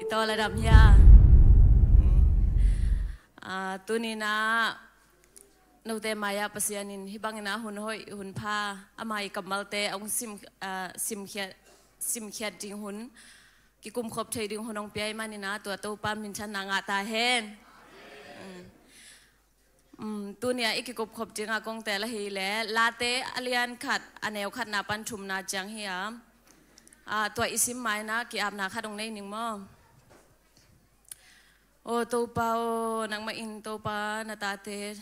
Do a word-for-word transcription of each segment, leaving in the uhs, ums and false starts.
Tawl a dam hia? Ah, tuni-in ah note mai-ah Pasian in hih bangin ah hun hoih hun pha, ama ii kammalte a hong sim, ah, simkhiat, simkhiat ding hun, kikumkhop thei ding hun hong pia ahih manin ah tua Topa minthanna ngah ta hen. Um, tuni-ah i kikupkhop dingah kong tel ahih leh Late a lian khat a neu khatna pan thumna ciang hi a, ah, tua i sim ma-in ah ki-apna khat hong nei ning maw? Aw Topa aw, nangmah in Topa na tate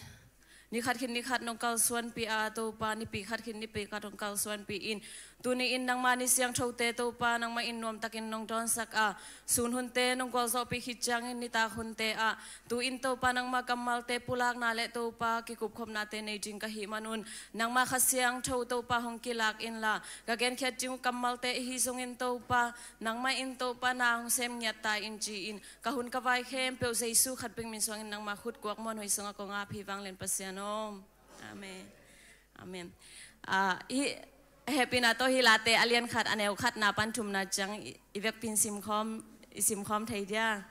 ni khat khit ni khat nong kalsuanpih a, Topa nipi khat khit nipi khat hong kalsuanpih in, tuni-in nangmah ni siangthote Topa nangmah in nuamtakin nong dawnsak a, sun hunte nong gualzawhpih khit ciangin nitak hunte ah tu-in Topa nangmah kammalte pulakna le Topa kikupkhopnate nei ding ka hih manun nangmah Kha Siangtho Topa hong kilak inla, ka genkhiat ding uh kammalte ahi zongin Topa nangmah in Topa na hong sem ngiat ta in ci-in ka hun ka vai khempeuh Jesu khat bek min suangin nangmah khut guak muanhuai sungah kong ap hi, vanglian Pasian aw. Amen. Amen. Ah, hih hehpihna tawh hih Late a lian khat a neu khatna pan thumna ciang i, i vekpi-in simkhawm, i simkhawm thei dia?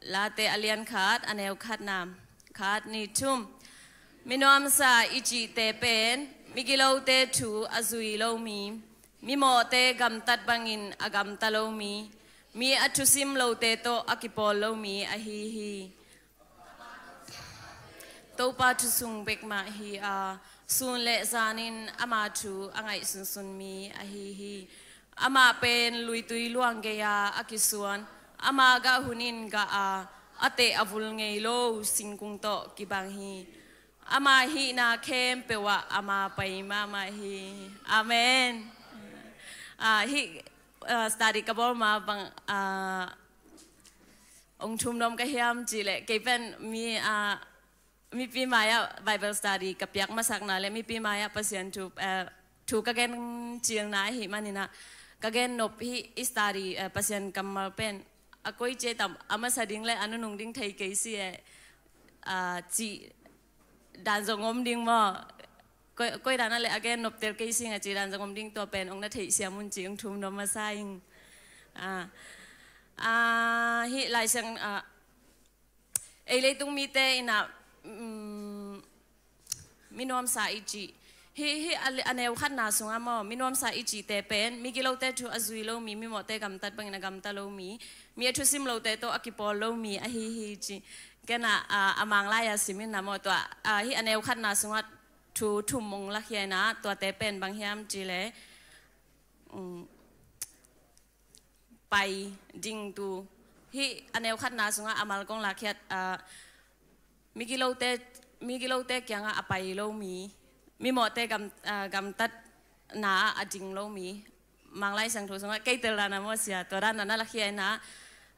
Late a lian khat a neu khatna, khat nih thum. Minuamsa i cihte pen migilote thu a zui lo mi, mimawhte gamtat bangin a gamta lo mi, mi a thusim lote tawh a kipawl lo mi ahi hi. Topa thu sung bek mah hi a, sun le zanin ama thu a ngaih sunsun mi ahi hi. Amah pen luitui luang gei-a a kisuan, ama gah hunin gah a, a teh a vul ngei lo singkung tawh kibang hi. Ama hihna khempeuh ah ama pai mahmah hi. Amen. Ah, hih, ah, study ka bawl ma bang, ah, hong thum nuam ka hiam cih leh, kei pen mi, ah, mipi mai-ah Bible study ka piak masakna le mipi mai-ah Pasian thu, eh, thu ka gen cilna ahih manin ah, ka gen nop hih i study, eh, Pasian kammal pen a koi ci tam, a masa ding le a nunung ding thei kei si e, ah, cih dan zong om ding maw? Koi, koi dan ah le a gen nop tel kei sing a cih dan zong om ding, tua pen hong na theihsiam un ci hong thum nuam masa ing. Ah, ah, hih Lai Siang, ah, ei leitung mite in ah, mm, minuamsa i cih. Hih, hih a, a neu khatna sungah maw, minuamsa i cihte pen migilote thu a zui lo mi, mimawhte gamtat bangin a gamta lo mi, mi a thusim lote tawh a kipawl lo mi ahi hi ci. Ken ah, ah, a Manglai-a sim in ah maw, tua, ah, hih a neu khatna sungah thu thum hong lakhia in ah, tuate pen bang hiam cih leh, um, pai dingtu. Hih a neu khatna sungah a mal kong lakkhiat, ah, migilote, migilote kiangah a pai lo mi, mimawhte gam, ah, gamtatna ah a ding lo mi. Manglai Siangtho sungah kei tel dan a maw sia, tua dan a na lakhia in ah,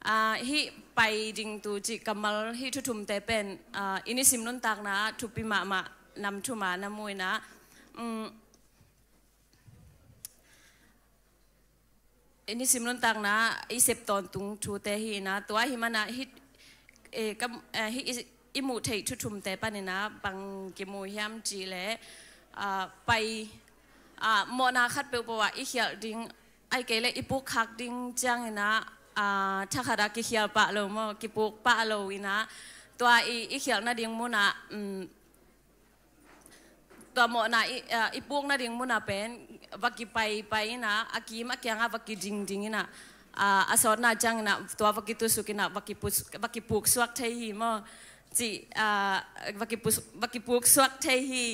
ah, hih pai dingtu cih kammal hih thu thumte pen, ah, i nisim nuntakna ah thupi mahmah nam thum a na mu in ah, um, i nisim nuntakna i sep tawntung thute hi in ah, tua ahih man ah hih, eh, ka, eh, hih i, i muh theih thu thumte panin ah bang kimu hiam cih leh, ah, pai, ah, mawhna khat peuhpeuh ah i khialh ding, ahih kei leh i pukkhak ding ciangin ah, ah, thakhat ah kikhial pah lo maw, kipuk pah lo in ah, tua i, i khialh nading mun ah, um, tua mawhna i, ah, i puk nading mun ah pen va kipaipai in ah, a kim a kiangah va kidingding in ah, ah, a sawtna ciangin ah tua va kitusuk in ah va kipus-, va kipuksuak thei hi maw? Cih, ah, va kipus-, va kipuksuak thei hi.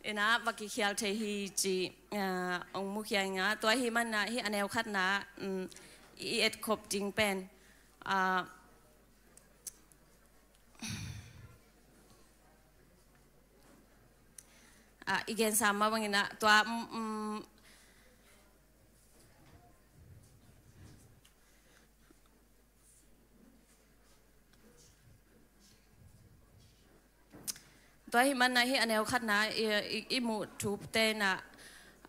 In ah va kikhial thei hi cih, ah, hong mukhia ing ah, tua ahih man ah hih a neu khatna, um, i etkhop ding pen, ah, ah, i gensa mah bangin ah tua, um, um, tua ahih man ah hih a neu khatna i, i, i muh thute in ah,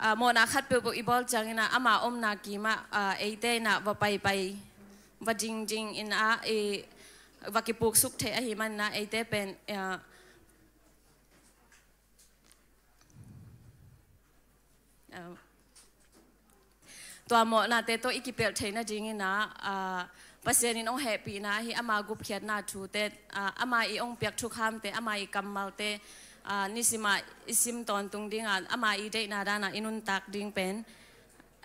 ah, mawhna khat peuhpeuh i bawl ciangin ah ama omna kim ah, ah, eite in ah va paipai, va dingding in ah, i, va kipuksuk theih ahih man ah eite pen, ah, ah, tua mawhnate tawh i kipelh theih nadingin ah, ah, Pasian in hong hehpihna hi, ama gupkhiatna thute, ah, ama i hong piak thukhamte, ama i kammalte, ah, nisimah i sim tawntung dingah, ama i deihna danah i nuntak ding pen,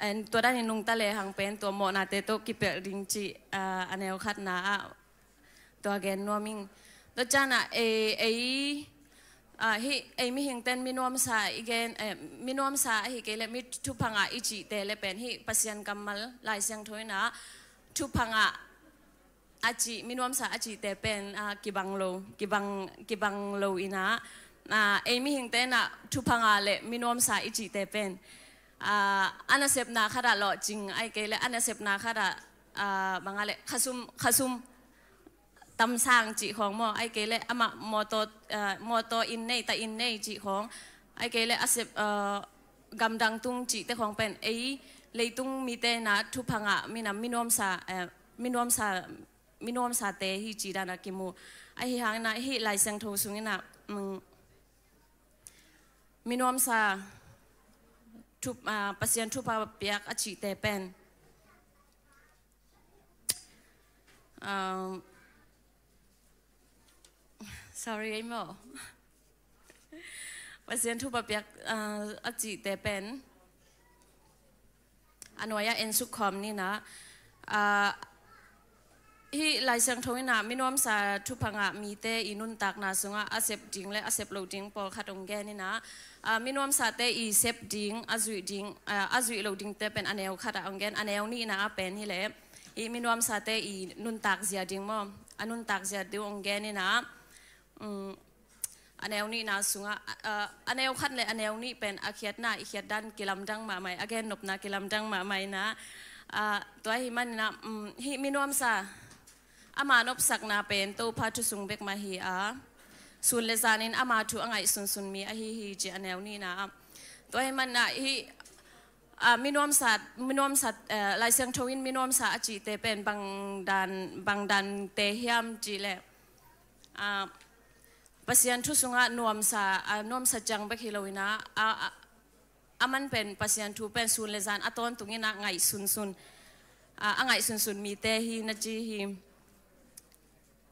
and tua danin nungta lehang pen tua mawhnate tawh kipelh ding cih, ah, a neu khatna ah tua gen nuam ing. Tua ciangah ei, ei, ah, hih ei mihingten mi nuamsa i gen, eh, mi nuamsa ahi kei leh mi thuphangah i cihte le pen hih Pasian kammal Lai Siangtho in ah thuphangah a cih, mi nuamsa a cihte pen, ah, kibang lo, kibang, kibang lo in ah, ah, ei mihingte in ah thuphangah le mi nuamsa i cihte pen, ah, a nasepna khatah lawhcing ahi kei leh a nasepna khatah, ah, bangah le khasum, khasum tamsang cih khawng maw, ahi kei leh amah mawtaw, ah, mawtaw inn nei, ta inn nei cih khawng, ahi kei leh a sep, ah, gamdang tung cihte khawng pen ei leitung mite in ah thuphangah minam mi nuamsa, eh, mi nuamsa, mi nuamsate hi cih danah kimu. Ahi hangin ah hih Lai Siangtho sungin ah, mm, mi nuamsa thup-, ah, Pasian thupha piak a cihte pen, um, sorry, ei maw. Pasian thupha piak, ah, a cihte pen a nuai-ah ensuk khawm ni in ah, ah, hih Lai Siangtho in ah mi nuamsa thuphangah mite i nuntakna sungah a sep ding le a sep loh ding pawlkhat hong gen in ah, ah, mi nuamsate i sep ding, a zuih ding, ah, a zuih loh dingte pen a neu khatah hong gen, a neu nihna ah pen hi leh hih mi nuamsate i nuntak zia ding maw, a nuntak zia ding hong gen in ah, um, a neu nihna sungah, a, a, a neu khat le a neu nih pen a khiatna, i khiat dan kilamdang mahmah, a gennopna kilamdang mahmah in ah, a, tua ahih manin ah, um, hih mi nuamsa ama nopsakna pen Topa thu sung bek mah hi a, sun le zanin ama thu a ngaihsunsun mi ahi hi ci a neu nihna ah. Tua ahih manin ah hih, a, mi nuamsa, mi nuamsa, eh, Lai Siangtho in mi nuamsa a cihte pen bang dan, bang dante hiam cih leh, ah, Pasian thu sungah nuamsa, ah, nuamsa ciang bek hi lo in ah, ah, ah, a man pen Pasian thu pen sun le zan a tawntung in ah ngaihsunsun, ah, a ngaihsunsun mite hi na ci hi.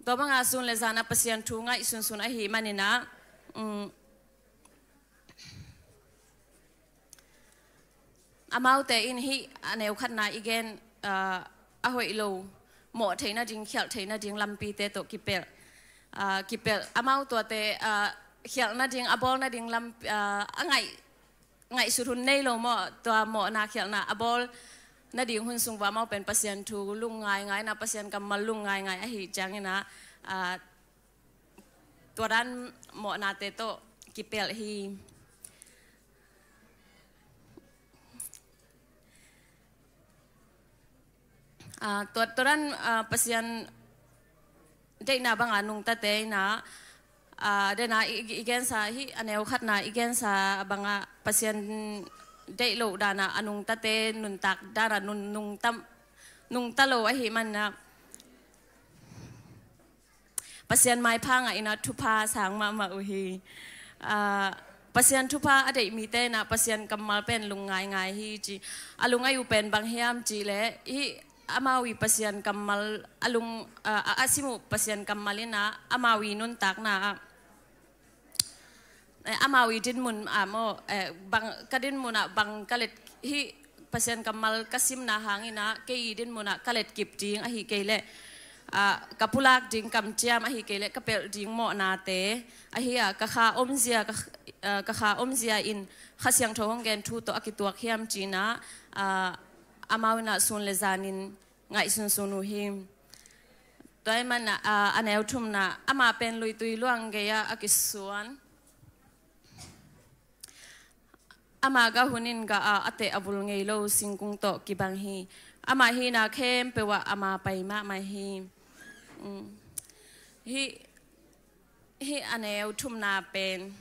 Tua bangah sun le zan ah Pasian thu ngaihsunsun ahih manin ah, um, amaute in hih a neu khatna i gen, ah, a hoih lo, mawh theih nading, khialh theih nading lampite tawh kipelh, ah, kipelh. Amau tuate, ah, khialh nading, a bawl nading lam, ah, a ngaih, ngaihsut hun nei lo maw, tua mawhna khialhna a bawl nading hun sung vua amau pen Pasian thu lung ngaingai in ah, Pasian kammal lung ngaingai ahih ciangin ah, ah, tua dan mawhnate tawh kipelh hi. Ah, tua, tua dan, ah, Pasian deihna bangah nungtate in ah, ah, dena i, i, i gensa hih a neu khatna i gensa bangah Pasian deih loh danah a nungtate nuntak danah nun, nungta, nungta lo ahih manin ah Pasian maipha ngah in ah thupha sang mahmah uh hi. Ah, Pasian thupha a deih mite in ah Pasian kammal pen lung ngaingai hi ci. A lung a yu pen bang hiam cih leh hih amau i Pasian kammal a lung, ah, a, a sim uh Pasian kammal in ah amau i nuntakna ah, eh, amau i dinmun ah maw, eh, bang, ka dinmun ah bang ka let, hih Pasian kammal ka simna hangin ah kei i dinmun ah ka letkip ding ahih kei leh, ah, ka pulak ding kamciam ahih kei leh ka pelh ding mawhnate ahi a, ka kha omzia, ka, ah, ka kha omzia in Kha Siangtho hong gen thu tawh a kituak hiam ci in ah, ah, amau in ah sun le zanin ngaihsunsun uh hi. Tua ahih manin ah, a neu thumna, amah pen luitui luang gei-ah a kisuan. Amah gah hun in gah a, a teh a vul ngei lo singkung tawh kibang hi. Amah hihna khempeuh ah ama pai mahmah hi. Um, hih, hih a neu thumna pen,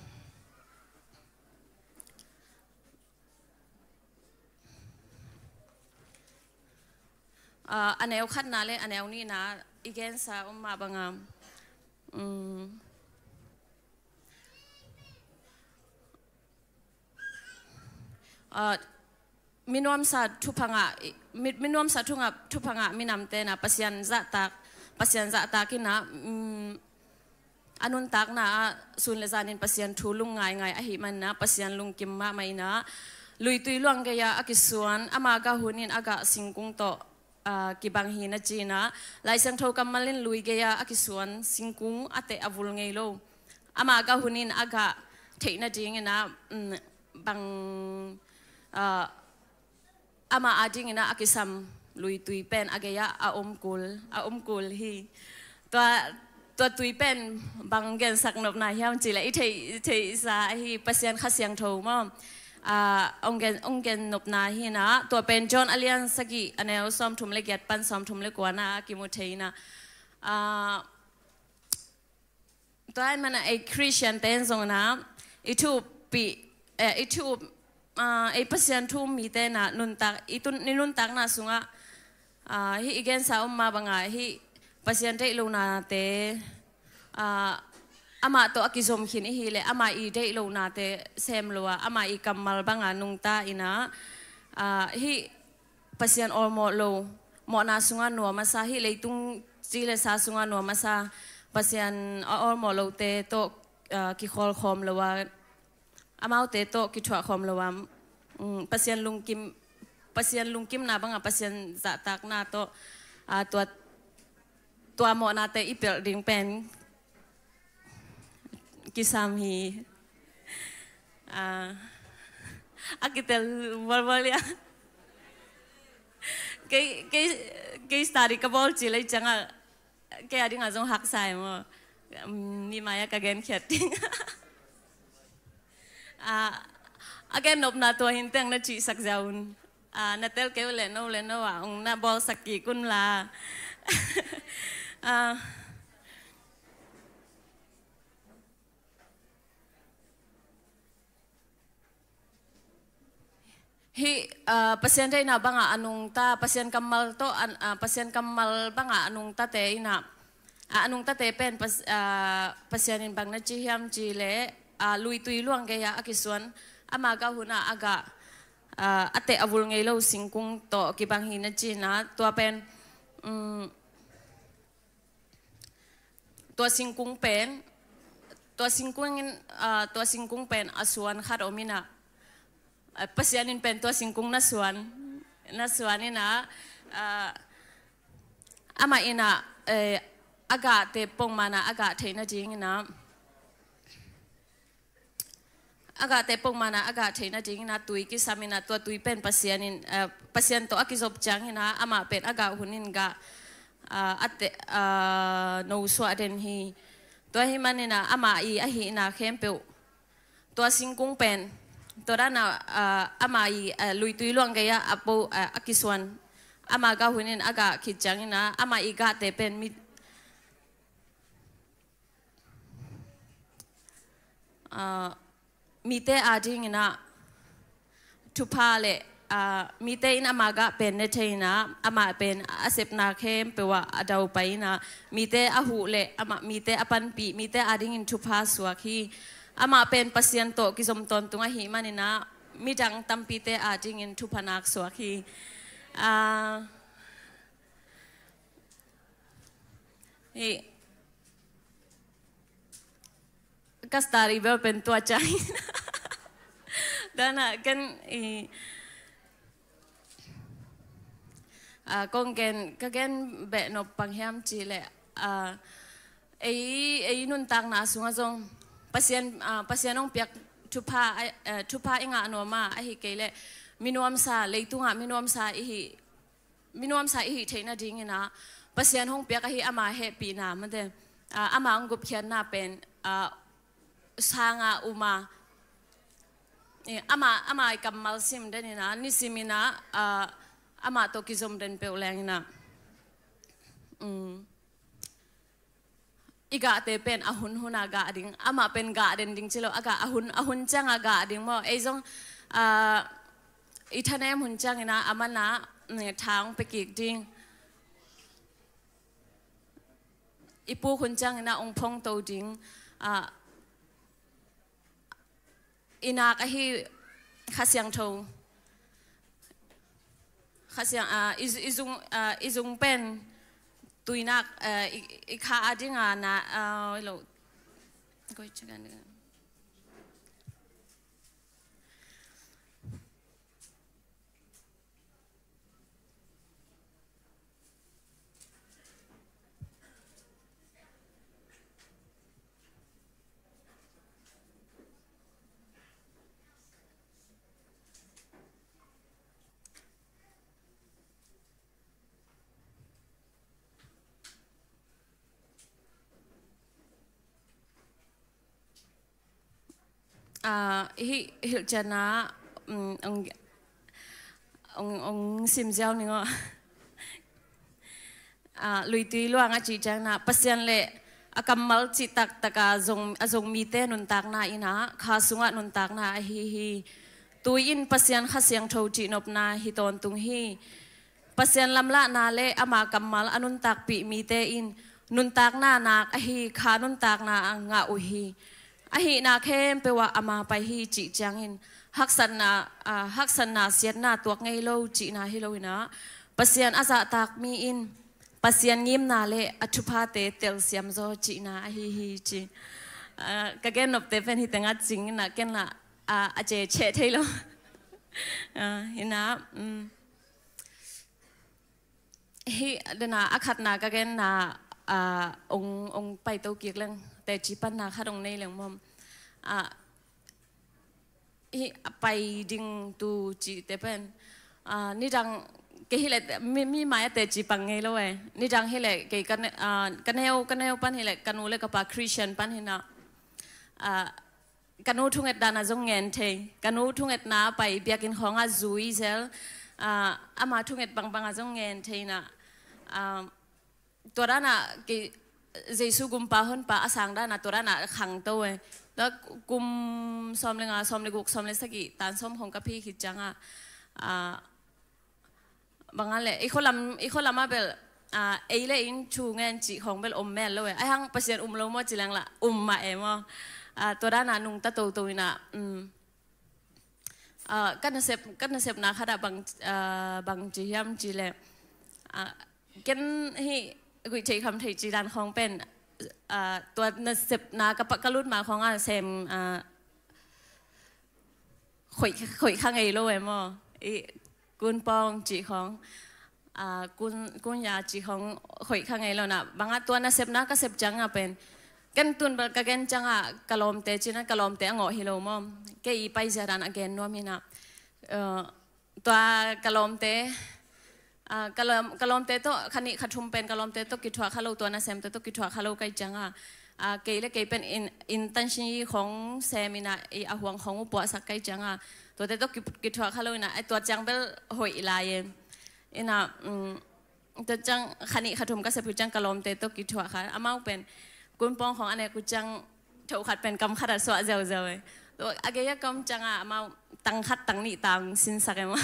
ah, a neu khatna le a neu nihna i gensa om mah bangah, um, ah, minuamsa thupha ngah, mi, minuamsa thu ngah, thupha ngah minamte na Pasian zahtak, Pasian zahtak ina, mm, a nuntakna ah sun le zanin Pasian thu lungngaingai ahih manina Pasian lungkim mahmah ina, luitui luang gei-a a kisuan, ama gah hunin a gah singkung tawh, ah, kibang hi na ci ina, Lai Siangtho kammal in lui gei-a a kisuan singkung a teh a vul ngei lo, ama gah hunin a gah theih nadingina, mm, bang, ah, ama adingina a kisam luitui pen a gei-ah a om kul, a om kul hi. Tua, tua tui pen bang gensak nopna hiam cih leh i theih, theihsa ahi Pasian Kha Siangtho maw? Ah, ong gen, ong gen nopna hi ina, tua pen John a lian sagih a neu sawmthum le giat pan sawmthum le kuana a kimu thei ina. Ah, tua ahih mana ei Khristiante in zong ina, i thu-, eh, i thu-, ah, ei Pasian thu-um mite na nuntak, i tun-, i nuntakna sungah, ah, hih i gensa om mah banga hih Pasian deih lonate, ah, amah tawh a kizom khin i hih leh amah i deih lonate sem lo a, amah i kammal banga nungta ina, ah, hih Pasian awlmawh lo, mawhna sungah nuam a sa, hih leitung ci le sa sungah nuam a sa, Pasian a awlmawh lote tawh, ah, kikhawlkhawm lo a, amaute tawh kithuahkhawm lo a, mm, Pasian lungkim, Pasian lungkimna banga Pasian zahtakna tawh, ah, tua, tua mawhnate i pelh ding pen kisam hi. Ah, a kitel vualvual ia. Kei, kei, kei study ka bawl ci lei cianga, kei a dinga zong haksa e maw. Um, mi mai-a ka genkhiat ding. Ah, a gen nopna tua hi inteng na cihsak zia un. Ah, na tel kei uh leh no leh no ah ong na bawlsak kik un la. Ah, hih, ah, Pasian deihna bangah a nungta, Pasian kammal tawh, ah, Pasian kammal bangah a nungtate ina, ah, a nungtate pen Pas-, ah, Pasian in bang na ci hiam ci leh, ah, luitui luang gei-ah a kisuan, ama gah hunah a gah, ah, a teh a vul ngei lo singkung tawh kibang hi na ci ina, tua pen, um, tua singkung pen, tua singkung in, ah, tua singkung pen a suan khat om ina, ah, Pasian in pen tua singkung na suan, na suan ina, ah, amah ina, eh, a gahte pongmana a gah theih nadingina, a gahte pongmana a gah theih nadingina tui kisam ina, tua tui pen Pasian in, eh, Pasian tawh a kizop ciangina, amah pen a gah hunin gah, ah, a teh, ah, nosuah den hi. Tua hi manina, amah i ahihna khempeuh, tua singkung pen, tua dana, ah, amah i, ah, luitui luang gei-ah a po, ah, a kisuan, ama gah hunin a gah khit ciangina, amah i gahte pen mi, ah, mite adingina thupha le, ah, mite in ama gah pen ne thei ina, amah pen a sepna khempeuh ah a daupai ina, mite a huh le amah, mite a panpih, mite adingin thupha suak hi. Amah pen Pasian tawh kizom tawntung ahih manina, midang tampite adingin thupha nak suak hi. Ah, hi. Ka study bel pen tua ciang. Dana ken i, ah, kong gen, ka gen beh nop bang hiam ci leh, ah, ei, ei nuntakna sungah zong Pasian, ah, Pasian hong piak thupha, ah, eh, thupha i ngah nuam a, ahih kei leh minuamsa, leitungah minuamsa i hih, minuamsa i hih theih nadingina Pasian hong piak ahi ama hehpihna mate, ah, ama hong gupkhiatna pen, ah, sanga um a, eh, ama, ama i kammal sim denina, nisimina, ah, amah tawh kizom den peuh lengina, um, i gahte pen a hun huna gah ding, amah pen gah den ding ci lo, a gah a hun, a hun cianga gah ding maw. Ei zong, ah, i thanem hun ciangina a mana, mm, tha hong pia kik ding. I puk hun ciangina hong phong to ding. Ah, i nak ahi Kha Siangtho, Kha Siang, ah, i, i zung, ah, i zung pen tuinak, ah, i, i kha a ding a na, ah, lo. Koi chikan. Ah, hih hilhcianna, um, ong, ong, ong sim ziau ning aw. Ah, luitui luang a cih ciangin ah, Pasian le a kammal cih taktak a zong, a zong mite nuntakna in ah, kha sungah nuntakna ahi hi. Tui in Pasian Kha Siangtho cihnopna hi tawntung hi. Pasian lamlahna le ama kammal a nuntakpih mite in nuntakna nak ahi kha nuntakna a ngah uh hi. Ahihna khempeuh ah ama pai hi cih ciangin haksatna, ah, haksatna siatna tuak ngei lo cihna hi lo in ah, Pasian a zahtak mi in Pasian ngimna le a thuphate telsiam zaw cihna ahi hi ci. Ah, ka gen nopte pen hi tengah cing in ah ken lah, ah, a ceceh thei lo. Ah, hi in ah, um, Hih dena a khatna ka genna, ah, ong, ong paito kik leng, teci panna khat ong nei leng mawm. Ah, hih a pai ding tu cihte pen, ah, nidang kei hileh mi, mi mai a teci pang ngei lo e. Nidang hileh kei ka ne, ah, ka neu, ka neu pan hileh ka nu le ka pa Christian pan hi in ah, ah, ka nu thunget dan a zong ngen thei. Ka nu thungetna pai biakinn khawngah zui zel. Ah, ama thunget bangbang a zong ngen thei in ah. Ah, tua dan a kei Jesu gumpa honpa a sang dan a tua dan a khangto e. Tua kum sawm le nga, sawm le guk, sawm le sagih, tan sawm khawng ka phi khit ciangah, ah, bang a leh, i khualam, i khualam ah bel, ah, ei le in thu ngen cih khawng bel om mel lo e. Ahi hang Pasian um lo maw ci leng lah, um mah e maw. Ah, tua dan a nungta toto in ah, um. Ah, ka nasep, ka nasepna khat ah bang, ah, bang ci hiam cih leh, ah, ken hih guih theih kham theih cih dan khawng pen, ah, tua nasepna ka pa, ka lut ma khawng ah sem, ah, khoih, khoih kha ngei lo e maw. I kun pawng cih khawng, ah, kun, kun ya cih khawng khoih kha ngei lo in ah. Bang a tua nasepna ka sep ciangah pen. Ken tun bel ka gen ciangah ka lawmte ci in ah ka lawmte a ngawh hi lo maw. Kei i paizia dan a gen nuam hi in ah. Eh, tua ka lawmte, ah, ka lawm, ka lawmte tawh, kha nih kha thum pen ka lawmte tawh kithuah kha lo, tua nasemte tawh kithuah kha lo ka hih ciangah, ah, kei le kei pen in, in tansi khawng sem in ah, i a huang khawng uh puahsak ka hih ciangah, tuate tawh ki, kithuah kha lo in ah, eh, tua ciang bel hoih lai e. In ah, um, tua ciang kha nih kha thum ka sep uh ciang ka lawmte tawh kithuah kha. Amau pen kun pawng khawng a nek uh ciang, tho khat pen kam khat ah suah ziauziau e. Tua a gei a ka om ciangah amau tang khat tang nih tang sinsak e maw.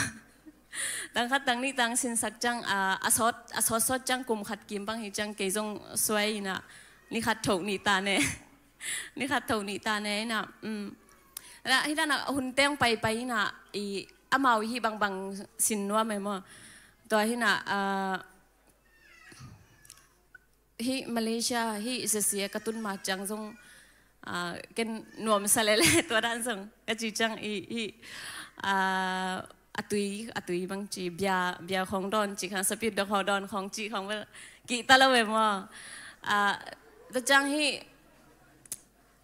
Tang khat tang nih tang sinsak ciang, ah, a sawt, a sawt sawt ciang kum khat kim bang hi ciang kei zong suai in ah ni khat tho nih ta ne. Ni khat tho nih ta ne in ah, um. Lah, hi dan a hun teng paipai in ah, i amau hih bangbang sin nuam e maw. Tua hi in ah, ah, hih Malaysia, hih Z C A ka tun ma ciang zong, ah, ken nuamsa lele tua dan zong. Ka ci ciang i, hih, ah, a tui, a tui bang ci, bia, bia khawng dawn ci khawng, sapit dok khawng dawn khawng ci khawng bel kihta lo e maw. Ah, tua ciang hih,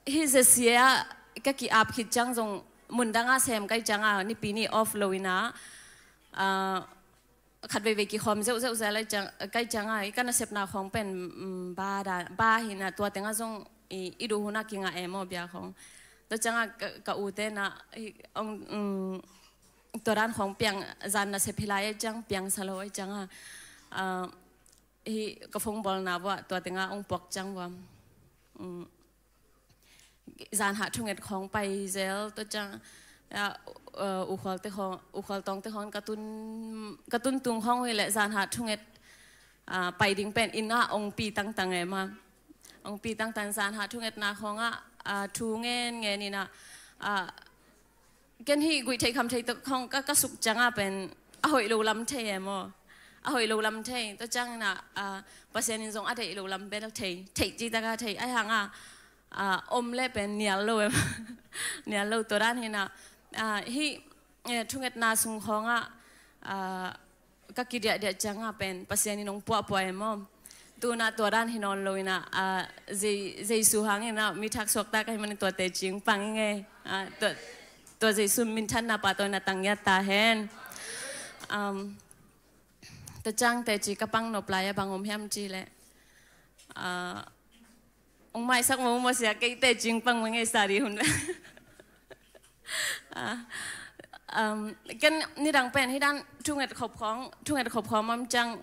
hih Z C A ka ki-ap khit ciang zong mundang a sem ka hih ciangah, nipi ni off lo in ah, ah, khat veivei kikhawm zeuhzeuh zel a, ka hih ciangah, i ka nasepna khawng pen, um, ba dan, ba hi in ah tua tengah zong i, i duh hun ah kingah e maw bia khawng. Tua ciangah ka, ka ute in ah, i, ong, um, tua dan khawng piang, zan nasep hi lai a ciang piangsa lo a ciangah, ah, hih ka phone bawlna vuah tua tengah ong puak ciang vuah. Um, Zanhah thunget khawng pai zel, tua ciang, ah, eh, U Khualte khawng, U Khual Tawngte khawng ka tun, ka tun tung khawng uh hi leh zanhah thunget, ah, pai ding pen inn ah ong pi tangtang e maw. Ong pi tangtang zanhah thungetna khawngah, ah, thu ngen ngen in ah, ah, ken hih guih theih kham theih tawh khawng ka, ka suk ciangah pen, a hoih lo lam thei e maw. A hoih lo lam thei. Tua ciangin ah, ah, Pasian in zong a deih lo lam bel thei. Thei cih tak a thei. Ahi hang a, ah, om le pen nial lo e maw. Nial lo tua dan hi na. Ah, hih, eh, thungetna sung khawng ah, ah, ka kidiahdiah ciang ah pen Pasian in hong puahpuah e maw. Tu-in ah tua dan hi nawn lo in ah, ah, Zei-, Jesu hangin ah mi thak suakta ka hih manin tua teci pang ing e. Ah, tua, tua Jesu minthanna pahtawi na tang ngiat ta hen. Um, tua ciang teci ka pang nop lai ah bang om hiam cih leh, ah, hong maisak maw, maw sia, kei teci pang mah ngei sa dih hun. Ah, um, ken nidang pen hih dan thunget khop khawng, thunget khop khawng om ciang,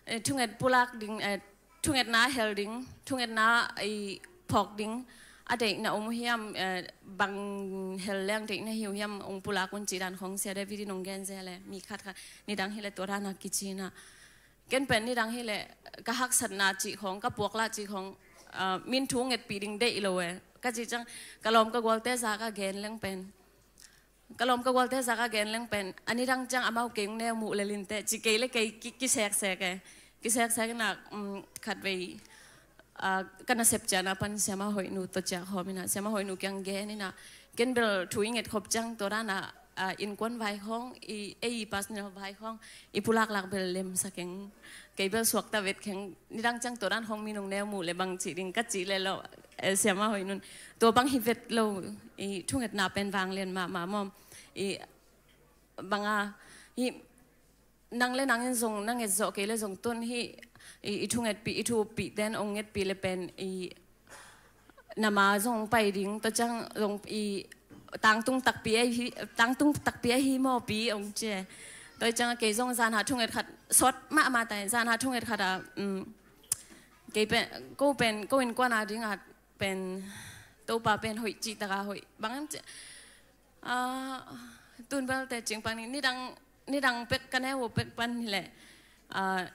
eh, thunget pulak ding, eh, thungetna hel ding, thungetna i phawk ding a deihna om uh hiam, eh, bang hel leng deihna hi uh hiam, hong pulak un cih dan khawng Sia David in hong gen zel e, mi khatkhat nidang hi leh tua dan a kici in ah. Ken pen nidang hi leh ka haksatna cih khawng, ka puaklah cih khawng, ah, min thu ngetpih ding deih lo e. Ka cih ciang ka lawm ka gualte zak a gen leng pen, ka lawm ka gualte zak a gen leng pen, a nidang ciang amau kei hong neu muh lel inteh, ci kei le kei ki, kiseksek e. Kiseksek in ah, um, khatvei, ah, ka nasep ciang a pan Siama Hoih nu tawh ciah khawm in ah, Siama Hoih nu kiang gen in ah, ken bel thu i nget khop ciang tua dan ah, ah, innkuan vai khawng, i, ei personal vai khawng i pulaklak bel lemsa keng, kei bel suakta vet keng, nidang ciang tua dan khawng min hong neu muh leh bang cih ding ka cih leh lo, eh, Siama Hoih nun. Tua bang hi vet lo, i thungetna pen vanglian mahmah maw. I bang a, i nang le nang in zong na nget zawh kei leh zong tun hih, i, i thu ngetpih, i thu uppihte in hong ngetpih leh pen, i, na ma zong hong pai ding, tua ciang zong i tangtung takpi ahi, tangtung takpi ahi maw pi hong ci e. Tua ciang kei zong zan ah thunget khat, sawt mahmah ta e, zan ah thunget khat ah, um, kei pen, ko pen, ko innkuan a ding ah pen, Topa pen hoih cih tak a hoih. Bang hiam cih, ah, tun bel teci pang ni, nidang, nidang pek ka neu uh pek pan hi leh, ah,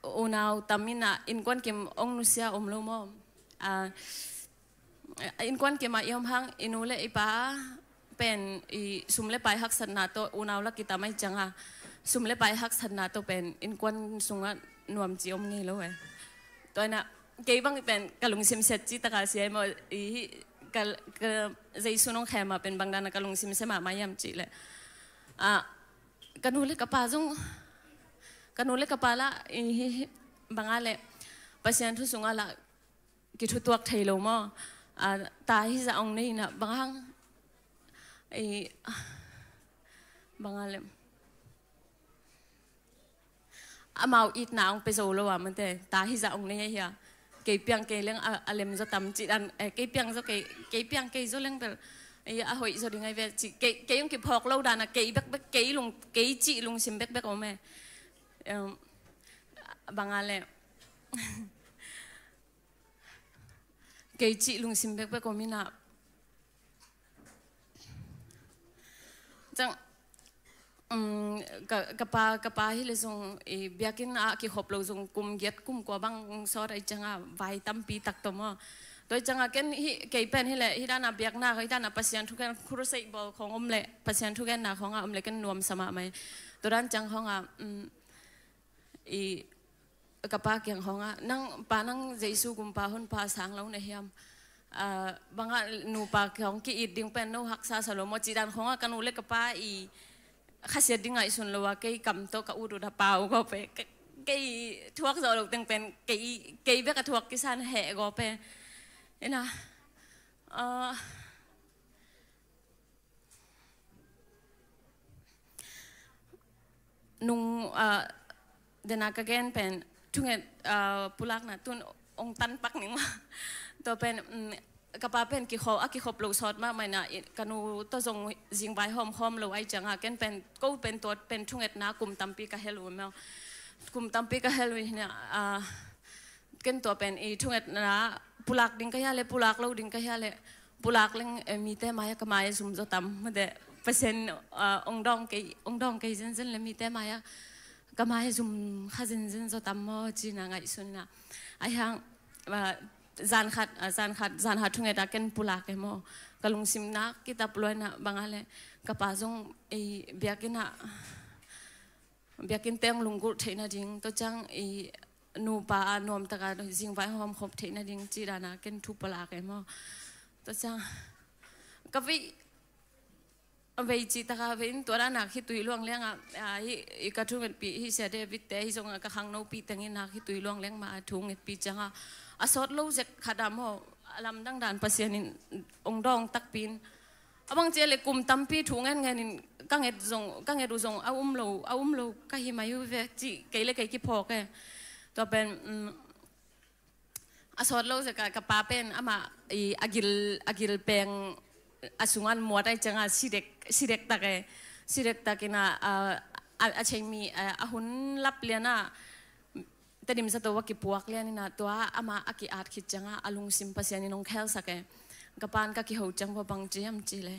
unau tam in ah innkuan kim hong nusia om lo maw. Ah, innkuan kim ah i om hang i nu le i pa pen i sum le pai haksatna tawh unau la kitam ahih ciang a, sum le pai haksatna tawh pen innkuan sungah nuam ci om ngei lo e. Tua in ah kei bang pen ka lungsim siat cih tak a sia hi maw, i ka, ka Jesu nong khem a pen bang dan a ka lungsim sia mahmah hiam cih leh, ah, ka nu le ka pa zong, ka nu le ka pa lah, i, bang a leh Pasian thu sungah lah kithutuak thei lo maw. Ah, ta hizah hong nei in ah bang hang, i, bang a leh amau itna hong pia zo lo a mate, ta hizah hong nei ahi a. Kei piang kei leng a, a lem zaw tam cih dan, eh, kei piang zaw kei, kei piang kei zaw leng bel, eh, a hoih zaw ding ahi ve cih, kei, kei hong kiphawk lo dan a, kei bekbek, kei lung, kei cih lungsim bekbek om e. Em, bang a leh, kei cih lungsim bekbek om in ah. Ciang, um, ka, ka pa, ka pa hi leh zong, i, biakinn ah kikhop lo zong kum giat kum kua bang sawt ahih ciang a vai tampi tak tawh maw. Tua ahih ciang a ken hih, kei pen hi leh, hih dan a biakna, hih dan a Pasian thugen, crusade bawl khawng om leh, Pasian thugenna khawng a om leh ken nuamsa mahmah hi. Tua dan ciang khawng a, um, i, ka pa kiang khawng a, nang pa, nang Jesu gumpa honpa sang lo na hiam? Ah, bang a nupa kiang ki-it ding pen no haksa sa lo maw cih dan khawng a, ka nu le ka pa i khasiat ding ngaihsun lo a, kei kam tawh ka ut ut a pau gawp e. Ke-, kei thuak zawh lo teng pen, kei, kei bek a thuak kisa in heh gawp e. Ina, ah, nung, ah, dena ka gen pen, thunget, ah, pulakna tun hong tan pak ning maw. Tua pen, mm, ka pa pen kikhop, a kikhop lo sawt mahmah in ah, i, ka nu tawh zong zingvai hawm khawm lo ahih ciang a, ken pen, ko pen tua pen thungetna kum tampi ka hel uh maw. Kum tampi ka hel uh hi na, ah, ken tua pen i thungetna pulak ding ka hia leh, pulak lo ding ka hia leh, pulak leng, eh, mite mai-ah ka mai-ah zum zaw tam, mate, Pasian, ah, hong dawng kei, hong dawng kei zenzen leh mite mai-ah ka mai-ah zum kha zenzen zaw tam maw, ci-in ah ngaihsun in ah. Ahi hang, ah, zan khat, ah, zan khat, zan khat thunget ah ken pulak e maw. ka lungsim nak kitap lua inah, bang a leh ka pa zong i biakinn ah, biakinn teng lunggulh theih nading, tua ciang i nupa a nuamtaka zingvai hawmkhop theih nading cih dana ken thu pua lak e maw. Tua ciang ka vei, vei cih taka vei in tua dana khitui luang leng a, a, hi, i ka thungetpih hi Sia David te hi zong a, ka khangnopi tengin a khitui luang leng mah a thungetpih cianga a sawt lo zek khat a maw, a lamdang dan Pasian in ong dawng takpi in, a bang cia le kum tampi thu ngen ngen in ka nget zong, ka nget uh zong a um lo, a um lo ka hi mai uh ve cih kei le kei kiphawk e. Tua pen, um, a sawt lo zeka ka pa pen amah i a gil, a gil peng a sungan muat ai cianga sidek, sidek tak e. Sidek tak ina, a, a, a cheimi, a, a hun lap liana Tedim zato a kipuak lian ina tua ama a ki-at khit cianga a lungsim Pasian in ong khelsak e. Ka pan ka kiho ciang va bang ciam ci le,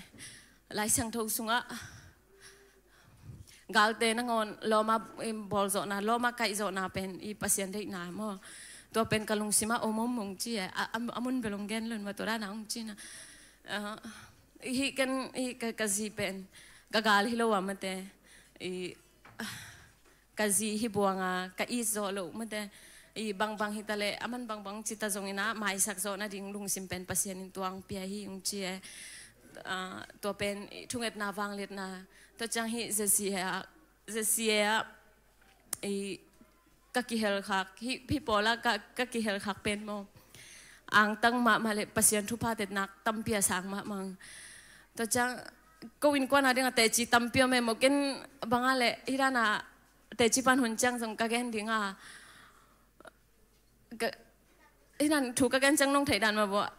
Lai Siangtho sungah galte nangawn lawma, em, bawlzawhna, lawma kaihzawhna pen i Pasian deihna maw. Tua pen ka lungsimah om om ong ci e, a, a, a mun bel ong gen lon va tua dana ong cina. A, hi ken, hi ka, ka zi pen ka gal hi lo a mate. I, ka zi hi buanga ka it zawh loh mate. I bangbang hita le a man bangbang cita zongina maisak zawh nading lungsim pen Pasian in tuang pia hi ung ci e. Ah, tua pen i thungetna vangliatna. Tua ciang hi zesia, zesia i ka kihelkhak, hi, hi pawla ka, ka kihelkhak pen maw, angtang mahmah le Pasian thupha tetnak tampi a sang mahmang. Tua ciang ko innkuana dinga teci tampi om e maw, ken banga le hi dana teci pan hun ciang zong ka gen dinga, ka, hi dan thu ka gen ciang nong theih dan mah bawh.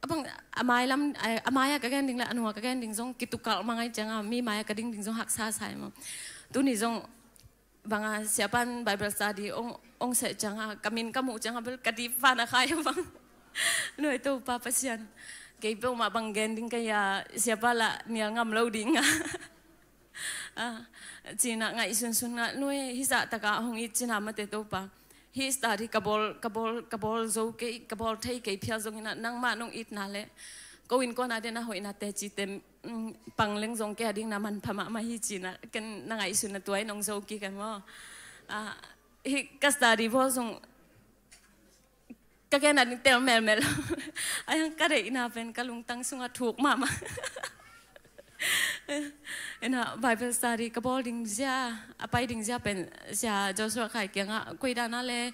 A bang, a mai lam, a, a mai a ka gen ding le a nunga ka gen ding zong kitukalh mangai cianga mi mai a ka ding ding zong haksa sai maw. Tuni zong banga siapan Bible study ong, ong seh cianga ka min ka muh cianga bel ka dip vana khai a bang. Nuai Topa Pasian, kei peuhmah bang gen ding kei a, siapa lah nial ngam lo dinga. Ah, cina ngaihsunsun ngah nuai, hizah taka hong it cina mate Topa. Hi study ka bawl, ka bawl, ka bawl zo kei, ka bawl thei kei phial zongina nangmah nong itna le ko innkuana dena hoihna teci tem, mm, pang leng zong kei a dingna manpha mahmah hi cina ken na ngaihsunna tuai nong zo kik e maw. Ah, hi ka study bawl zong ka gen a ding tel melmel. A yang ka deihna pen ka lungtang sungah thuk mahmah. Ina Bible study ka bawl ding zia, a pai ding zia pen zia Joshua Khai kiangah koi dana le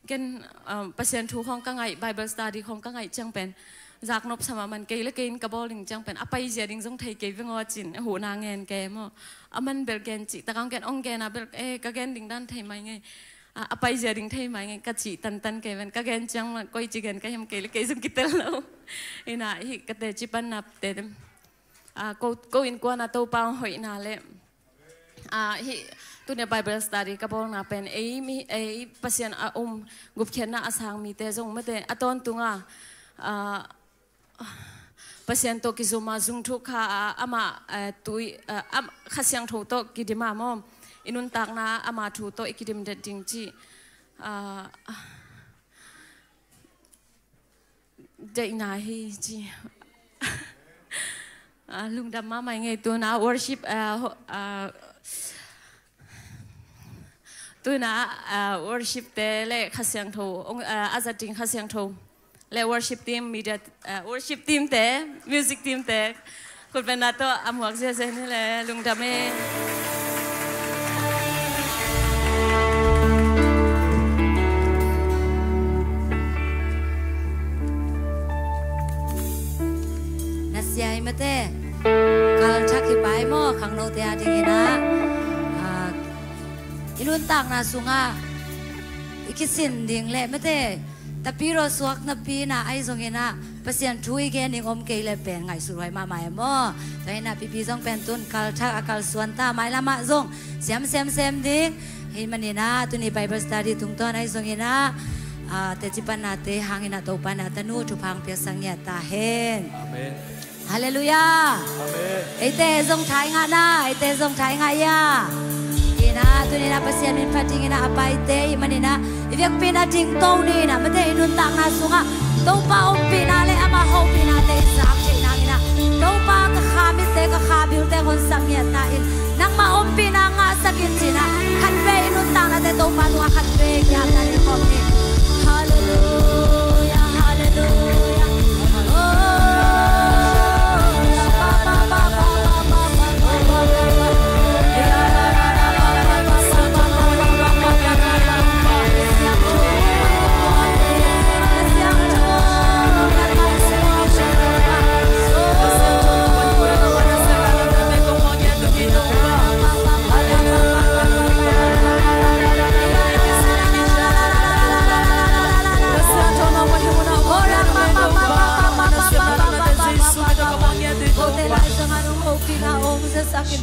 ken, um, Pasian thu khong ka ngaih, Bible study khong ka ngaih ciang pen zaknop sama man kei le kei in ka bawl ding ciang pen a pai zia ding zong thei kei vengaw cin huhna ngen kei maw. A man bel gen cih takang ken ong gen a bel, eh, ka gen ding dan thei mai ngei. A, a paizia ding thei mai ngei ka cih tantan kei ven, ka gen ciang mah koi ci gen ka hiam kei le kei zong kitel lo. Ina hi ka teci panna te, a, ko, ko innkuana Topa hong hoihna le, a, hi tuni Bible study ka bawlna pen ei mi, ei Pasian a um, gupkhiatna a sang mite zong mate a tawntunga, a, Pasian tawh kizuma zungthuk kha a, amah, eh, tui, eh, am, Kha Siangtho tawh kidima maw, i nuntakna ama thu tawh i kidim det ding cih, ah, deihna hi ci. Ah, lungdam mahmah ngei tuna worship, ah, ho, ah, tuna, ah, worship te le Kha Siangtho, ong, ah, a zat ding Kha Siangtho le worship team, media, ah, worship team te, music team te, khutbetna tawh a muak ziazia ni le lungdam e. Na sia i mate, kal thak hi pai maw, khangnote a dingin ah, ah, i nuntakna sungah i kisin ding le mate, tapiro suak napi na ai zongin ah Pasian thu i gen ding om kei le pen ngaihsut huai mahmah e maw. Tua hi na pipi zong pen tun kal thak a kalsuan ta, mailamah zong siam semsem ding. Hi manin ah tuni Bible study tungtawn ai zongin ah, ah, teci panna te hangin ah Topa in ah tanu thupha hong piaksak ngiat ta hen. Amen. Halleluiah. Amen. Eite zong thai ngah na, eite zong thai ngah ia. Ina, tuni na Pasian min phat dingin ah a paite, i manin ah i biakpi in ah dingto ni na, mate i nuntakna sungah Topa ompihna le ama hopihnate i zak theih nangin ah Topa, ka kha mitte, ka kha bilte hong sak ngiat ta in. Nangmah ompihna ngahsak in ci-in ah, khatvei i nuntaknate Topa tungah khatvei kiapna nei khawm ni. Halleluia, halleluia. Oh,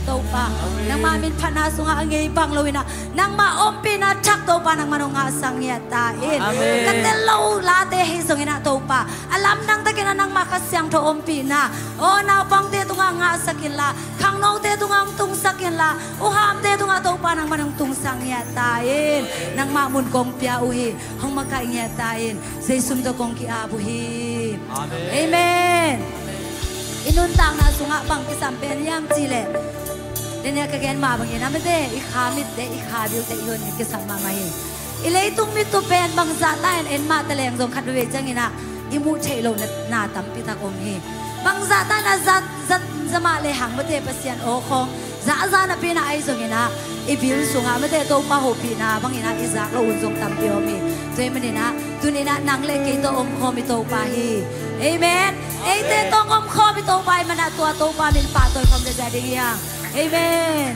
Topa, nangmah min phatna sungah a ngei bang lo-in ah, nangmah ompihna thak Topa nangmah nong ngahsak ngiat ta in. Amen. Ka tel lo late hi zongin ah Topa, a lamdang takin ah nangmah Kha Siangtho ompihna, aw naupangte tungah ngahsak inla, khangnote tungah hong tungsak inla, uhamte tungah Topa nangmah nong tungsak ngiat ta in. Nangmah mun kong pia uh hi, hong makaih ngiat ta in. Jesu min tawh kong ki-ap uh hi. Amen. Amen. I nuntakna sungah bang kisam pen hiam cih leh, denia ka gen mah bangin ah mite, i kha mitte, i kha bilte i hon kisam mahmah hi. I leitung mit uh pen bangzah ta in en mah taleng zong khat veivei ciangin ah i muh theih lohna tampi tak om hi. Bangzah ta in ah zat, zat, zat mah lehang mite Pasian aw khawng zahzah napi-in ah ahi zongin ah i bil sungah mite Topa hopihna bangin ah i zak loh hun zong tampi om hi. Tua ahih manin ah tuni-in ah nang le kei tawh omkhawm i Topa hi. Amen. Eite tawh omkhawm i Topa ahih manin ah tua Topa min pahtawi khawm ding hi hang. Amen.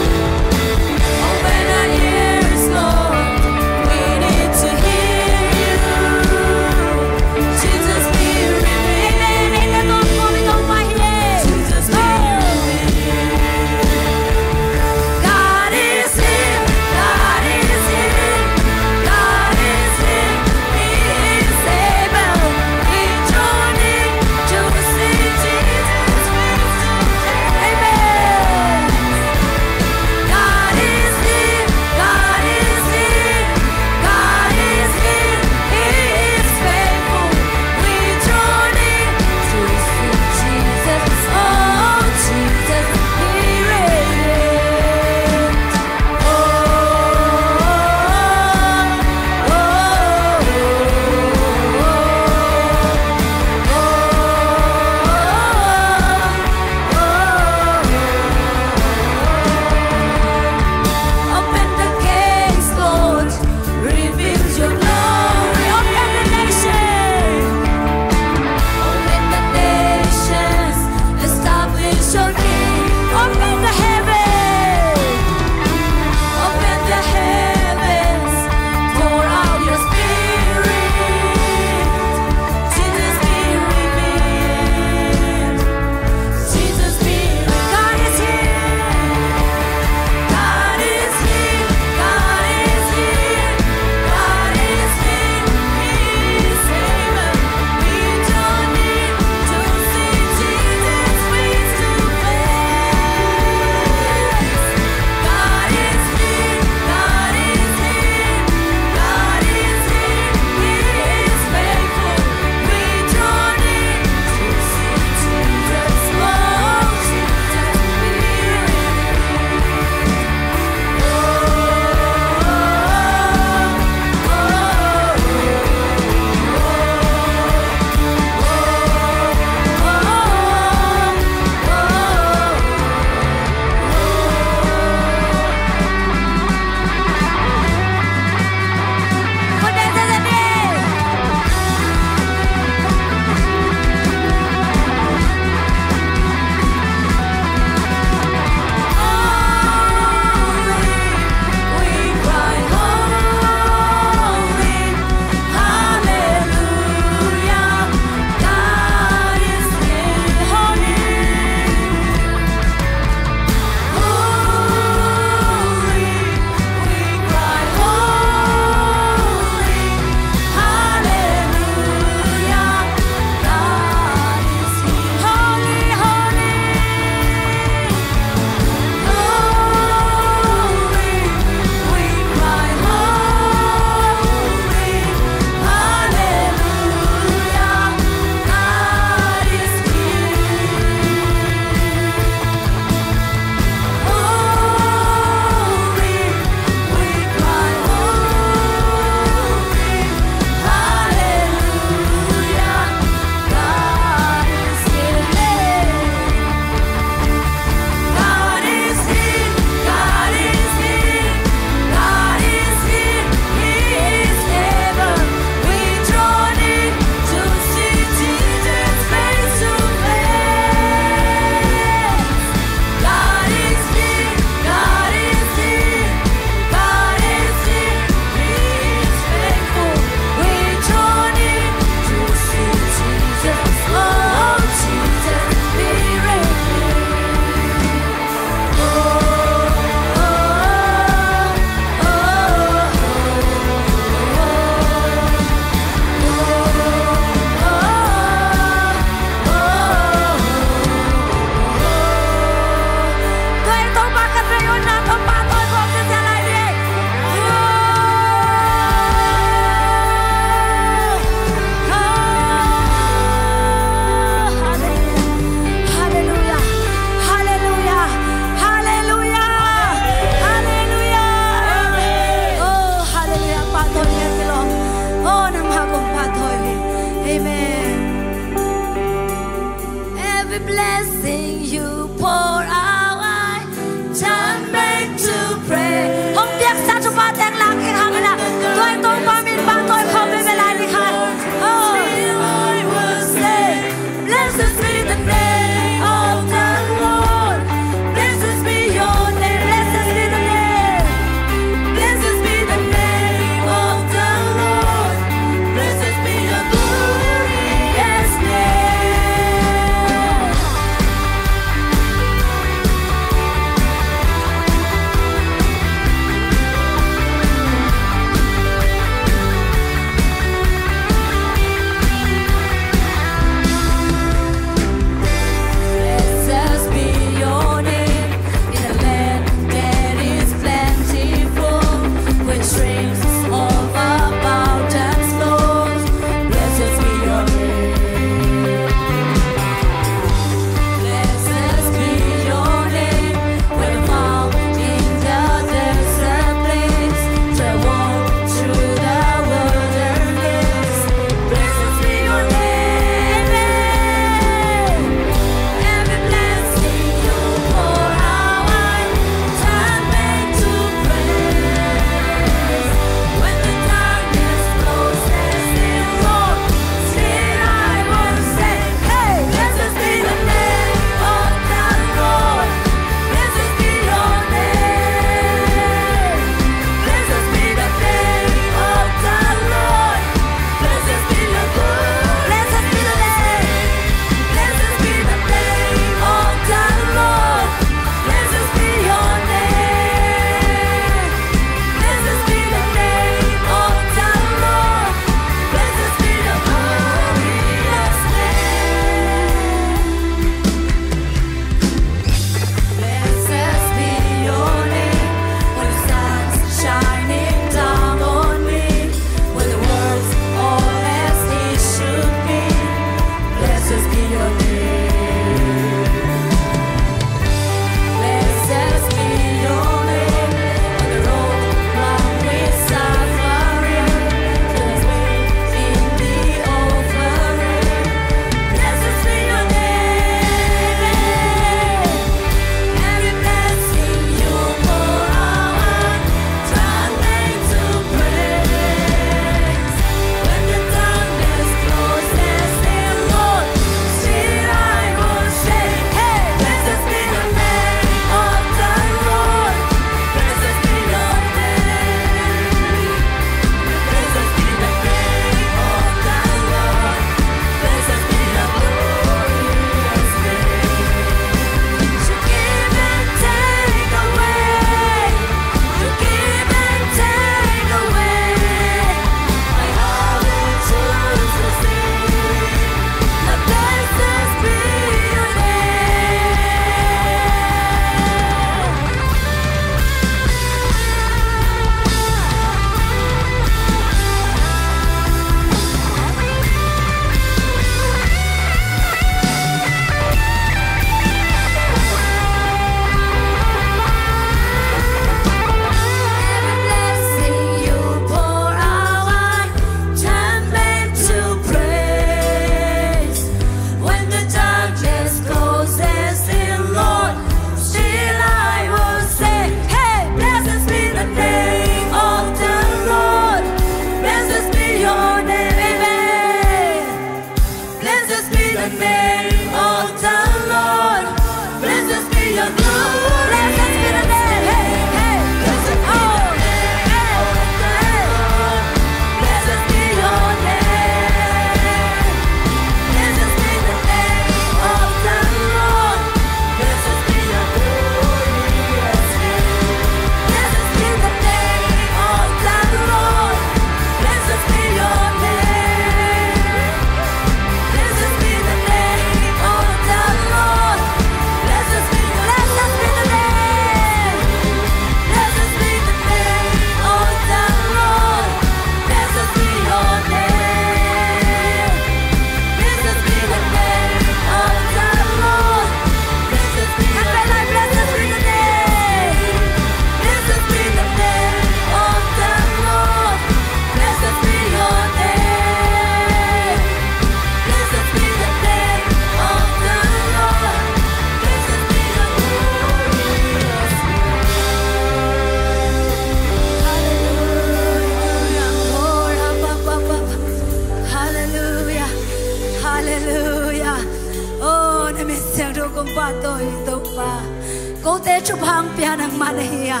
Kote thupha hong pia nangmah na hi a,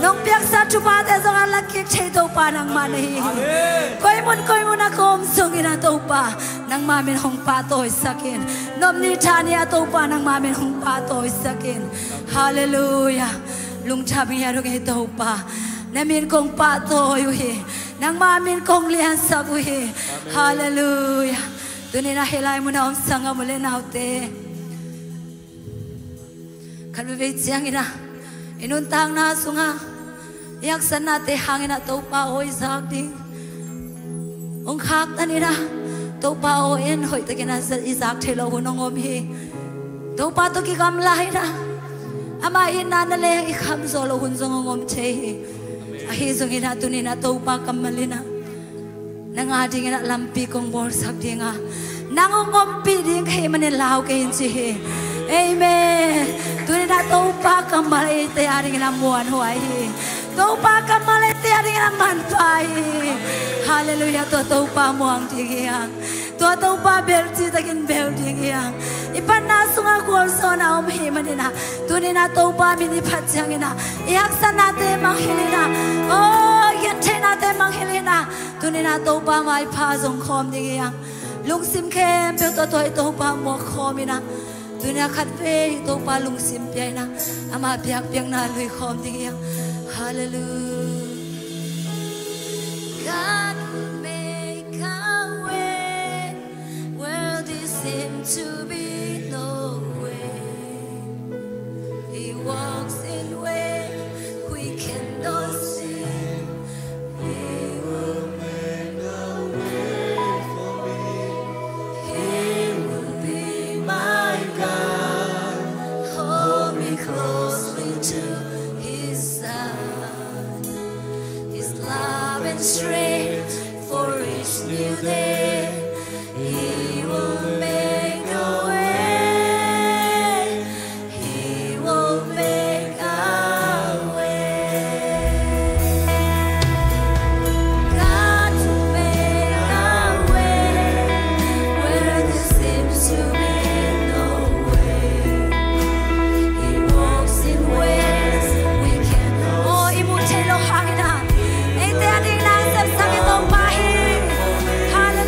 nong piaksa thuphate zong a la kik thei Topa nangmah na hi hi. Koi mun koi mun a ka om zongin ah Topa, nangmah min hong pahtawisak in. Nop ni tha ni ah Topa, nangmah min hong pahtawisak in. Halleluiah. Lungtha bing hi a dong ei Topa, na min kong pahtawi uh hi. Nangmah min kong liansak uh hi. Halleluiah. Tuni-in ah hih lai mun a om sanggam u le naute, khat veivei ciangin ah i nuntakna sungah i haksatnate hangin ah Topa aw i zak ding hong khaktan in ah, Topa aw in hoihtakin ah i zak theih loh hun hong om hi. Topa tawh kigamla in ah ama itna nangawn i kham zawh loh hun zong hong om thei hi. Ahi zongin ah tuni-in ah Topa kammal in ah nang a dingin ah lampi kong bawlsak ding a, nang hong ompih ding ka hih manin lau kei in ci hi. Amen. Tuni-in ah Topa kammal eite a dingin ah muanhuai hi. Topa kammal eite a dingin ah manpha hi. Halleluiah. Tua Topa muang ding hi hang. Tua Topa bel citakin bel ding hi hang. I phatna sungah gualzawhna om ahih manin ah, tuni-in ah Topa min i phat ciangin ah i haksatnate mangngilh in ah, aw, i gentheihnate mangngilh in ah, tuni-in ah Topa maipha zong khawm ding hi hang. Lungsim khempeuh tawh tua i Topa muak khawm in ah, tuni-in ah khatvei Topa lungsim pia in ah, ama biakpiakna lui khawm ding hi hang. Halleluiah. God will make a way where there seem to be no way. He walks in way we cannot see. He will make a way for me. He will be my God. Hold me closely to his side. His love and strength for each new day. He will make a way. He will make a way. God will make a way where there seems to be no way. He walks in ways we cannot see. Aw, i muh theih loh hangin ah eite a dingin ah sepsak i Topa hi. Halleluiah.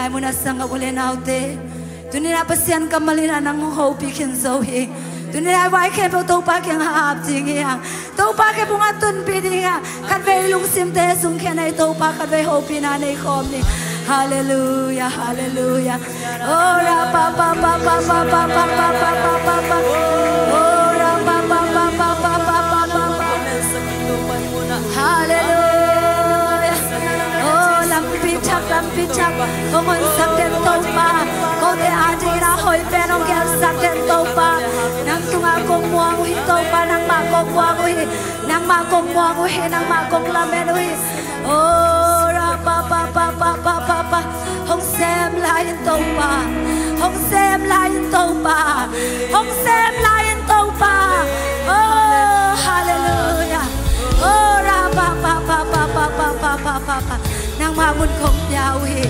Munah sang a u le naute, tuni-in ah Pasian kammal in ah nang hong hopih khin zo hi. Tuni-in ah vai khempeuh Topa kiangah ap ding hi hang. Topa khe bungah tunpih ding hi hang. Khatvei lungsimte sung khen ei Topa, khatvei hopihna nei khawm ni. Halleluia, halleluia. Oh, ra pa pa pa. Oh, ra pa pa pa. Halleluia. Oh, lampi thak, lampi thak. Hong honsak den Topa. Kote adingin a hoih pen hong gelsak den Topa. Nang tungah kong muang uh hi Topa, nangmah kong muang uh hi. Nangmah kong muang uh hi, nangmah kong lamen uh hi. Oh, ra pa pa. Hong sem lai in Topa. Hong sem lai in Topa. Hong sem lai in Topa. Oh, halleluia. Oh, ra pa pa. Nangmah mun kong pia uh hi.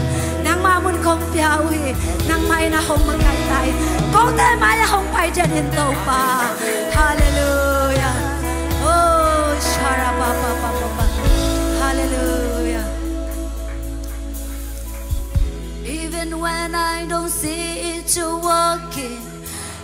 Nangmah mun kong pia uh hi. Nangmah in ah hong makaih ta in. Kote mai-ah hong pai den in Topa. Halleluia. Oh, shara pa pa pa pa pa. Halleluia. Even when I don't see it, you're working.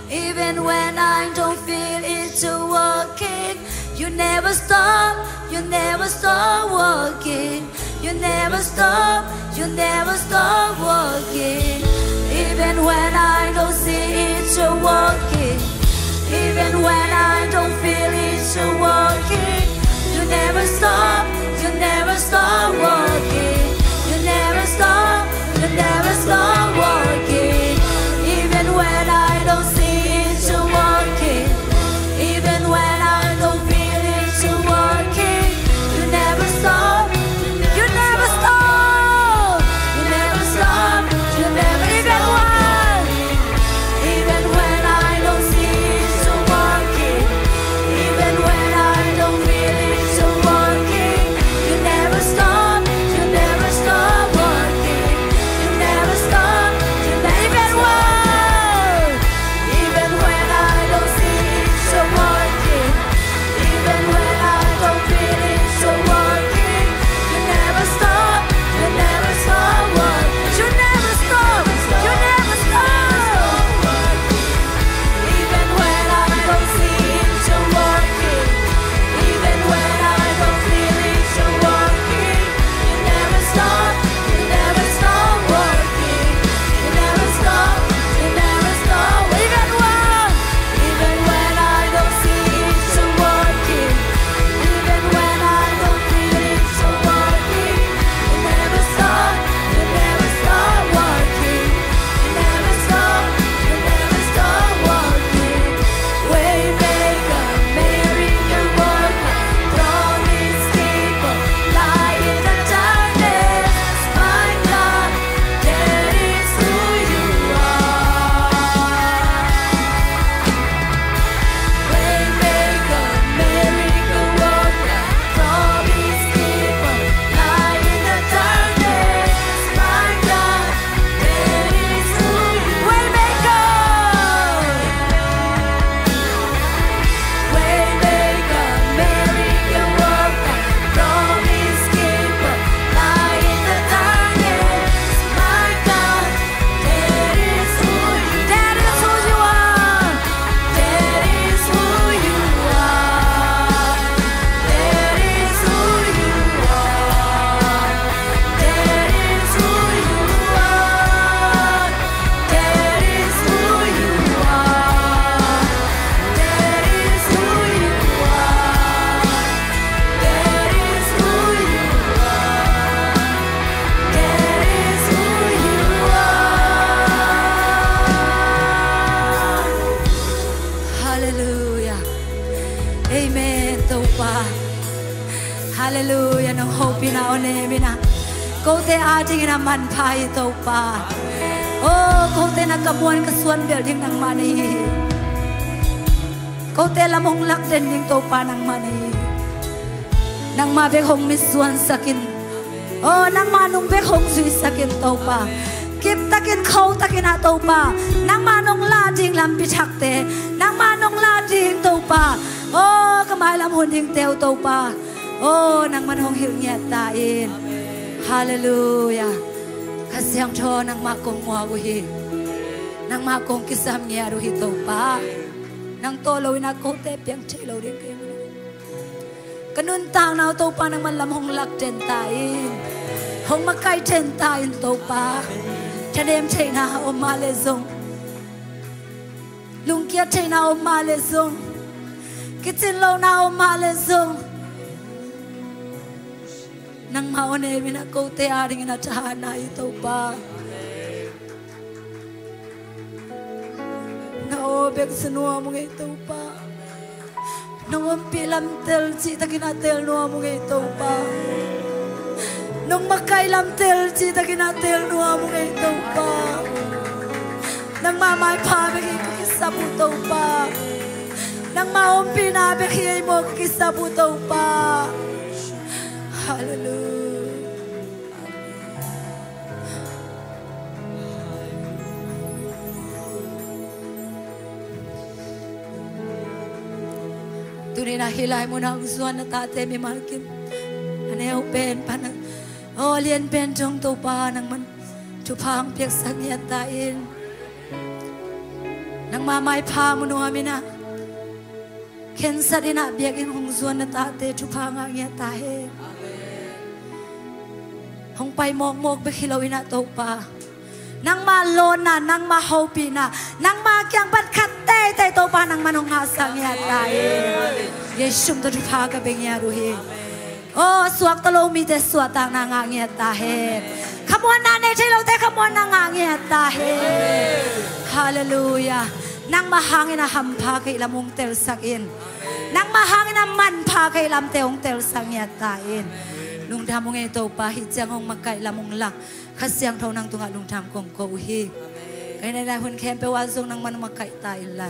Even when I don't feel it, you're working. You never stop, you never stop working. You never stop, you never stop working. Even when I don't see it, you're working. Even when I don't feel it, you're working. You never stop, you never stop working. You never stop, you never stop working. Even when I don't see it, you're working. Even when I don't feel it, you're working. You never stop, you never stop, you never stop, you never stop. Even when I don't see it, you're working. Even when I don't feel it, you're working. You never stop, you never stop working. You never stop, you never stop. Even when I don't see it, you're working. Even when I don't feel it, you're working. You never stop, you never stop working. You never stop, you never stop. Even when I don't see it, you're working. Even when I don't feel it, you're working. You never stop, you never stop working. You never stop, you never stop. Even when, even when I don't see it, you're working. Even when I don't feel it, you're working. You never stop, you never stop working. You never stop, you never stop working. Waymaker, miracle worker, promise keeper, light in the darkness, my God, that is who you are. Waymaker, miracle worker, promise keeper, light in the darkness, my God, that is who you are. Waymaker. Waymaker, miracle worker, promise keeper, light in the darkness, my God, that is who you, that is who you are. That is who you are. That is who you are. That is who you are. That is who you are. That is who you are. That is who you are. That is who you are. Halleluia. Amen, Topa. Halleluia, nong hopihna aw nem in ah. Kote adingin a manpha hi Topa. Oh, kote na ka muan ka suan bel ding nangmah na hi hi. Kote lam hong lak den ding Topa nangmah na hi hi. Nangmah bek hong mitsuansak in. Oh, nangmah nung bek hong zuisak in Topa. Kiptakin khotakin ah Topa, nangmah nong lah ding lampi thakte, nangmah nong lah ding Topa. Oh, ka mailam hun dingte uh Topa. Oh, nangman hong hilh ngiat ta in. Halleluia. Kha Siangtho nangmah kong muak uh hi. Nangmah kong kisam ngiat uh hi Topa. Nang tawh lo-in ah kote piang thei lo ding kei maw. Ka nuntakna uh Topa nangman lam hong lak den ta in, hong makaih den ta in Topa. Thanem theihna om mah leh zong, lungkiat theihna om mah leh zong, kicin lohna om mah leh zong, nangmah aw nem in ah kote adingin ah thahatna hi Topa. Na aw bek sa nuam ung ei Topa. Nong ompih lam tel cihtakin ah tel nuam ung ei Topa. Nong makaih lam tel cihtakin ah tel nuam ung ei Topa. Nangmah maipha bek hi ka kisap uh Topa. Nangmah ompihna bek hi ei maw ka kisap uh Topa. Halleluiah. Tuni-in ah hih lai munah hong zuan na tate mimal kim, a neu pen pan, aw a lian pen dong Topa nangman thupha hong piaksak ngiat ta in. Nangmah maipha mu nuam in ah khensat in ah biakinn hong zuan na tate thupha ngah ngiat ta hen. Hong pai mawkmawk bek hi lo-in ah Topa, nangmah lawnna, nangmah hopihna, nangmah kiang pan khat teitei Topa nangman hong ngahsak ngiat ta hen. Jesuh min tawh thupha ka pia ngiat uh hi. Aw suakta lo mite suahtakna ngah ngiat ta hen. Khamuanna nei thei lote khamuanna ngah ngiat ta hen. Halleluiah. Nangmah hangin ah hampha ka hih lam hong telsak in. Nangmah hangin ah manpha ka hih lamte hong telsak ngiat ta in. Lungdam ung ei Topa, hih ciang hong makaih lam hong lak Kha Siangtho nang tungah lungdam kong ko uh hi. Ka hih na hun khempeuh ah zong nangman makaih ta inla,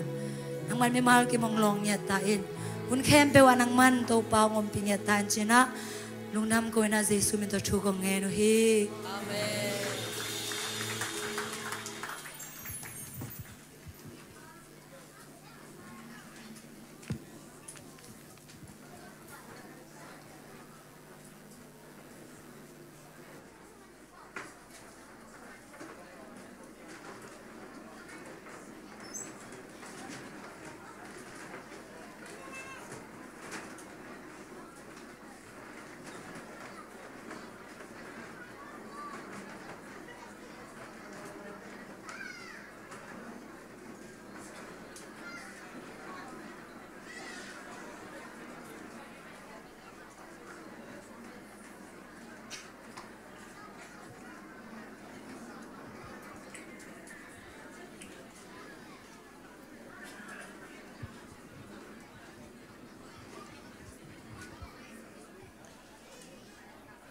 nangman mimal kim hong lawng ngiat ta in. Hun khempeuh ah nangman Topa hong ompih ngiat ta in ci-in ah lungdam ko-in ah Jesuh min tawh thu kong ngen uh hi. Amen.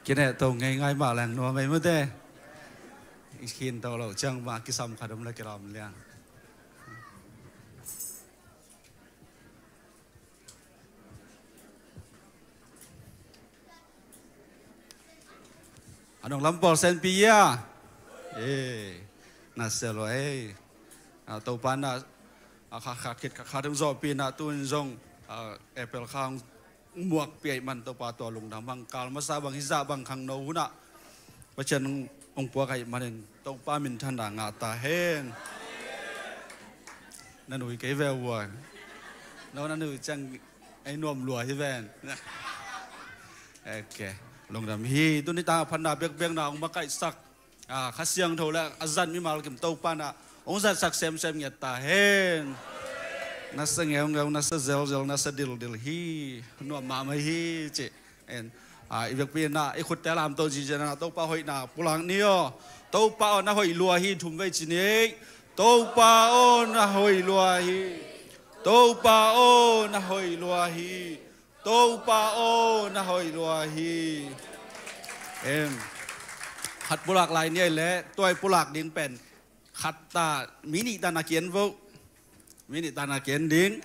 Kinehto ngeingai mah leng nuam ei mate. I khin to lo ciang mah kisam khat om le kilawm liang. A nong lam pawl senpi ia. Ee, na sia lua ei. A, Topa na, a, kha, kha, khit kha, kha tung zawhpih na tu in zong, a, April kha hong muakpih ahih man Topa tua lungdam hang kal masa bang hizah bang khangno hunah Pasian hong, hong puak ahih manin Topa minthanna ngah ta hen. Na nui kei ve ua. No na nui ciang ei nuam lua hi ven. Ok. Lungdam hi. Tuni ta phatna biakbiakna hong makaihsak, a, Kha Siangtho le a zat mimal kim Topa na hong zatsak semsem ngiat ta hen. Na sa ngeungeu, na sa zelzel, na sa dildil hi. Nuam mahmah hi ci. En, a, i vekpi na i khutte lamto ziazia na Topa hoihna pulak ni aw. Topa aw na hoih lua hi thum vei ci ni. Topa aw na hoih lua hi. Topa aw na hoih lua hi. Topa aw na hoih lua hi. Em. Khat pulak lai ni ei le tuai pulak ding pen khat ta, mi nih ta na kian vo. Mi nih ta na kian ding.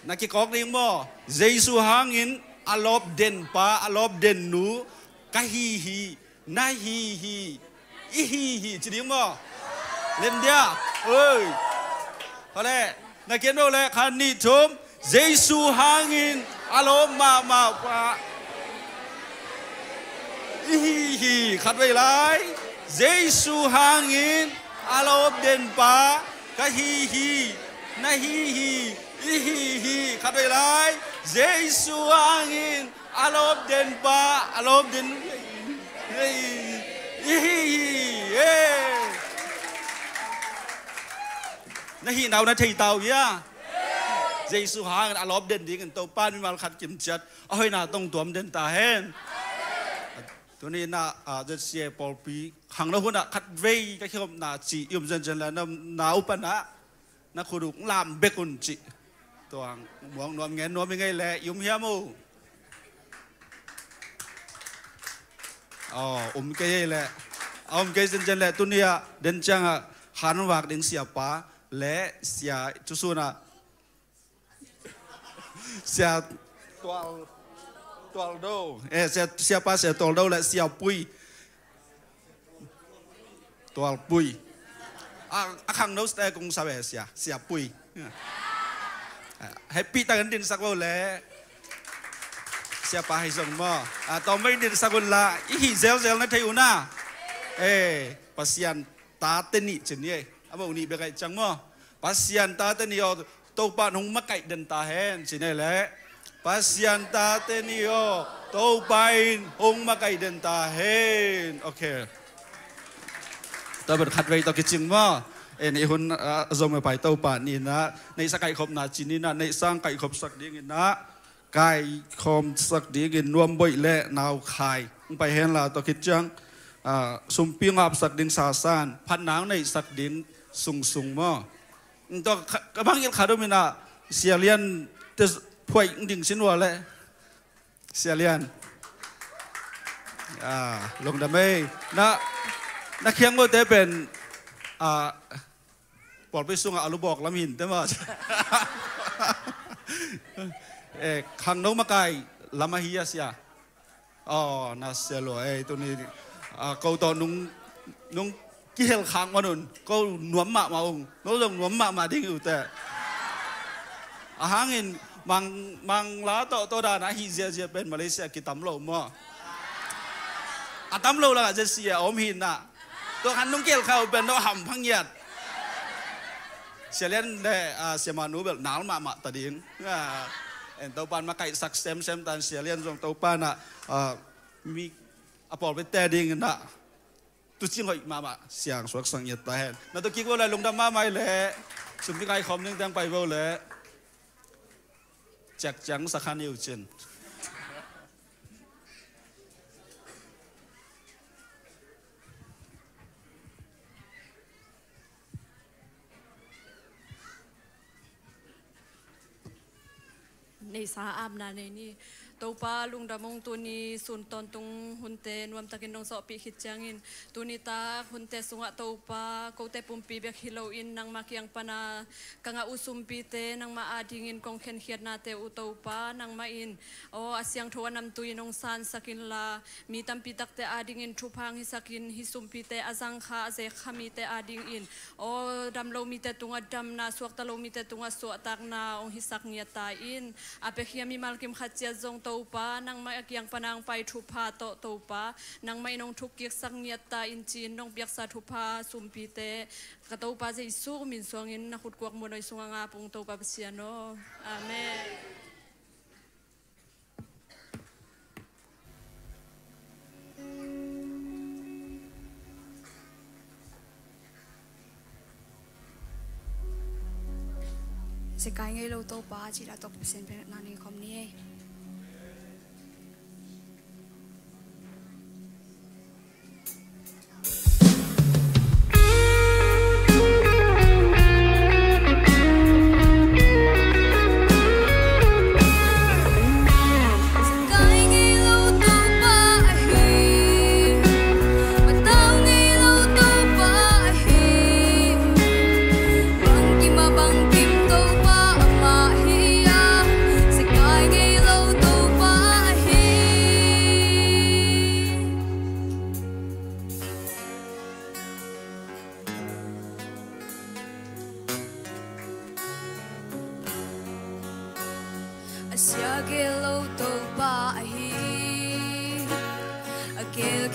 Na kikawk ding maw? Jesu hangin a lawp den pa, a lawp den nu ka hi hi, na hi hi, i hi hi ci ding maw? Lem dia. Oi. Hale. Na kian vo le khan nih thum. Jesu hangin a lawp mahmah pa i hi Hi, khatvei lai. Jesu hangin a lawp den pa ka hi hi. Na hi hi, i hi hi. Khatvei lai. Jesu hangin a lawp den pa, a lawp den, i hi hi. Eh. Na hihna uh na thei ta uh hia? Jesu hangin a lawp den dingin Topa'n mimal khat kimciat a hoihna tawh hong tuam den ta hen. Tuni in ah, ah, Z C A pawlpi khangno hun ah khatvei ka kikhopna cih i um zenzen leh na, na uh pan ah na khut uh lam bek un cih. Tua muang nuam ngen nuam i ngei leh i um hiam uh? Aw, um kei ei leh. A um kei zenzen leh tuni ah den ciang ah khan vak ding siapa leh sia, tusun ah Sia Tual, Tual Do. Eh, Sia, Siapa Sia Tual Do leh Sia Pui. Tual Pui. A, a khangno site kong sa ve Sia, Sia Pui. Happy takin dinsak vo leh. Siapa hi zong maw. A, tawm vei dinsak un la. I hih zelzel na thei un a. Eh, Pasian tate nih cin ni ei. A mo nih bek aih ciang maw. Pasian tate nih aw, Topa in hong makaih den ta hen, ci nei leh. Pasian tate nih aw, Topa in hong makaih den ta hen. Ok. Tua bel khatvei tawh kicing maw. En i hun, ah, zom e pai Topa ni in ah, neihsa kaihkhopna ci ni in ah, neihsa kaihkhopsak ding in ah, kaikhawmsak dingin Nuamboih le Naukhai hong pai hen la, tua khit ciang, ah, sumpi ngapsak ding Sasan, phatna hong neihsak ding Sungsung maw. Tua ka, ka bang ilh khat om in ah, Sia Lian te phuaih hong ding sin ua le. Sia Lian. Ah, lungdam ei. Na, na khiang maw te pen, ah, pawlpi sungah a lubawk lam hin te maw. Eh, khangno makai lam ahi a sia. Aw, na sia lua ei, tuni, ah, ko tawh nung, nung kihel khak man un, ko nuam mahmah ung, no zong nuam mahmah ding uh teh. A hangin mang, Mangla tawh, tawh dan ahi ziazia pen Malaysia kitam lo maw. A tam lo lakah zia sia om hi na. Tua khan nung kihel kha uh pen no hampha ngiat. Sia Lian le, ah, Sia Manu bel nal mahmah ta ding. Ah, en Topa'n makaihsak semsem tan Sia Lian zong Topa'n ah, ah, mi a pawlpi te ding in ah tuucing hoih mahmah siang suaksak ngiat ta hen. Na tua kik vo le lungdam mahmah ei le. Sumpi kaikhawm ding teng pai vo le. Ciakciang sa kha ni uh cin. Neihsa apna nei ni. Topa lungdam ung, tuni sun tawntung hunte nuamtakin nong zawhpih khit ciangin, tuni tak hunte sungah Topa kote pumpi bek hi loin nangmah kiang pana ka ngah uh sumpite nangmah adingin kong khenkhiatnate uh Topa nangmah in, aw, a siangtho a namtui nong sansak inla, mi tampi takte adingin thupha hong hisakin, hih sumpite a zangkha a zekkha mite adingin, aw, dam lo mite tungah damna, suakta lo mite tungah suahtakna hong hisak ngiat ta in. A piakhia mimal kim khat ciat zong Topa nangmah a kiang pana hong pai thupha tawh Topa nangmah in hong thukkiksak ngiat ta in ci-in nong piaksa thupha sumpite ka Topa Jesu min suangin na khutkuak muanhuai sungah ngap ung Topa Pasian aw. Amen. Zekai ngei lo Topa cih dah tawh Pasian biakna nei khawm ni ei.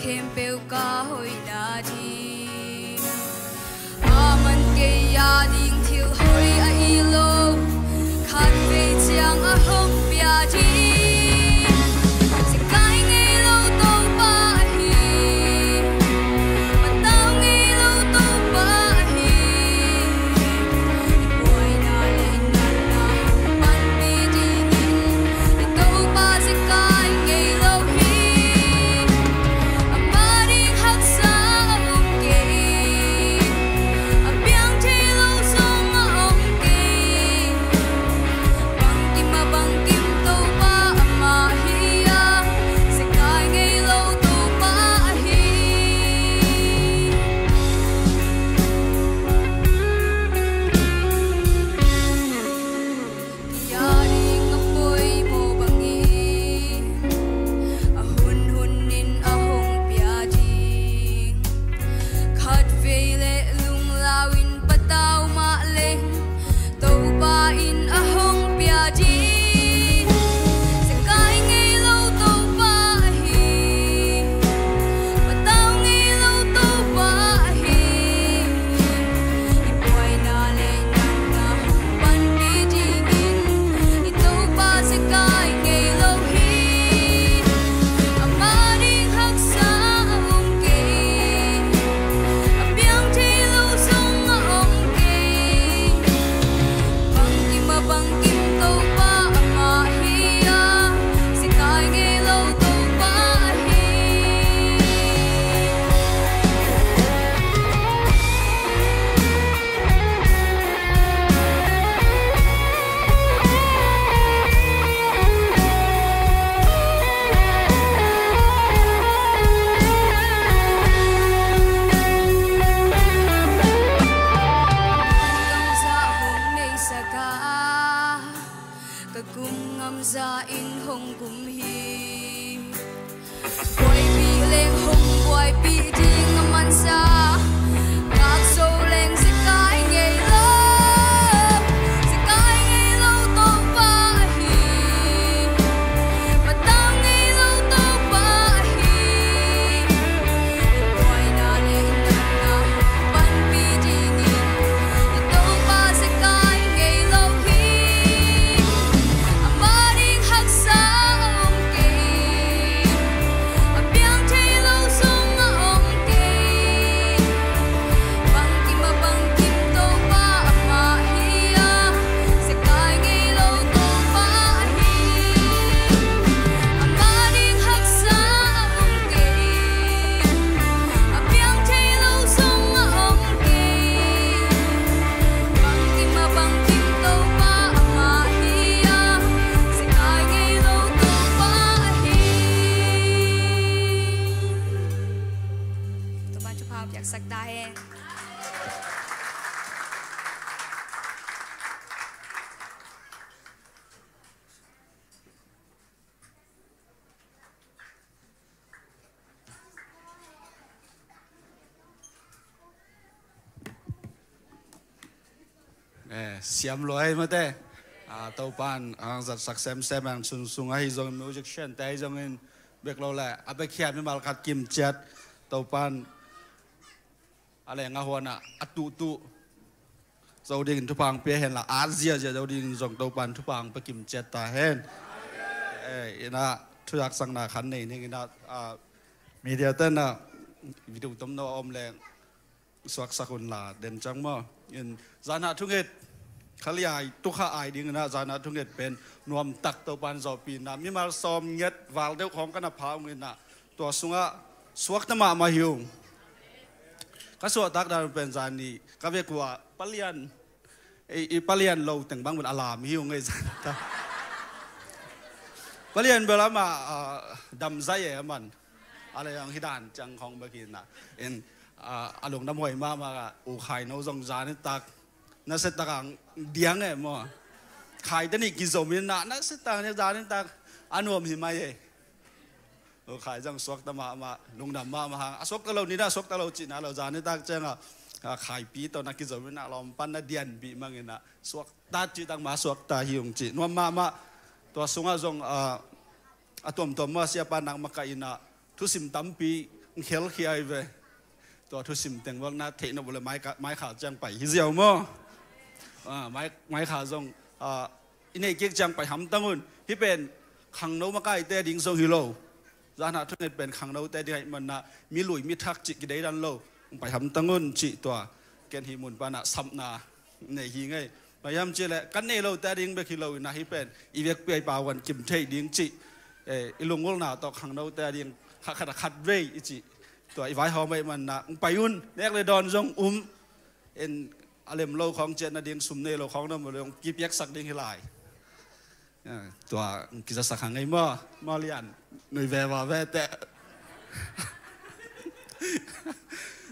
Khempeuh ka hoihna ding. Aman kei a ding thil hoih ahi lo, khatvei ciang a hong pia ding. Sikai ngei lo Topa ahi, patau ngei lo Topa ahi. I buaina le i natna hong panpih dingin, i Topa sikai ngei lo hi. Amah ding haksa a om kei, a piang thei lo zong a om kei. Bangkim a bangkim Topa amah hi a, sikai ngei lo Topa ahi. Kei a ding a poimawh bangin, a hunhun in a hong pia ding. Khatvei le lunglau in patau mah leng, Topa in a hong pia ding. Sikai ngei lo Topa ahi, patau ngei lo Topa ahi. I buaina le i natna hong panpih dingin, i Topa sikai ngei lo hi. Amah ding haksa a om kei, a piang thei lo zong a om kei. Bangkim a bangkim Topa amah hi a, sikai ngei lo Topa ahi. Ka kum ngamza in hong kum hi. Buaipih leng hong buaipih ding a mansa, ngak zo leng sikai ngei lo. Sikai ngei lo Topa ahi, patau ngei lo Topa ahi. I buaina le i natna hong panpih dingin, i Topa sikai ngei lo hi. Amah ding haksa a om kei, a piang thei lo zong a om kei. Bangkim a bangkim Topa amah hi a, sikai ngei lo Topa ahi. Amah ding haksa a om kei, a piang thei lo zong a om kei. Bangkim a bangkim Topa amah hi a, sikai ngei lo Topa ahi. Topa thupha piaksak ta hen. Eh, siam lua ei mate. Ah, Topan ang zatsak semsem ang sunsung ahi zongin, musician te ahi zongin, bek lo le a bek hiam mimal khat kim ciat Topan a leng a huan ah a tuhtuh zo dingin thupha ang pia hen la, at ziazia zo dingin zong Topan thupha ang pia kim ciat ta hen. Eh, ina thuzaksakna khan nei ning ina, ah, media ten ah video tomno a om leng suaksak un la den cang maw. In zanah thunget khaliai tukha ai ding ina zanah thunget pen nuamtak Topan zawhpihna mimal sawm nget val deuh khawng ka na pha ung ina tua sungah suakta mahmah hi ung. Ka suahtak dan pen zani ka vek uh a palian, i, i palian lo teng bang bel a lam hi ung ei zan ta. Palian bel amah, ah, damzai e aman. A le ang hi dan ciang khawng bek hi na. In, ah, a lungdam huai mahmah a U Khai no zong zani tak. Nasia tak ang diang e maw. Khai te nih kizom in na, nasia tak ang zani tak a nuam hi mai e. U Khai zong suakta mahmah, lungdam mahmah hang. A suakta lo ni na, suakta lo cihna lo, zani tak ciang a, a Khaipi tawh na kizom in na, lawm pan na dianpih mang in na, suakta cih tak mah suakta hi ung cih. Nuam mahmah, tua sungah zong, a, a tuamtuam mah siapa nak makaih in na, thusim tampi Khelkhia hi ve. Tua thusim teng bang na theih nop uh leh mai kha, mai kha ciang pai hi ziau maw? Ah, mai, mai kha zong, ah, i neih kik ciang pai hamtang un. Hih pen khangno makaite ding zong hi lo. Zan ah thunget pen khangnote ding ahih manin ah mi lui mi thak cih kideidan lo. Pai hamtang un cih tua ken hih mun pan ah sapna nei hi ing ei. Bang hiam cih leh kan nei lote a ding bek hi lo in ah hih pen i vekpi a i Pauvan Kim theih ding cih, eh, i lunggulhna tawh khangnote a ding khat khat a khat vei i cih. Tua i vaihawm ahih manin ah pai un, nek le dawn zong um. In a lem lo khawng ciah nading sum nei lo khawng na mu le hong kipiaksak ding hi lai. Ah, tua kizasak hang ei maw? Maw Lian, nui veva ve teh.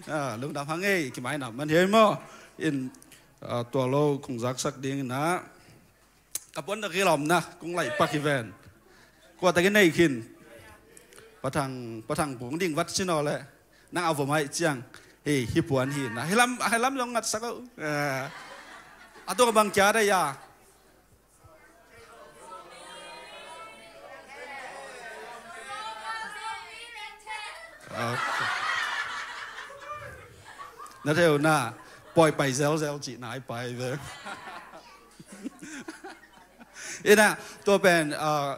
Ah, lungdam hang ei, kimainam man hi ei maw? In, ah, tua lo kong zaksak ding in ah ka puan na kilawmna kong laih pak hi ven. Kua takin nei khin? Pa Thang, Pa Thang Pung ding vat sin aw leh nang a vom ahih ciang, hei, hih puan hi na, hih lam, hih lam zong ngatsak aw. Ah, a tung a bang kia dai a. Na theu na, pawi pai zelzel cih nai pai ve. Ina, tua pen, ah,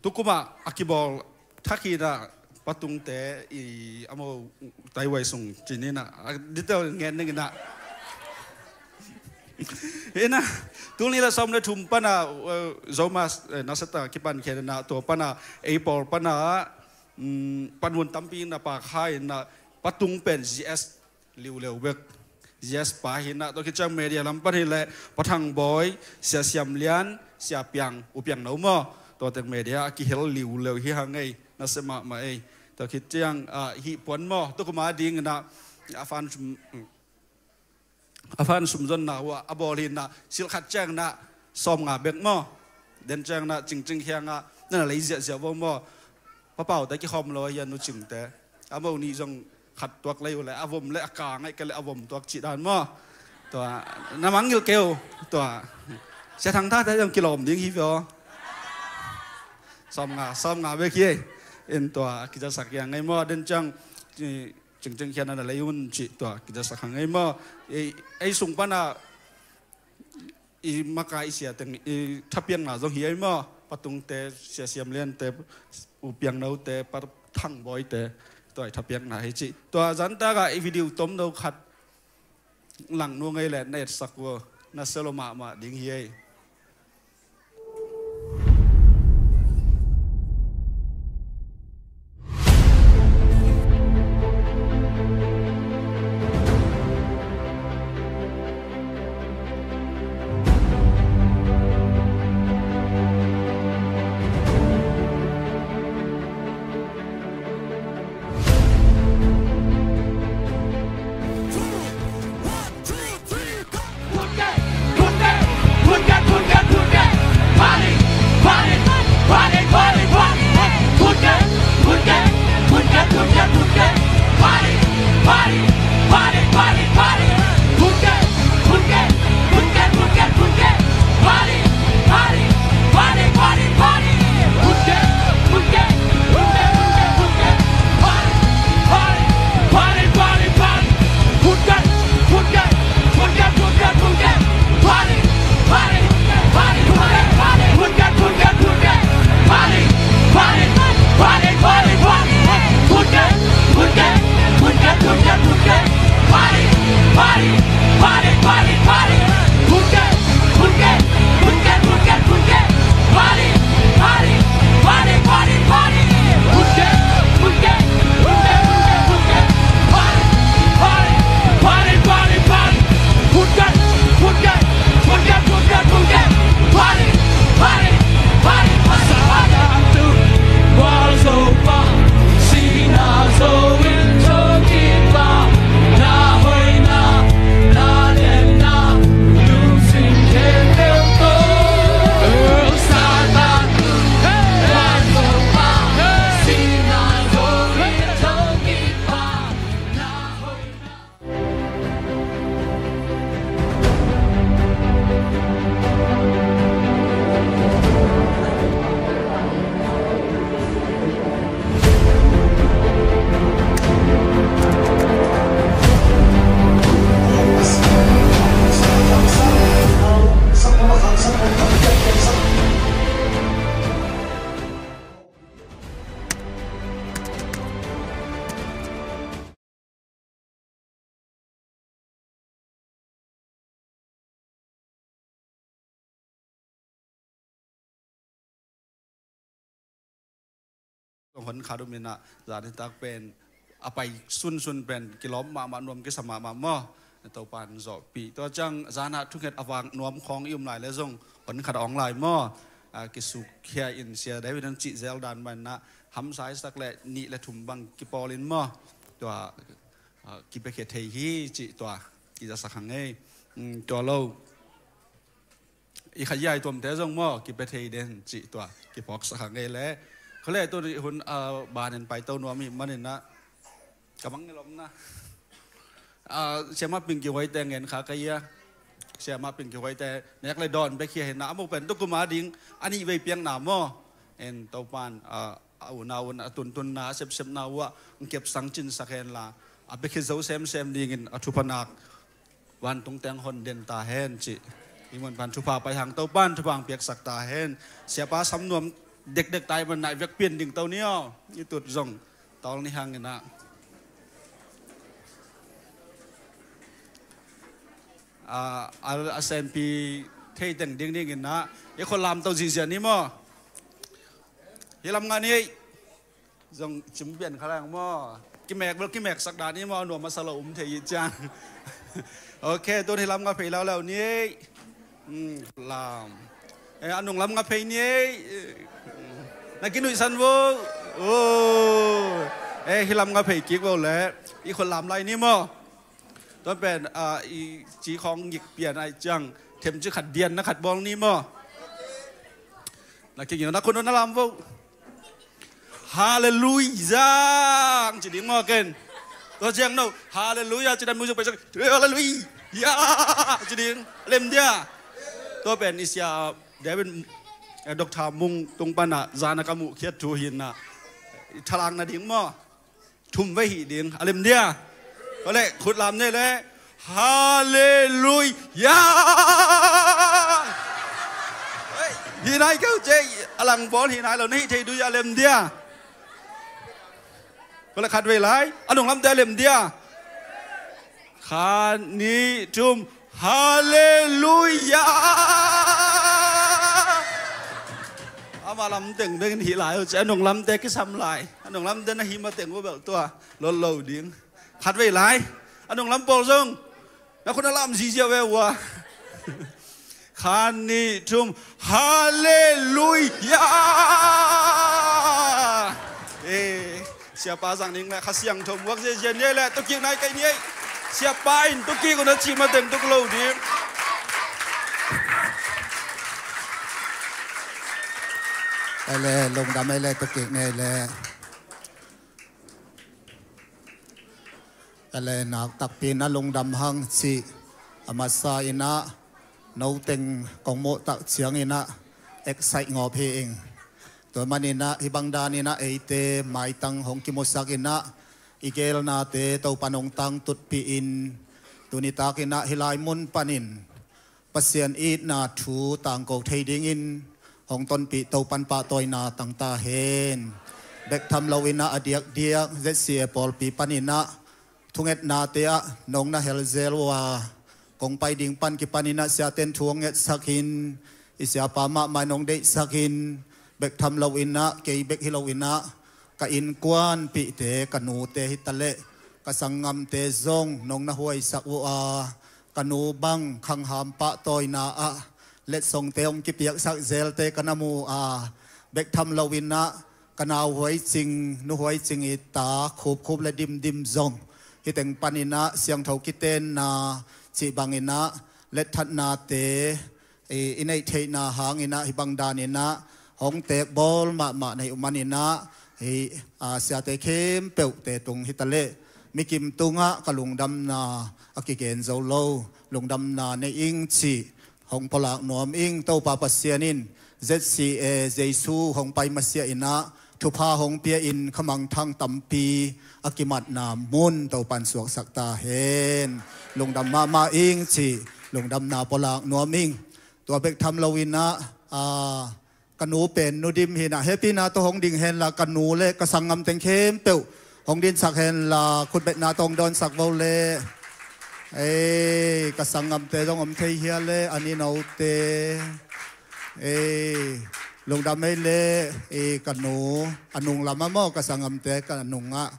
tukum a a kibawl thak hi na, Pa Tungte i a mo taiwai sung cih ni na, a detail ngen ning ina. Ina, tul nih le sawm le thum pan a, eh, Zomi, eh, nasep tak a kipan khin na, tua pan a, ei pawl pan a, mm, panmun tampi na pha kha in ah, Pa Tung pen G S liuleu bek. G S pa hi na, tua khit ciang media lam pan hi leh, Pa Thang Bawi, Sia Siam Lian, Sia Piang, U Piang No maw? Tua teng media a kihel liuleu hi hang ei, nasep mahmah ei. Tua khit ciang, ah, hih puan maw, tukum a ding in ah, a fan sum, a fan sum zonna uh a bawl hi na, sil khat ciang na, sawmnga bek maw? Den ciang na, Cingcing Khiang ah, na na lei ziahziah vo maw? Pa Pau te kikhawm lo hi a, Nu Cing te. A mo nih zong khat tuak lei uh leh, a vom leh a kang ahih kei leh a vom tuak cih dan maw? Tua, na mangngilh kei uh. Tua, Sia Thang Tha te zong kilawm ding hi ve aw. Sawmnga, sawmnga bek hi ei. In tua, kizasak hi hang ei maw? Den ciang, i, Cingcing Khiang na na lei un cih tua, kizasak hang ei maw? Ei, ei sung pan a, i makai i sia teng, i thapiakna zong hi ei maw? Pa Tungte, Sia Siam Liante, U Piang Note, Pa Thang Bawite, tua i thapiakna hi cih. Tua zantak a i video tomno khat lang nuam ei leh na etsak uh, na sia lo mahmah ding hi ei. Hon khat um in ah, zan nitak pen a pai sunsun pen kilawm mahmah, nuam kisa mahmah maw. Topa'n zawhpih. Tua ciang zan ah thunget a vak nuam khawng i um lai leh zong hon khat a ong lai maw. A, kisukkhia in Sia David in cih zel dan mah in ah, hamsa i sak leh nih le thum bang kipawl in maw. Tua, a, kipiakhia thei hi cih tua kizasak hang ei. Mm, tua lo, i khayiai tuamte zong maw, kipia thei den cih tua kiphawksak hang ei leh. Khole, tu hun, a, banin paito nuam i hih manin ah, ka mang ngel om na. A, Siamah Ping Kihuaite ngen kha ka hia. Siamah Ping Kihuaite nek le dawn bek hi a hi na, a muk pen tu kum a ding a nih vei piakna maw. En Topa'n, a, a unau un a tuntunna, a sepsepna uh ah hong kepsang cinsak hen la, a piakhia zo semsem dingin a thupha nak vantung teng hon den ta hen cih. I mun pan thupha pai hang, Topa'n thupha hong piaksak ta hen. Siapa sam nuam dekdek ta i hih manin ah i vekpi in dingto ni aw. I tut zong tawl ni hang in ah, a, a, a senpi thei teng dingding in ah, i khut lamto zihziah ni maw. Hih lam ngah ni ei. Zong cim pian kha lai hang maw. Kimek bel kimeksak dan ni maw, nuam a sa lo um thei hi ciang. Ok, tun hih lam ngah phei leuleu ni ei. Hmm, lam. Eh, a nung lam ngah phei ni ei. Na kinuihsan vo. Oh. Eh, hih lam ngah phei kik vo leh i khut lam lai ni maw. Tua pen, a, i ci khawng ngik pian ahih ciang themci khat dian na khat bawl ni maw. Na kingin na khut na lam vo. Halleluiah ci ding maw ken. Tua ciang no, halleluiah ci dan music pai sak, halleluiah ci ding. A lem dia. Tua pen i Sia David, eh, Doctor Mung tung pan ah zan a ka muh khiat thu hi in ah, i thalak nading maw. Thum vei hih ding. A lem dia. Khole, khut lam ni ei leh. Halleluiah. Hih nai keu cei, a lang bawl hih nai lo, na hih thei dui a lem dia. Khole, khat vei lai. A nung lamte a lem dia. Khat, nih, thum. Halleluiah. Ama lam teng bek in hih lai uh ci, a nung lamte kisam lai. A nung lamte na hih ma teng uh bel tua lotlo ding. Khat vei lai. A nung lam pawl zong na khut na lam zihziah ve uh a. Khat, nih, thum. Halleluiah. Eh, Siapa zang ning leh Kha Siangtho muak ziazia ni ei leh, tukik nai kei ni ei. Siapa in tukik uh na cih mateng tuk lo ding. Ei leh, lungdam ei leh, tukik ni ei leh. Ei leh, nak takpi in a lungdam hang cih a masa in ah, noteng kong muh tak ciangin ah, excite ngawp hi ing. Tua manin ah, hih bang danin ah eite maitang hong kimusak in ah, i geelnate Topa'n hong tangtutpih in, tuni takin ah hih lai mun panin Pasian itna thu tangko thei dingin hong tonpih Topa'n pahtawina tang ta hen. Bek tham loin ah a diakdiak Z C A pawlpi panin ah thungetnate ah nong na hel zel uh a, kong pai ding pan kipanin ah siate'n thu hong ngetsak in, i siapa mahmah in hong deihsak in, bek tham loin ah, kei bek hi loin ah, ka innkuanpihte, ka nute hi ta leh, ka sanggamte zong nong na huaisak uh a, ka nu bang khangham pahtawina ah letsongte hong kipiaksak zelte ka na mu a, bek tham loin ah, ka nauhuai cing, nuhuai cing i ta, khupkhup le dimdim zong, hih teng panin ah siangtho kitenna cih bangin ah, letthatnate i, i neih theihna hangin ah, hih bang danin ah hong teekbawl mahmah na hih uh manin ah, hih, a, siate khempeuhte tung hi ta leh, mikim tungah ka lungdamna a kigen zo lo, lungdamna nei ing cih hong pulak nuam ing. Topa Pasian in Z C A Jesu hong pai masiah in ah, thupha hong pia in, khamangthang tampi a kimatna mun Topa'n suaksak ta hen. Lungdam mahmah ing cih lungdamna pulak nuam ing. Tua bek tham loin ah, a, ka nu pen nu dim hi in ah, hehpihna tawh hong ding hen la, ka nu le ka sanggam teng khempeuh hong dinsak hen la, khutbetna tawh hong dawnsak vo leh. Ei, ka sanggamte zong om thei hia leh, a ni note. Ei, Lungdam ei le, i ka nu, a nung lam a maw, ka sanggamte ka nung ah,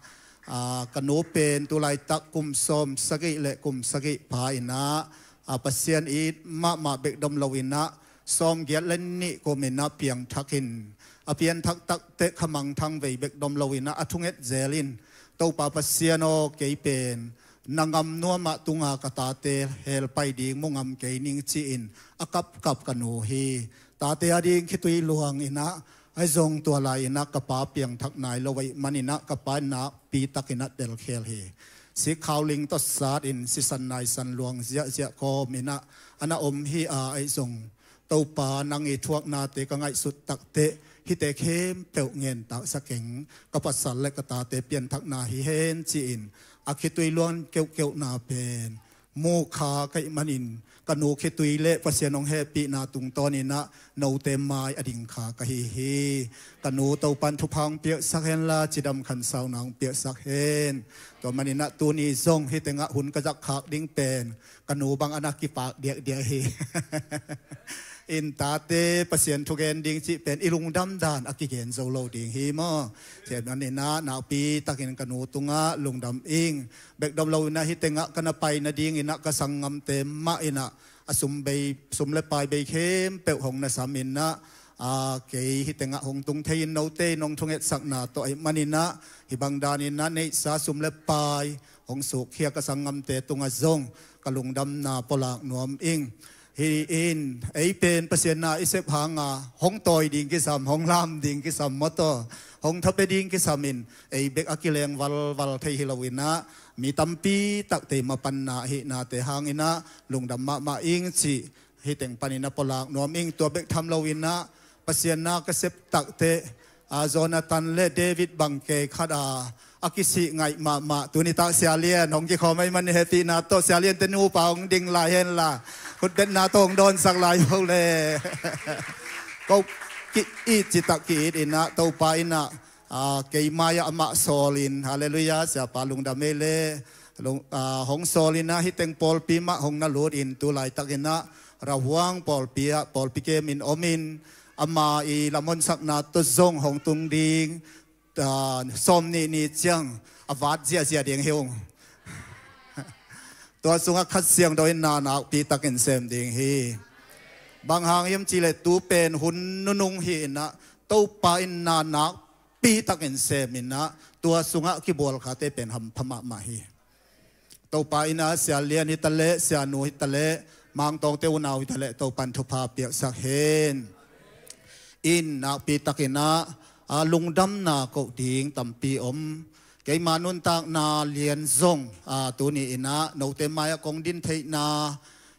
a, ka nu pen tu laitak kum sawm sagih le kum sagih pha inah, a, Pasian it mahmah bek dom lo inah, sawm giat le nih kum inah piangthak in, a pianthak takteh khamangthang vei bek dom lo inah, a thunget zel in, Topa Pasian aw, kei pen na ngam nuamah tunga ka tate hel pai ding mu ngam kei ning ci-in a kapkap ka nu hi. Tate a ding khitui luang inah, ahi zong tua lai inah ka pa piangthak nai lo ahih man inah ka pa in nakpi tak inah telkhel hi. Sikkhau ling tawh sat in sisan naisan luang ziahziah kawm inah a na om hi a, ahi zong Topa nang i thuaknate ka ngaihsut takteh hihte khempeuh ngen taksa keng, ka pasal le ka tate pianthakna hi hen ci-in a khitui luang keuhkeuhna pen mu kha ka hih manin, ka nu khitui le Pasian hong hehpihna tungtawn inah note mai a ding kha ka hi hi. Ka nu Topan thupha hong piaksak henla, cidam khansauna hong piaksak hen. Tua man inah tuni zong hih tengah hun ka zak khak ding pen ka nu bang a na kipak diakdiak hi. In tate Pasian thugen ding cih pen i lungdam dan a kigen zo lo ding hi maw? Tua man inah nakpi takin ka nu tungah lungdam ing. Bek dom lo inah hih tengah ka na pai nading inah ka sanggamte mah inah a sum bei, sum le pai bei khempeuh hong na sam inah, a, kei hih tengah hong tung thei in note in hong thungetsakna tawh ahih man inah, hih bang dan inah neihsa sum le pai hong sukkhia ka sanggamte tungah zong ka lungdamna pulak nuam ing. Hih in ei pen Pasian na i sep hanga hong tawi ding kisam, hong lam ding kisam maw taw, hong thapia ding kisam in ei bek a kileng valval thei hi lo inah, mi tampi takte mapanna ahihnate hang inah lungdam mahmah ing cih hih teng pan inah pulak nuam ing. Tua bek tham lo inah Pasian na ka sep takteh, a, Jonathan le David bang kei khat a, a kisih ngaih mahmah tuni tak Sia Lian hong kikhawm ahih man hehpihna tawh Sia Lian te nupa hong ding lai henla, khutbetna tawh hong dawnsak lai ho le. Ko ki-it citak ki-it inah Topa inah, a, kei mai-ah amah sawlin, halleluiah, siapa lungdam ei le, lung-, a, hong sawlin ah hih teng pawlpi mah hong na lut in tu laitak inah Rahuang pawlpi ah pawlpi kem in om in, ama i lamonsakna tawh zong hong tung ding, a, sawm nih ni ciang a vat ziahziah ding hi ung. Tua sungah Kha Siangtho in na nakpi takin sem ding hi. Bang hang hiam cih leh tu pen hun nunung hi inah, Topa in na nakpi takin sem inah, tua sungah kibual khate pen hampha mahmah hi. Topa inah Sia Lian hi taleh, Sia Nu hi taleh, Mangtawngte unau hi taleh, Topan thupha piaksak hen. In nakpi tak inah, a, lungdamna koh ding tampi om. Keima nuntakna lian zong, a, tuni inah note mai-ah kong din theihna,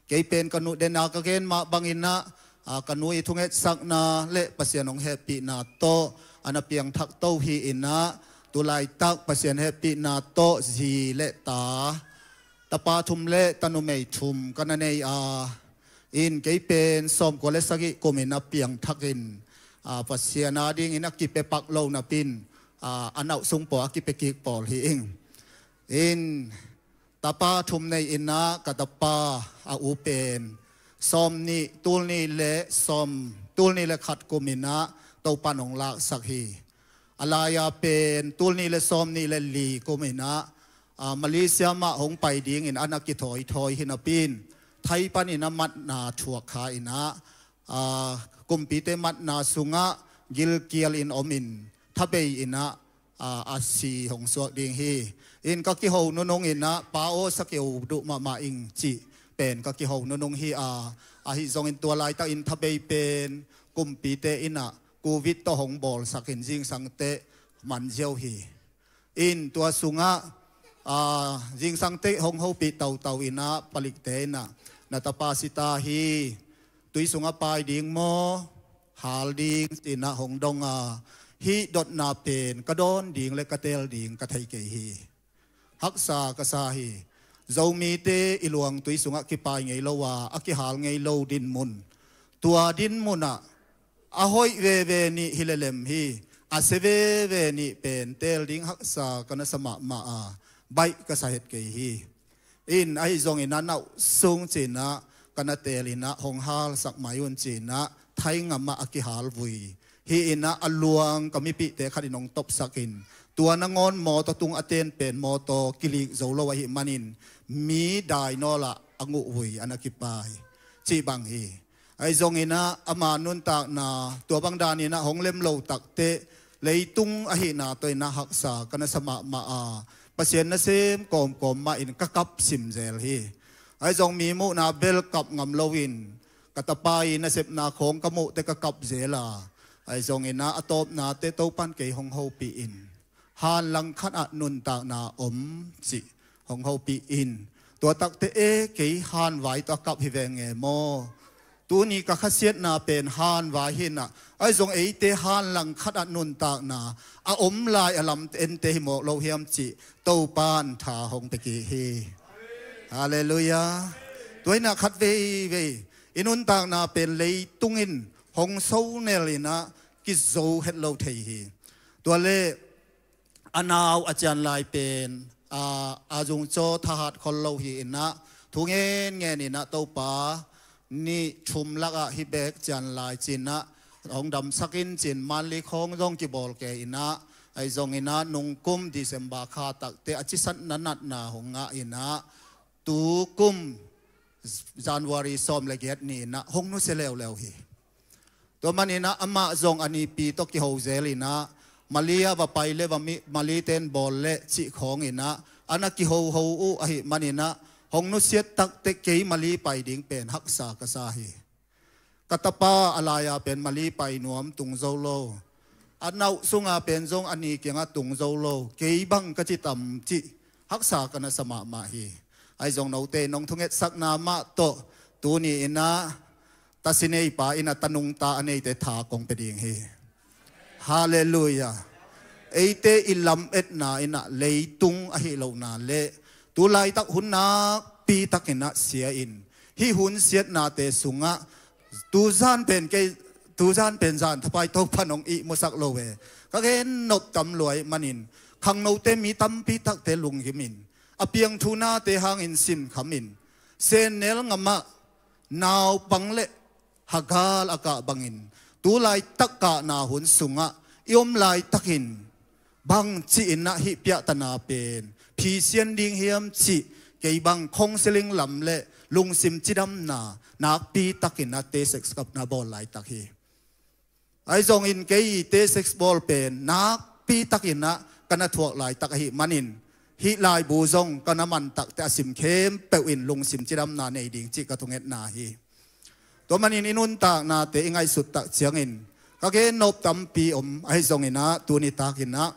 kei pen ka nu dena ka gen mah bang inah, a, ka nu i thungetsakna le Pasian hong hehpihna tawh a na piangthak to hi inah, tu laitak Pasian hehpihna tawh zi le ta, tapa thum le tanumei thum ka na nei a, in kei pen sawmkua le sagih kum inah piangthak in, a, Pasian a ding inah kipia pak lo napi in, a, a nauh sung pawl a kipia kik pawl hi ing. In tapa thum nei inah ka tapa a u pen sawm nih, tul nih le sawm, tul nih le khat kum inah Topan hong laksak hi. A lai-a pen tul nih le sawm nih le li kum inah, a, Malaysia mah hong pai ding in a na kithawithawi hi napi in, Thai pan inah matna thuak kha inah, a, kumpite matna sungah gilkial in om in, thabei inah, a, a si hong suak ding hi. In ka kiho nunung inah, pa aw, sa keu duh mahmah ing cih pen ka kiho nunung hi a, ahi zongin tua laitak in thabei pen kumpite inah Covid tawh hong bawlsak in zingsang teh man ziau hi. In tua sungah, a, zingsang teh hong hopih tautau inah palikte inah, na tapa si ta hi, tui sungah pai ding maw, hal ding ci inah hong dong a, hih dotna pen ka dawn ding le ka teel ding ka thei kei hi. Haksa ka sa hi. Zomite i luang tui sungah kipai ngei lo a, a kihal ngei lo dinmun, tua dinmun ah a hoih veve nih hi le lem hi, a sia veve nih pen teel ding haksa ka na sa mahmah a, baih ka sa het kei hi. In ahi zongin a nauh sung ci inah ka na teel inah hong halsak mai un ci inah Thai ngam ah a kihal vui hi-in ah a luang ka mipihte khat in hong topsak in, tua nangawn mawtaw tung a ten pen mawtaw kilik zo lo ahih manin mi dainawl ah a nguhvui a na kipai cih bang hi. Ahi zongin ah ama nuntakna tua bang danin ah hong lem lo takteh leitung ahihna tawh in ah haksa ka na sa mahmah a, Pasian nasem kawmkawm mah in ka kap simzel hi. Ahi zong mi muhna bel kap ngam loin ka tapa i nasepna khawng ka muhteh ka kap zel a, ahi zongin ah a tawpna teh Topan kei hong hopih in, han langkhat ah nuntakna om cih hong hopih in, tua takteh e, kei hanvai tawh a kap hi veng e maw? Tuni ka khasiatna pen hanvai hi-in ah, ahi zong eite han langkhat ah nuntakna a om lai a lam ente hi mawk lo hiam cih Topan tha hong pia kik hi. Halleluiah. Tua in ah khat veivei i nuntakna pen leitung in hong sonel in ah kizo het lo thei hi. Tua leh a nau a cian lai pen a, a zungcaw thahat khol lo hi-in ah thu ngenngen in ah Topa nih thum lakah hih bek cian lai ci-in ah hong damsak in ci-in manli khawng zong kibawl kei in ah, ahi zongin ah nungkum December kha takteh a cisatna natna hong ngah in ah tukum January sawm le giat ni-in ah hong nusia leuleu hi. Tua manin ah amah zong a nipi tawh kiho zel in ah, Mali a va pai leh va mi, Mali ten bawl leh cih khawngin ah a na kihoho uh ahih manin ah hong nusiat takteh kei Mali pai ding pen haksa ka sa hi. Ka tapa a lai-a pen Mali pai nuam tung zo lo. A nauh sunga pen zong a ni kiangah tung zo lo. Kei bang ka ci tam cih haksa ka na sa mahmah hi. Ahi zong note in hong thungetsakna mah tawh tuni in ah tasi neipa in ah tanungta a neite tha kong pia ding hi. Halleluiah. Eite i lametna in ah leitung ahih lohna leh tu laitak hun nakpi takin ah sia in, hih hun siatnate sungah tuzan pen kei, tuzan pen zan thapai Topan hong ihmusak lo e. Ka gen nop tam lua ahih manin khangnote mi tampi takte lunggim in, a piangthu nate hangin sinkham in, Sennel ngam ah naupang le hagal a kah bangin tu laitak kahna hun sungah i om laitakin bangci-in ah hih piahtana pen phisian ding hiam cih kei bang counselling lam le lungsim cidamna nakpi takin ah T six ka na bawl laitak hi. Ahi zongin kei i T six bawl pen nakpi takin ah ka na thuak laitak ahih manin hih laibu zong ka na man takteh a sim khempeuh in lungsim cidamna nei ding cih ka thungetna hi. Tua manin i nuntaknate i ngaihsut tak ciangin ka gen nop tampi om, ahi zongin ah tuni takin ah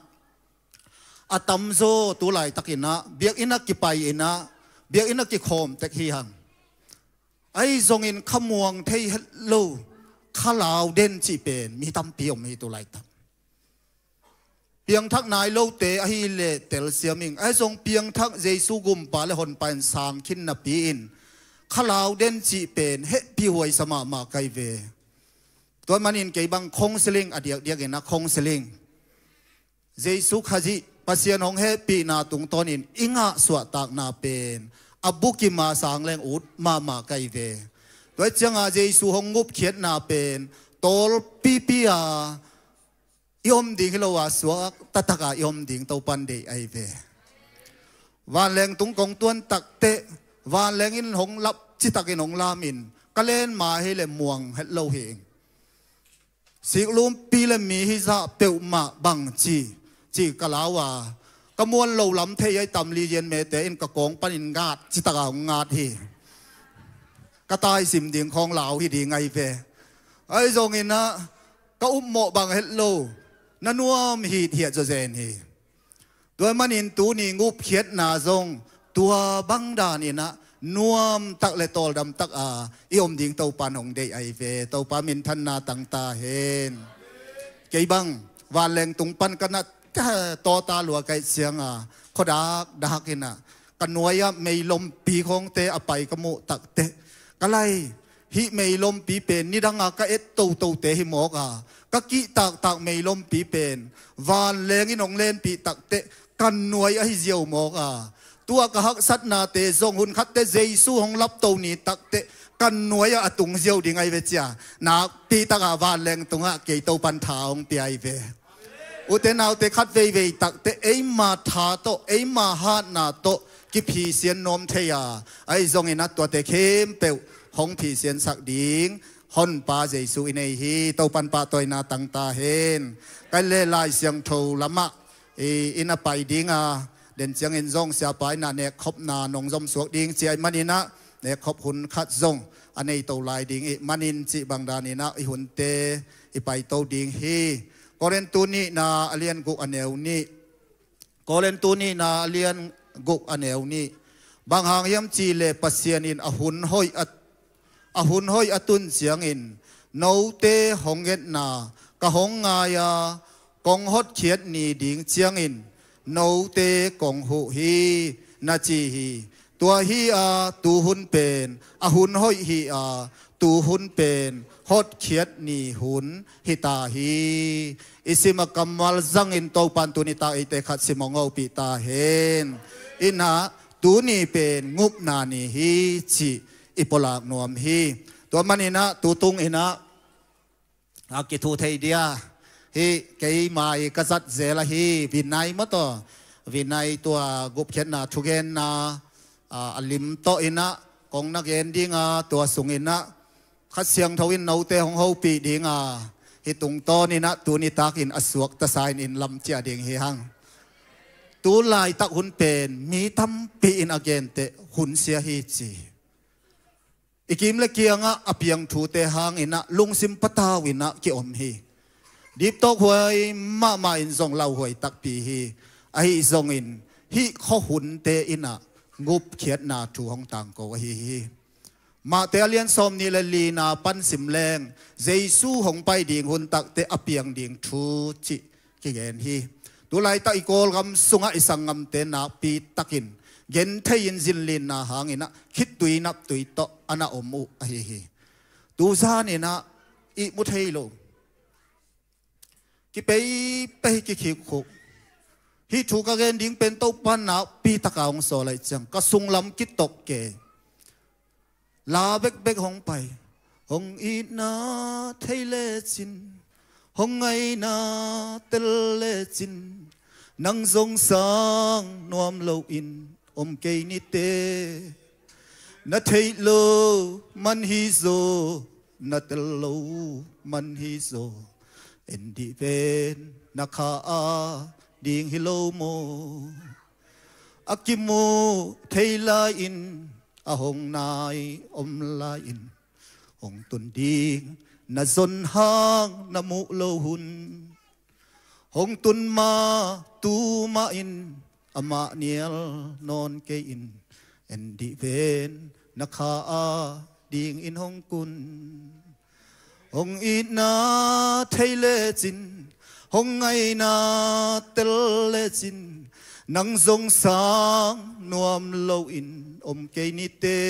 a tamzaw tu laitakin ah biakinn ah kipai in ah biakinn ah kikhawm tek hi hang. Ahi zongin khamuang thei het lo, khalau den cih pen mi tampi om hi tu laitak. Piangthak nai lote ahih leh telsiam ing. Ahi zong piangthak Jesu gumpa le honpa in sang khin napi-in khalau den cih pen hehpih huai sa mahmah ka hi ve. Tua manin kei bang counselling a diakdiakin ah counselling, Jesu Khazih Pasian hong hehpihna tungtawnin i ngah suahtakna pen a bukim a sang leng ut mahmah ka hi ve. Tua ciangah Jesu hong ngupkhiatna pen tawlpipi a i om ding hi lo a, suak taktak a i om ding Topan deih ahi ve. Vanleng tung kong tuan takteh vanleng in hong lap citakin hong lamin ka len ma hi leh muang het lo hi. Siklumpi le mi hizah peuhmah bangci ci ka lau a, ka muan lo lam thei ahi tam li zian mete in ka kawng panin ngat citaka hong ngat hi. Ka taisim ding khawng lau hi ding ahi ve. Ahi zongin ah ka upmawh bang het lo, na nuam hithiat zawzen hi. Tua manin tuni ngupkhiatna zong tua bang danin ah nuamtak le tawldamtak a i om ding Topan hong deih ahi ve. Topa minthanna tangta hen. Kei bang vanleng tung pan ka na tawta lua ka hih cianga khuadak dak in ah ka nuai-ah meilompi khawngte a pai ka muh takteh ka lai, hih meilompi pen nidanga ka et totote hi mawk a, ka kihtaktak meilompi pen vanleng in hong lenpih takteh ka nuai ahi ziau mawk a, Tua ka haksatnate zong hun khatte Jesu hong lapto ni takteh ka nuai-ah a tung ziau ding ahi ve cia. Nakpi takah vanleng tungah kei Topan tha hong pia ahi ve. Ute naute, khat veivei takteh eima tha tawh, eima hatna tawh kiphisian nuam thei a, ahi zongin ah tuate khempeuh hong phisiansak ding Honpa Jesu i nei hi. Topan pahtawina tang ta hen. Ka le Lai Siangtho lamah i, i na pai ding a, den ciangin zong siapa in ah nekkhopna nong zom suak ding ci ahih manin ah, nekkhop hun khat zong a nei to lai ding ih manin cih bang danin ah i hunte i paito ding hi. Korintu nihna a lian guk a neu nih. Korintu nihna a lian guk a neu nih. Bang hang hiam cihleh Pasian in a hun hoih a, a hun hoih a tun ciangin note hong ngetna ka hong ngai a, kong hotkhiat ni ding ciangin note kong huh hi, na ci hi. Tua hi a, tu hun pen a hun hoih hi a, tu hun pen hotkhiat ni hun hi ta hi. I sim a kammal zangin Topan tuni tak eite khat sim hong hopih ta hen. Inah tuni pen ngupna ni hi cih i pulak nuam hi. Tua maninah tu tunginah a kithu thei dia hi. Keima i ka zat zel ahi Vinai maw taw, Vinai tua gupkhiatna thugenna a, a lim tawh inah kong na gen dinga, tua sunginah Kha Siangtho in note hong hopih dinga, hi tungtawninah tuni takin a suakta sa in inn lam ciah ding hi hang. Tu laitak hun pen mi tampi in a genteh hun sia hi ci. I kim le kiangah a piang thute hanginah lungsim patau inah kiom hi. Diptawk huai mahmah in zong lauhuai takpi hi. Ahi zongin hih khuahunte inah gupkhiatna thu hong tangko ahi hi. Mahte a lian sawm nih le lina pan sim leng Jesu hong pai ding hun takte a piang ding thu cih kigen hi. Tu laitak i Kawlgam sungah i sanggamte nakpi takin genthei in zinlinna hanginah khittui naptui tawh a na om uh ahi hi. Tuzaninah ihmu thei lo, kipeipei, kikhikkhuk. Hih thu ka gen ding pen Topa nakpi taka hong sawl aih ciang ka sunglam kitok ke. La bekbek hong pai. Hong itna thei lecin, hong ngaina tel lecin, nang zong sang nuam loin om kei nite. Na theih lo man hi zaw, na tel lo man hi zaw, en dih ven, na kha a ding hi lo maw? A kimu thei lai-in, a hong nai om lai-in, hong tun ding na zon hang na muh lo hun. Hong tun ma tu mahin amah nial nawn kei in, en dih ven, na kha a dingin hong kun. Hong itna thei lecin, hong ngaina tel lecin, nang zong sang nuam loin om kei nite.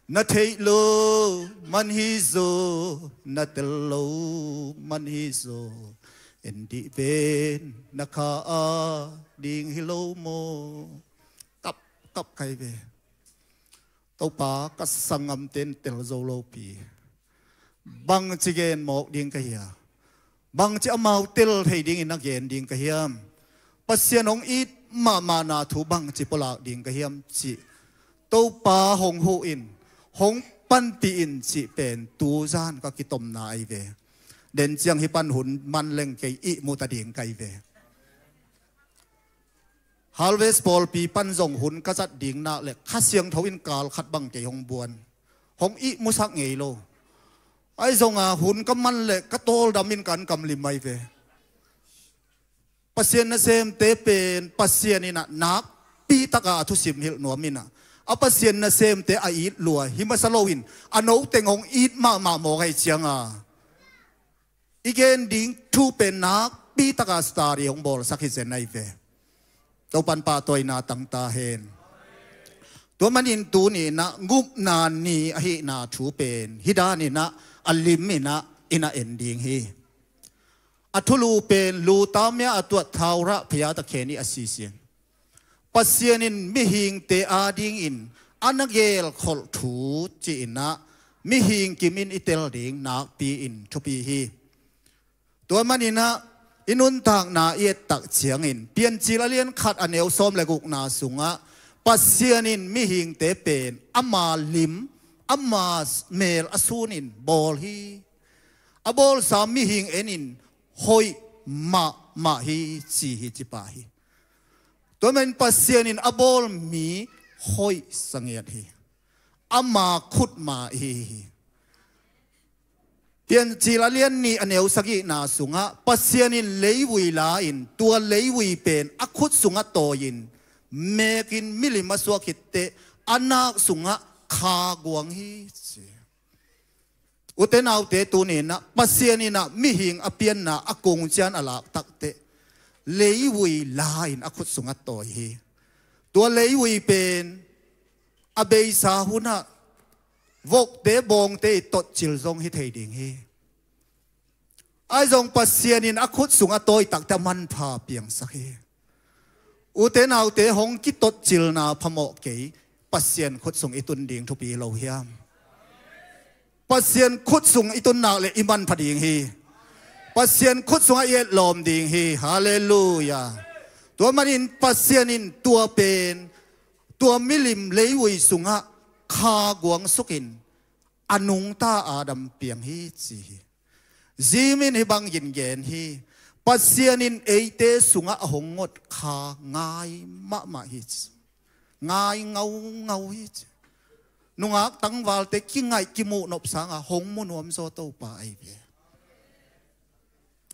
Na theih lo man hi zaw, na tel lo man hi zaw, en dih ven, na kha a ding hi lo maw? Kap, kap kai ve. Topa, ka sanggamte in tel zo lopi. Bangci gen mawk ding ka hia? Bangci amau tel thei dingin a gen ding ka hiam? Pasian hong it mahmahna thu bangci pulak ding ka hiam cih Topa hong huh in, hong panpih in cih pen tuzan ka kitomna ahi ve. Den ciang hih pan hun man leng kei ihmu ta ding ka hi ve. Harvest pawlpi pan zong hun ka zat ding nak le Kha Siangtho in kal khat bang kei hong buan, hong ihmusak ngei lo. Ahi zonga hun ka man le ka tawldam in kan kamlim ahi ve. Pasian nasemte pen Pasian inah nakpi taka a thusim hilh nuam inah, a Pasian nasemte a it lua hi masa loin a noteng hong it mahmah mawk ahi cianga, i gen ding thu pen nakpi taka study hong bawlsak hi zen ahi ve. Topan pahtawina tangta hen. Tua manin tuni inah ngupna ni ahihna thu pen hih dan inah a lim inah i na en ding hi. A thulu pen lutamia a tuat thaurah phia ta khen i a sisian. Pasian in mihingte adingin a na gelkholh thu ci-in ah mihing kimin i tel ding nakpi-in thupi hi. Tua manin ah i nuntakna i ettak ciangin Piancil a lian khat a neu sawm le gukna sungah Pasian in mihingte pen ama lim, ama mel a sunin bawl hi. A bawlsa mihing enin hoih mahmah hi ci hi, ci pah hi. Tua manin Pasian in a bawl mi hoih sangiat hi. Ama khutma i hi hi. Piancil a lian nih a neu sagihna sungah Pasian in leivui la-in tua leivui pen a khut sungah tawi-in mekin milim a suak khit teh a nak sungah kha guang hi ci. Ute naute, tuni-in ah Pasian in ah mihing a pianna a kung cian a lak tak teh leivui la-in a khut sungah tawi hi. Tua leivui pen a beisa hunah vokte bawngte i totcil zong hi thei ding hi. Ahi zong Pasian in a khut sungah tawi tak teh a manpha piangsak hi. Ute naute, hong kitotcilna phamawh kei Pasian khut sung i tun ding thupi lo hiam? Pasian khut sung i tun nak leh i manpha ding hi. Pasian khut sungah i etlawm ding hi. Halleluiah. Tua manin Pasian in tua pen tua milim leivui sungah kha guang sukin a nungta Adam piang hi ci hi. Zi min hih bangin gen hi. Pasian in eite sungah a hong ngot kha ngai mahmah hi ci. Ngai ngaungau hi ci. Nungak tangvalte kingaih kimuh nop sanga hong mu nuam zaw Topa ahi ve.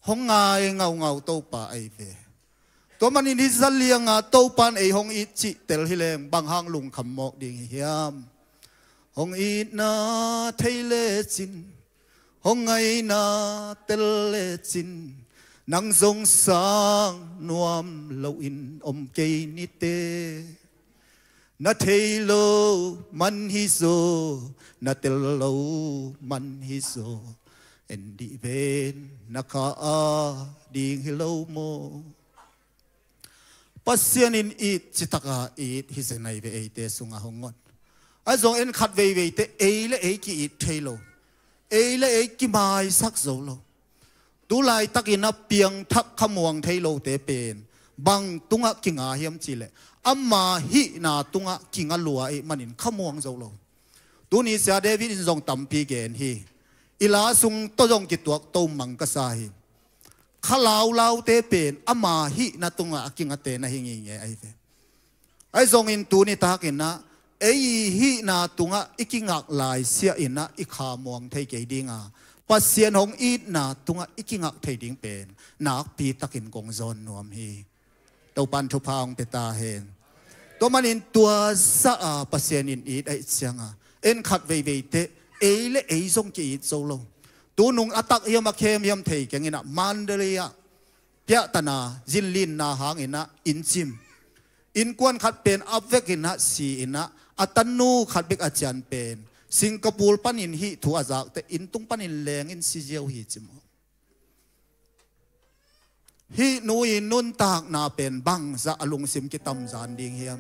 Hong ngai ngaungau Topa ahi ve. Tua manin hih zalianga Topan ei hong it cih tel hi leng bang hang lungkham mawk ding hi hiam? Hong itna thei lecin, hong ngaina tel lecin, nang zong sang nuam loin om kei nite. Na thei lo man hi zaw, na tel lo man hi zaw, en dih ven, na kha a ding hi lo maw? Pasian in it citaka it hi zen ahi ve, eite sungah hong ngot. Ahi zong en khat veivei teh ei le ei ki-it thei lo, ei le ei kimaisak zo lo. Tu laitakin a piangthak khamuang thei lote pen bang tungah kinga hiam cihleh ama hihna tungah kinga lua ih manin khamuang zo lo. Tuni Sia David in zong tampi gen hi. I la sung tawh zong kituak to mang ka sa hi. Kha laulaute pen ama hihna tungah a kingate na hi ngingei ahi ve. Ahi zongin tuni takinah ei i hihna tungah i kingak lai siahinah i khamuang thei kei dinga, Pasian hong itna tungah i kingak thei ding pen nakpi takin kong zawn nuam hi. Topan thupha hong pia ta hen. Tua manin tua zah a Pasian in it aih cianga en khat veivei teh ei le ei zong ki-it zo lo. Tunung a tak hiam a khem hiam thei kenginah Mandalay ah piahtana zinlinna hanginah inn cim, innkuan khat pen a vekinah si inah a tanu khat bek a cian pen Singapore panin hih thu a zakte inn tung panin lengin si ziau hi cimawh. Hih nu i nuntakna pen bangzah a lungsim kitamzan ding hiam?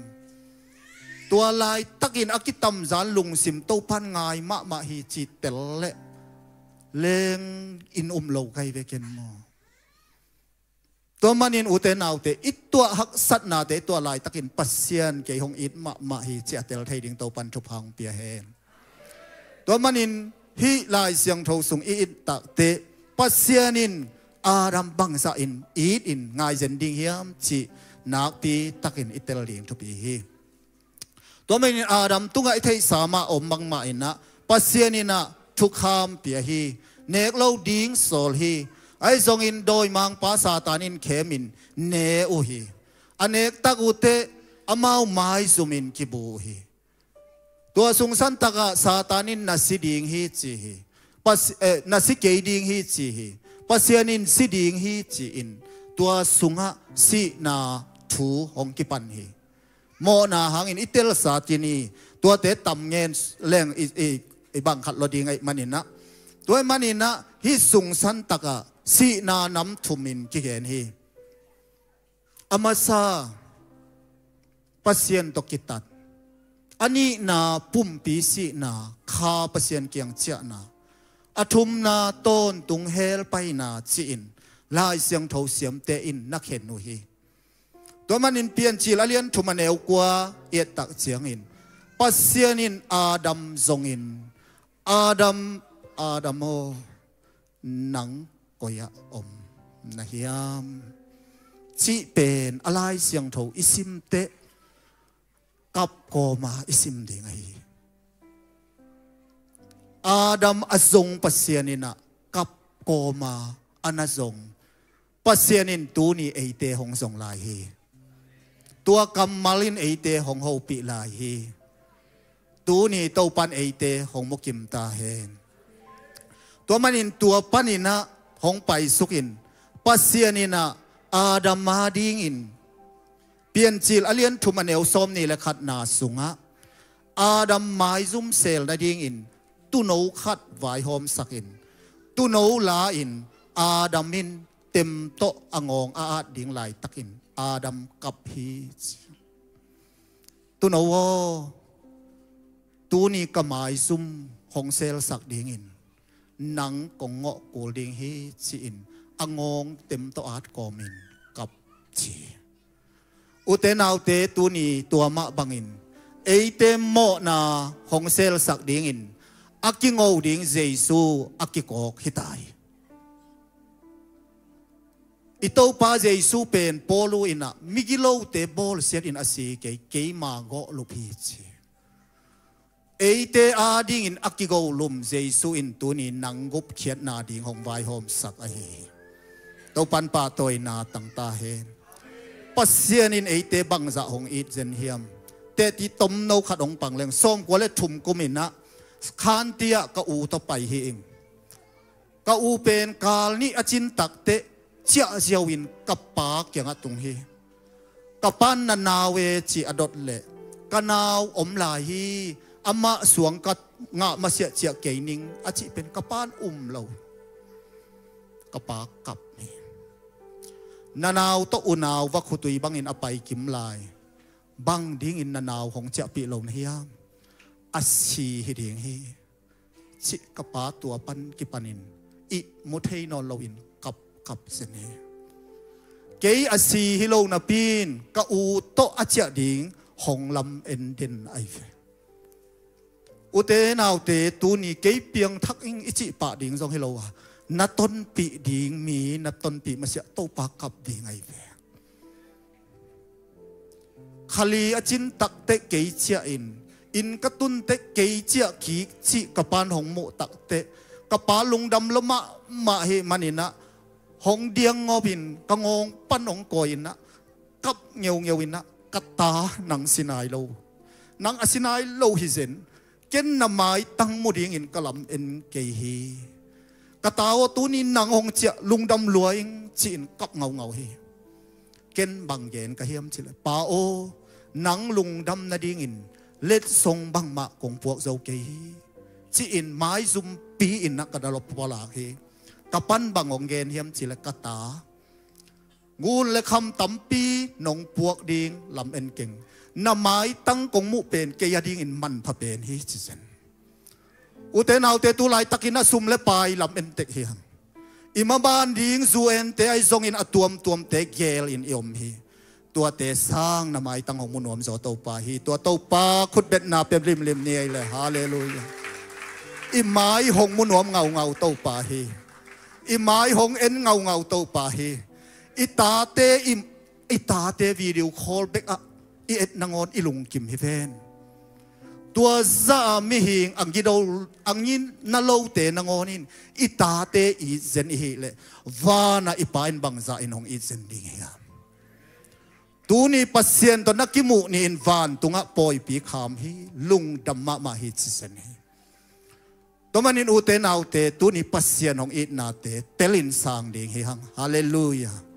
Tua laitakin a kitamzan lungsim Topan ngai mahmah hi cih tel leh leng in um lo kai veken maw? Tua manin ute naute, i tuah haksatnate i tuah laitakin Pasian kei hong it mahmah hi cih a tel thei ding Topan thupha hong pia hen. Tua manin hih Lai Siangtho sung i it takteh Pasian in Adam bangzah in it in ngai zen ding hiam cih nakpi takin i tel ding thupi hi. Tua manin Adam tungah i theihsa mah om bangmah inah Pasian inah thukham pia hi. Nek lo ding sawl hi. Ahi zongin dawimangpa Satan in khemin ne uh hi. A nek tak uh teh amau maizumin kibu uh hi. Tua sungsan takah Satan in na si ding hi ci hi. Pas, eh, na si kei ding hi ci hi. Pasian in si ding hi ci-in tua sungah sihna thu hong kipan hi. Mawhna hangin i telsa kini tuate tam ngen leng i, i, i bang khat lo ding aih maninah, tua ih maninah hih sungsan takah sihna nam thumin kigen hi. A masa, Pasian tawh kitat. A nihna pumpi sihna, kha Pasian kiang ciahna. A thumna tawntung hell paina ci-in Lai Siangtho siamte in na khen uh hi. Tua manin Piancil a lian thum a neu kua i et tak ciangin Pasian in Adam zongin, "Adam, Adam aw, nang koi-ah om na hiam?" cih pen a Lai Siangtho i sim teh kap kawma i sim ding ahi. Adam a zong Pasian in ah kap kawma a na zong Pasian in tuni eite hong zong lai hi. Tua kammal in eite hong hopih lai hi. Tuni Topan eite hong mukim ta hen. Tua manin tua panin ah hong paisukin Pasian in ah Adam a dingin Piancil a lian thum a neu sawmnih le khatna sungah Adam maizum sel nadingin tuuno khat vaihawmsakin, tuuno la-in Adam in tem tawh a ngawng a at ding laitakin Adam kap hi ci. "Tuuno aw, tuni ka maizum hong selsak dingin nang kong ngawh kul ding hi," ci-in a ngawng tem tawh at kawmin kap ci. Ute naute, tuni tua mah bangin eite mawhna hong selsak dingin a kingo ding Jesu a kikawk hi ta hi. I Topa Jesu pen Paulu in ah migilote bawlsiatin a si kei, keima gawhlup hi ci. Eite a dingin a kigolum Jesu in tuni nang gupkhiatna ding hong vaihawmsak ahi hi. Topan pahtawina tang ta hen. Pasian in eite bangzah hong it zen hiam? Tehti tomno khat hong pang leng, sawmkua le thum kum in ah khanti ah ka u tawh pai hi ing. Ka u pen kal nih a cin takteh ciah ziau in ka pa kiangah tung hi. Ka pan, "Na nau e," ci a dot leh, "Ka nau om lai hi, amah suang ka ngah masiah ciah kei ning," a cih pen ka pan um lo. Ka pa kap hi. "Na nau tawh unau va khutui bangin a pai kim lai. Bang dingin na nau hong ciahpih lo na hiam? A si hi ding hi," cih ka pa tua pan kipanin ihmu thei nawn loin kapkap zen hi. Kei a si hi lo napi-in ka u tawh a ciah ding hong lam en den ahi ve. Ute naute, tuni kei piangthak ing i cih pah ding zong hi lo a, na tonpih ding mi na tonpih masiah Topa kap ding ahi ve. Kha li a cin takteh kei ciah in, inn ka tunteh kei ciah kik cih ka pan hong muh takteh ka pa lungdam lua mahmah hi. Maninah hong diang ngawpin ka ngawng pan hong kawi innah kap ngeungeu innah, "Ka ta, nang si nai lo. Nang a si nai lo hi zen. Ken na maitang mu dingin ka lam en kei hi. Ka ta aw, tuni nang hong ciah lungdam lua ing," ci-in kap ngaungau hi. Ken bang gen ka hiam cileh, "Pa aw, nang lungdam nadingin letsong bangmah kong puak zo kei hi," ci-in maizumpi innah ka da lawp pualak hi. Ka pan bang hong gen hiam cileh, "Ka ta, ngun le kham tampi nong puak ding lam en keng. Na maitang kong muh pen kei a dingin manpha pen hi," ci zen. Ute naute, tu laitakin a sum le pai lam en tek hi hang. I maban ding zu ente ahi zongin a tuamtuamte gelin i om hi. Tuate sang na maitang hong mu nuam zaw Topa hi. Tua Topa khutbetna pia limlim ni ei le. Halleluiah. I mai hong mu nuam ngaungau Topa hi. I mai hong en ngaungau Topa hi. I tate, i, i tate video call bekah i et nangawn i lungkim hi ven. Tua zah a mihing a ngido, a ngina lote nangawn in i tate it zen i hih leh, vanah i Pa in bangzah in hong it zen ding hiam? Tuni Pasian tawh na kimuh ni-in vantungah pawipi kham hi, lungdam mahmah hi ci zen hi. Tua manin ute naute, tuni Pasian hong itnate telin sang ding hi hang. Halleluiah.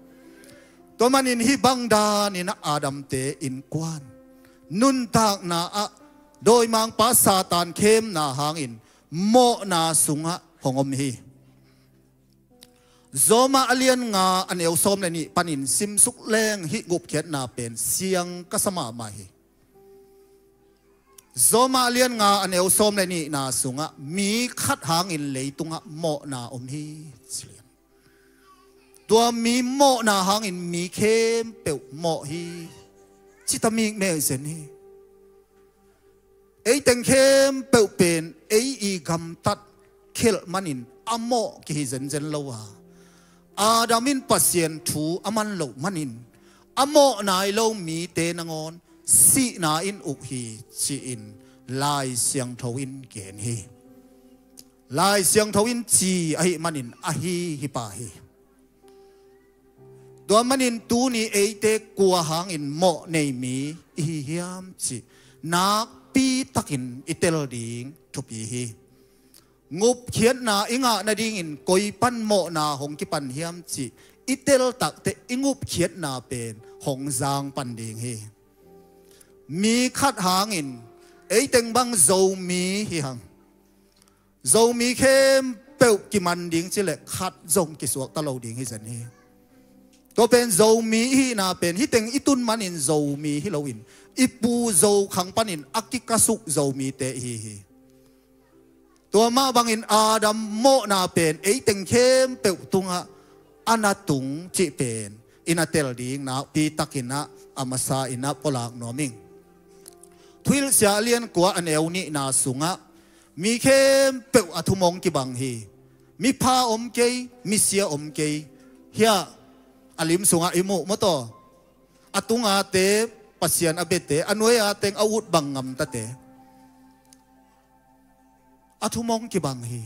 Tua manin hih bang danin ah Adamte innkuan nuntakna ah dawimangpa Satan khemna hangin mawhna sungah hong om hi. Rom a lian nga a neu sawm le nih panin simsuk leng hih gupkhiatna pen siang ka sa mahmah hi. Roma lian nga a neu sawm le nihna sungah mi khat hangin leitungah mawhna om hi, ci lian. Tua mi mawhna hangin mi khempeuh mawh hi, ci ta mikmel zen hi. Ei teng khempeuh pen ei i gamtat khelh manin a mawh kihi zenzen lo a, Adam in Pasian thu a man loh manin a mawh nai lo mite nangawn sihna in uk hi, ci-in Lai Siangtho in gen hi. Lai Siangtho in ci ahih manin ahi hi pah hi. Tua manin tuni eite kua hangin mawh nei mi i hi hiam cih nakpi takin i tel ding thupi hi. Ngupkhiatna i ngah nadingin koi pan mawhna hong kipan hiam cih i tel takteh i ngupkhiatna pen hong zang pan ding hi. Mi khat hangin ei teng bang Zomi hi hang. Zomi khempeuh kiman ding cileh khat zong kisuakta lo ding hi zen hi. Tua pen Zomi i hihna pen hih teng i tun manin Zomi hi loin i pu Zokhang panin a kikasuk Zomite i hi hi. Tua mah bangin Adam mawhna pen ei teng khempeuh tungah a na tung cih pen i na tel ding nakpi takinah a masa inah pulak nuam ing. Thuhilhsia a lian kua a neu nihna sungah mi khempeuh a thumong kibang hi. Mipha om kei, misia om kei. Hiah a lim sungah i muh maw taw? A tungate, Pasian a biate, a nuai-a teng a ut bang ngamtate. A thumong kibang hi.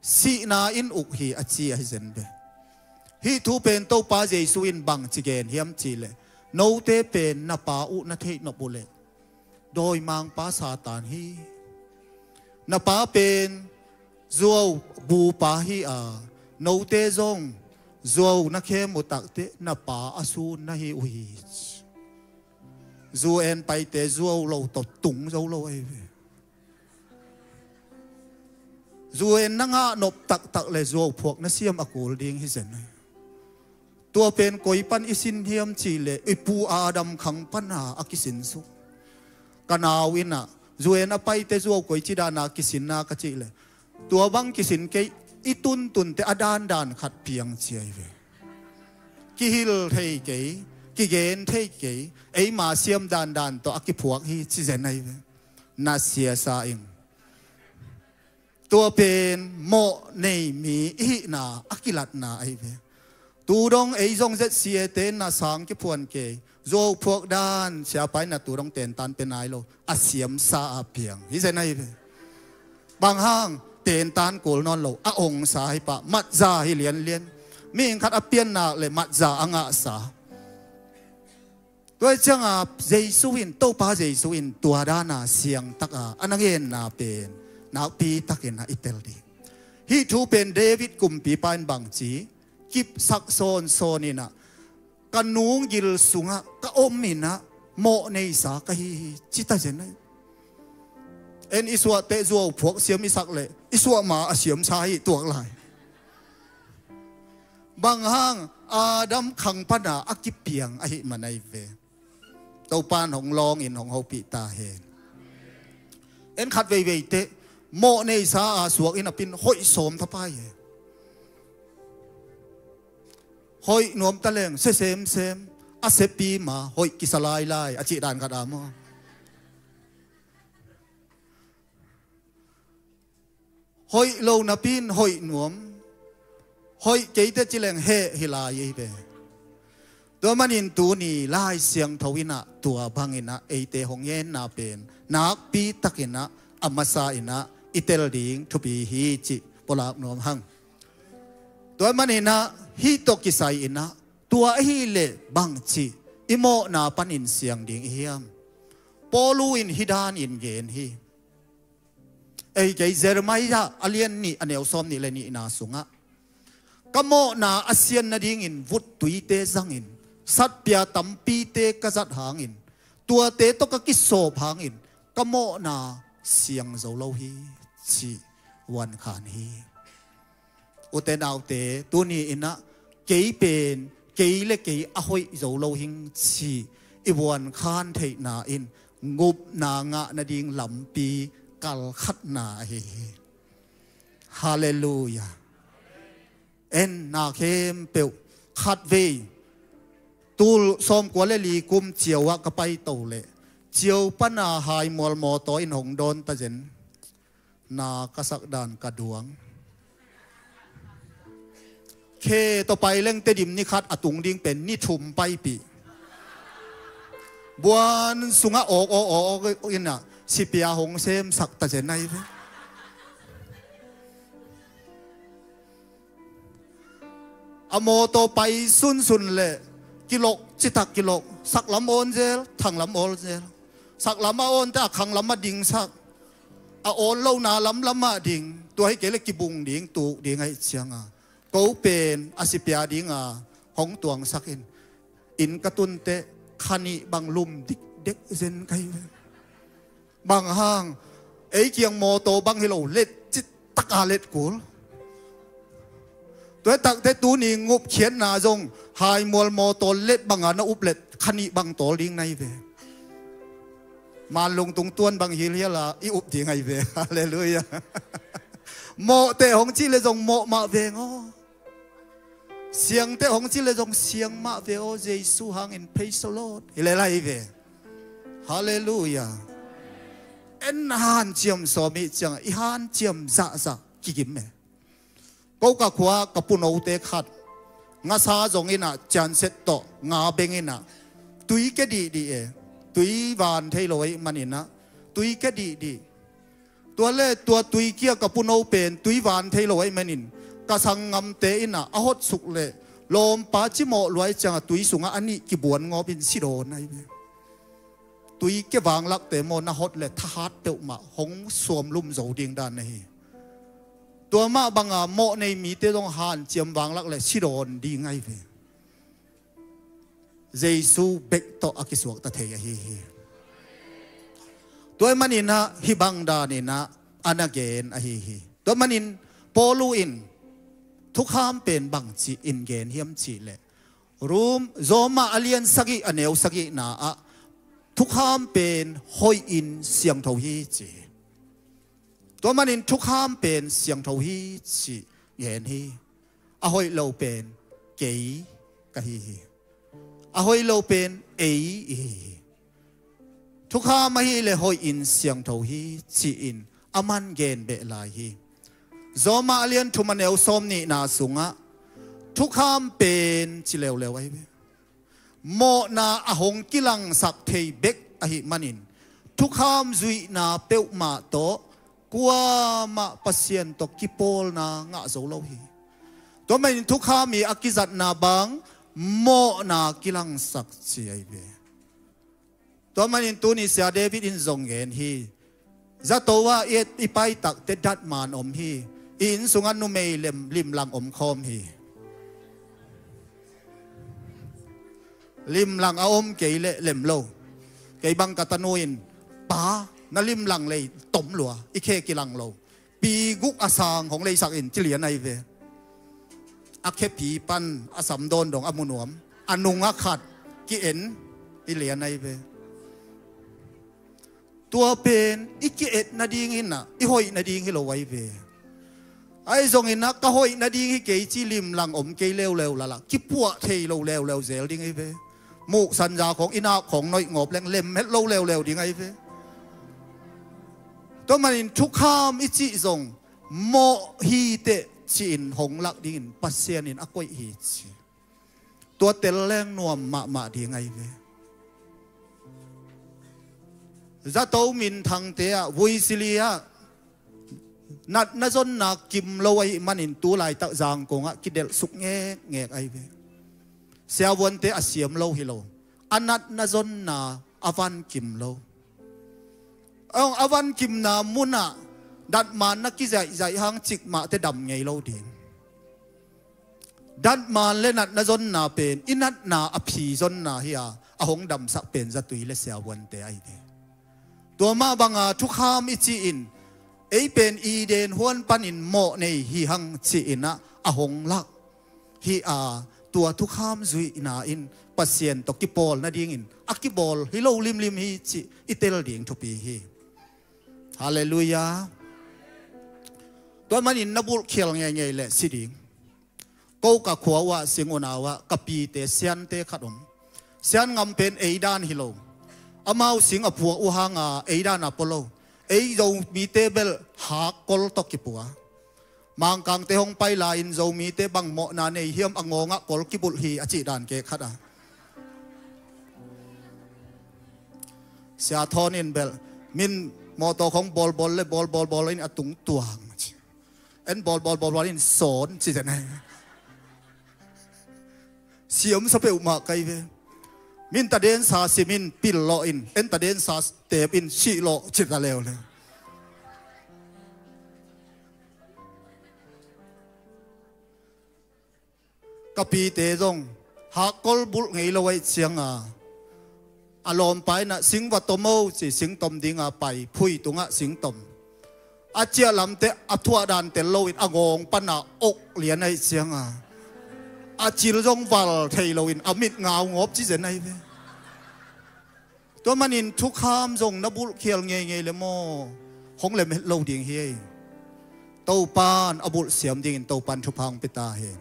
Sihna in uk hi a ci ahi zen ve. Hih thu pen Topa Jesu in bang ci gen hiam cihleh, note pen na pa uh na theih nop uhleh dawimangpa Satan hi. Na pa pen zuau bupa hi a, note zong zuau na khem uh takteh na pa a sun na hi uh hi. Zu en paite zuau lo tawh tung zo lo ahi ve. Zu en na ngah nop taktak le zuau phuak na siam a kul ding hi zen. Tua pen koi pan i sin hiam cihleh i pu Adam khang pana a kisinsuk. Ka nau inah zu en a paite zuau koi ci dana kisinna ka cihleh tua bang kisin kei, i tuntunte a dandan khat piang ci ahi ve. Kihil thei kei, kigen thei kei, eima siam dandan tawh a kiphuak hi ci zen ahi ve. Na siasa ing. Tua pen mawh nei mi i hihna a kilatna ahi ve. Tu dong ei zong Z C A te na sang kiphuan kei, zuau phuak dan siapa in na tu dong tentan pe nai lo, a siamsa a piang hi zen ahi ve. Bang hang? Tentan kul nawn lo, a ongsa hi pah, matza hi lianlian. Mihing khat a piannak le matza a ngahsa. Tua hi cianga Jesu in, Topa Jesu in tua dana siangtaka a na ngenna pen nakpi takin a i tel ding. Hih thu pen David kumpipa in bangci kipsak sawnsawn inah, ka nunggil sungah ka om inah mawh neisa ka hi hi, ci ta zen ahi. En i suahte zuau phuak siam i sak leh i suah ma a siamsa hi tuak lai. Bang hang? Adam khang pana a kipiang ahih man ahi ve. Topan hong lawngin hong hopih ta hen. En khat veivei teh mawh neisa a suak in a pin hoih sawm thapai he. Hoih nuam taleng sia semsem, a siapi ma hoih kisa lailai a cih dan khat a maw? Hoih lo napi in hoih nuam, hoih keite cileng heh hi lai ei ve. Tua manin tuni Lai Siangtho inah tua banginah eite hong ngenna pen nakpi takinah a masa inah i tel ding thupi hi cih pulak nuam hang. Tua maninah hih tawh kisai inah tua ahileh bangci i mawhna panin siang ding i hiam? Paulu in hih danin gen hi. Ei kei Jeremiah a lian nih a neu sawm nih le nihna sungah ka mawhna a sian nadingin vut tuite zangin satpia tampite ka zat hangin tuate tawh ka kisawp hangin ka mawhna siang zo lo hi, ci vuankhan hi. Ute naute, tuni inah kei pen kei le kei a hoih zo lo hing ci i vuankhan theihna in Gupna ngah nading lampi kalkhatna ahi hi. Halleluiah. En na khempeuh khatvei tul sawmkua le li kum Ciau ah ka paito leh Ciau pana Haimual mawtaw in hong dawn ta zen. Na ka sak dan ka duang. Khe tawh pai leng Tedim ni khat a tung ding pen ni thum paipih. Buan sungah awk awk awk awk inah sipia hong semsak ta zen ahi ve. A mawtaw pai sunsun leh kilok citak kilok, saklam awn zel, thanglam awn zel. Saklam a awnte a khanglam a dingsak, a awn lona lamlam ah ding, tua hi kei leh kibung ding, tuk ding ahih cianga ko pen a sipia dinga hong tuangsak in. Inn ka tunteh kha nih bang lum dikdek zen ka hi ve. Bang hang, ei kiang mawtaw bang hi lo, let citaka let kul. Tua hi takteh tuni ngupkhiatna zong Haimual mawtaw let banga na up leh kha nih bang tawl ding na hi ve. Manlung tung tuan bang hilhiala i up ding ahi ve. Halleluiah. Mawhteh hong cih leh zong mawh mah veng aw. Siangteh hong cih leh zong siang mah ve aw, Jesu hangin, praise the Lord. Hi lel ahi ve. Halleluiah. En hanciam sawm ih ciangah i hanciam zahzah kigim e. Ko ka khua ka punote khat ngasa zong inah cianset tawh nga beng inah tui kia dihdih e. Tui van thei lo ahih maninah tui kia dihdih. Tua le tua tui kia ka puno pen tui van thei lo ahih manin ka sanggamte inah a hotsuk leh lawmpa cimawh luai ciangah tui sungah a nih kibuan ngawp in sidawn ahi ve. Tui kia vanglakte maw na hot leh thahat peuhmah hong suamlum zo ding dan ahi. Tua mah banga mawh nei mite zong hanciam vanglak leh sidawn ding ahi ve. Jesu bek tawh a kisuakta thei ahi hi. Tua ahih maninah hih bang daninah a na gen ahi hi. Tua manin Paulu in thukham pen bangci in gen hiam cih leh Rom, Roma a lian sagih a neu sagihna ah thukham pen hoihin siangtho hi ci hi. Tua manin thukham pen siangtho hi cih gen hi. A hoih lo pen kei ka hi hi. A hoih lo pen ei i hi hi. Thukham ahih leh hoihin siangtho hi ci-in a man gen beh lai hi. Roma a lian thum a neu sawm nihna sungah thukham pen ci leuleu ahi ve. Mawhna a hong kilangsak thei bek ahih manin thukham zuihna peuhmah tawh kuamah Pasian tawh kipawlna ngah zo lo hi. Tua manin thukham ih a kizatna bang mawhna kilangsak ci ahi ve. Tua manin tuni Sia David in zong gen hi. Zato ah i, i paitakte datman om hi. I inn sungah numei lem, limlang om khawm hi. Limlang a om kei leh lem lo. Kei bang ka tanu in, pa, na limlang lei tom lua, i khe kilang lo. Pi guk a sang hong leisak in ci lian ahi ve. A khepi pan a sam dawn dong a mu nuam. A nungah khat ki-en hi lian ahi ve. Tua pen i ki-et nading inah i hoih nading hi lo ahi ve. Ahi zonginah ka hoih nading hi kei ci limlang om kei leuleu lalah kipuah thei lo leuleu zel ding ahi ve. Muhsanza khawng i nak khawng noih ngawp leng lem het lo leuleu ding ahi ve. Tua manin thukham i cih zong mawh hi teh ci-in hong lak dingin Pasian in a koih hi ci. Tua tel leng nuam mahmah ding ahi ve. Zato minthangte ah, vuisili ah natna zonna kim lo ahih manin tu laitak Zangkong ah kidelhsuk ngekngek ahi ve. Siavuante a siam lo hi lo, a natna zonna a van kim lo. A van kimna munah datman na kizaihzaih hang cikmahte dam ngei lo ding. Datman le natna zonna pen i natna a phi zonna hi a, a hong damsak pen zatui le siavuante ahi ve. Tua mah banga thukham i cih in ei pen Eden huan panin mawh nei hi hang ci-inah a hong lak hi a, tua thukham zuihna in Pasian tawh kipawl nadingin a kibawl hi lo limlim hi cih i tel ding thupi hi. Halleluiah. Tua manin na bulhkhial ngeingei leh si ding. Ko ka khua uhah sing unau ah ka pite siante khat om. Sian ngam pen ei dan hi lo. Amau sing a phuak uh hanga ei dan a pua lo. Ei Zomite bel hakkol tawh kipua. Mangkangte hong pai lai-in Zomite bang mawhna nei hiam a ngawngah kol kibulh hi a cih dan kei khat a. Sia Thawn in bel min mawtaw khong bawlbawl le bawlbawlbawl in a tung tuang. En bawlbawlbawlbawl in sawn ci zen ai. Siam sa peuhmah kai ve. Min tadensa simin pil lawh in en tadensa tep in sih lawh ci ta leuleu. Ka pite zong hakkol bulh ngei lo aih cianga a lawmpa inah sing va tom o ci sing tom dinga pai phui tungah sing tom. A ciah lamte a thuah dan tel loin a ngawng pana ok lian aih cianga a cil zong val thei loin a mit ngau ngawp ci zen ahi ve. Tua manin thukham zong na bulhkhial ngeingei le maw hong lem het lo ding hi ei. Topan a bulhsiam dingin Topan thupha hong pia ta hen.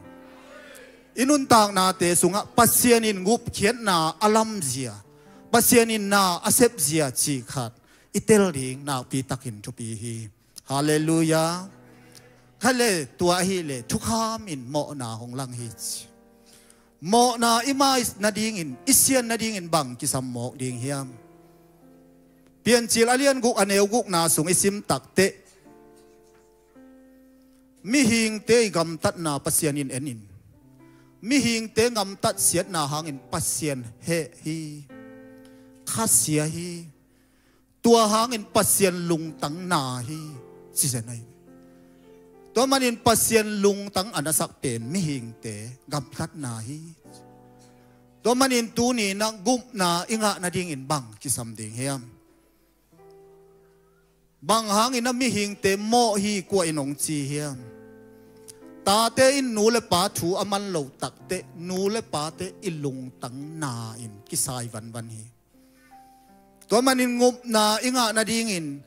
I nuntaknate sungah Pasian in ngupkhiatna a lamzia, Pasian in na a sepzia cih khat i tel ding nakpi takin thupi hi. Halleluiah. Khat le tua ahileh thukham in mawhna hong lang hi ci. Mawhna i mai nadingin i sian nadingin bang kisam mawk ding hiam? Piancil a lian guk a neu gukna sung i sim takteh mihingte i gamtatna Pasian in en in mihingte gamtat siatna hangin Pasian heh hi. Khasia hi. Tua hangin Pasian lungtang na hi ci zen ahi. Tua manin Pasian lungtang a nasak pen mihingte gamtatna hi. Tua manin tuni na gupna i ngah nadingin bang kisam ding hiam? Bang hangin a mihingte mawh hi kua in hong ci hiam? Tate in nu le pa thu a man lo takteh nu le pate i lungtang na in kisai vanvan hi. Tua manin ngupna i ngah nadingin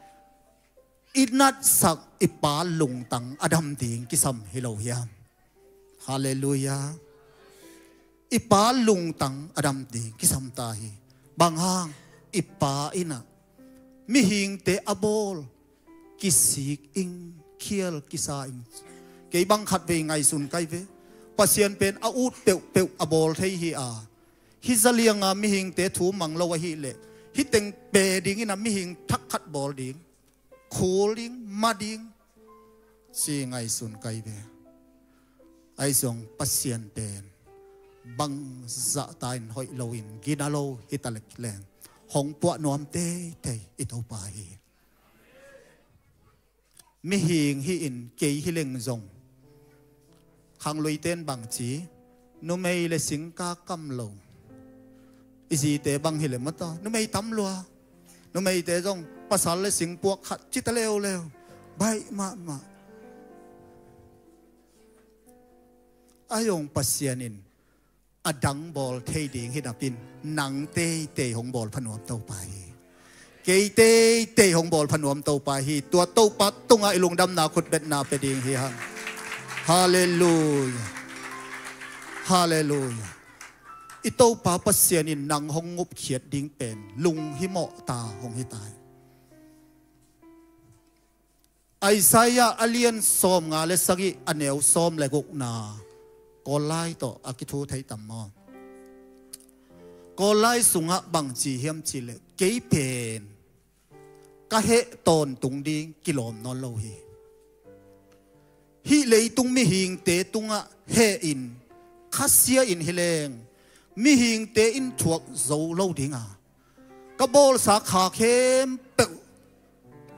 i natsak i pa lungtang a dam ding kisam hi lo hiam? Halleluiah. I pa lungtang a dam ding kisam ta hi. Bang hang? I pa inah mihingte a bawl kisik ing khial kisa ing. Kei bang khat vei ngaihsun kai ve. Pasian pen a ut peuhpeuh a bawl thei hi a hi zalianga mihingte thu mang lo ahileh hi teng pe dingin a mihing thak khat bawl ding khul ding ma ding ci ngaihsun kai ve. Ahi zong Pasian pen bang zahta in hoih loin gina lo hi ta lek leng hong puah nuam teitei i Topa hi. Mihing hi in kei hi leng zong khangluite in bang ci numei le singka kam lo. I zite bang hi le mata numei tam lua. Numeite zong pasal le singpuak khat ci ta leuleu. Baih mahmah. A zong Pasian in a dang bawl thei ding hi napin nang teitei hong bawl phanuam Topa hi. Kei teitei hong bawl phanuam Topa hi. Tua Topa tungah i lungdamna khutbetna pe ding hi hang. Halleluiah. Halleluiah. I Topa Pasian in nang hong ngupkhiat ding pen lunghimawh ta hong hi tai. Isaiah a lian sawmnga le sagih a neu sawm le gukna Kawllai tawh a kithu thei tam maw? Kawllai sungah bang ci hiam cihleh kei pen ka heh tawntung ding kilawm nawn lo hi. Hih leitung mihingte tungah heh in khasia in hi leng mihingte in thuak zo lo dinga ka bawlsa kha khempeuh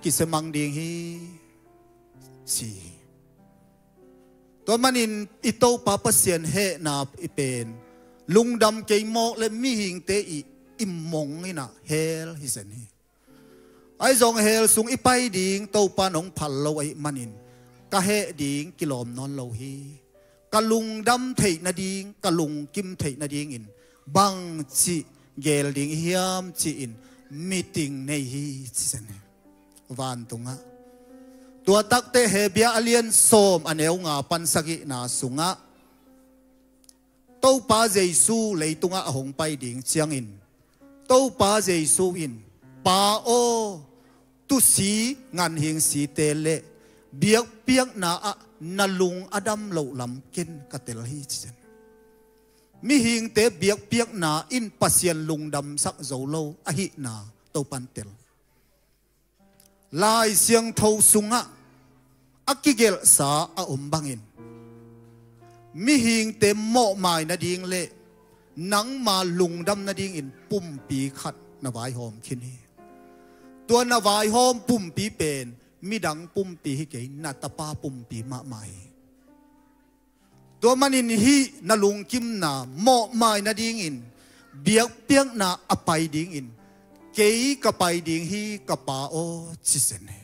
kisiamang ding hi ci hi. Tua manin i Topa Pasian hehna i pen lungdam kei mawk le mihingte i i mong inah hel hi zen hi. Ahi zong hell sung i pai ding Topa nong phal lo ahih manin ka heh ding kilawm nawn lo hi. Ka lungdam theih nading ka lungkim theih nadingin bangci gel ding hiam ci-in meeting nei hi ci zen hi. Vantungah tua takte Hebru a lian sawm a neu nga pan sagihna sungah Topa Jesu leitungah a hong pai ding ciangin Topa Jesu in, Pa aw, tusi nganhing site le biakpiakna ah na lung a dam loh lam ken ka tel hi ci zen. Mihingte biakpiakna in Pasian lungdamsak zo lo ahihna Topan tel. Lai Siangtho sungah a kigelhsa a om bangin mihingte mawhmai nading le nangma lungdam nadingin pumpi khat na vaihawm khin hi. Tua na vaihawm pumpi pen midang pumpi hi kei, na tapa pumpi mahmah hi. Tua manin hih na lungkimna mawhmai nadingin biakpiakna a pai dingin kei ka pai ding hi ka Pa aw ci zen hi.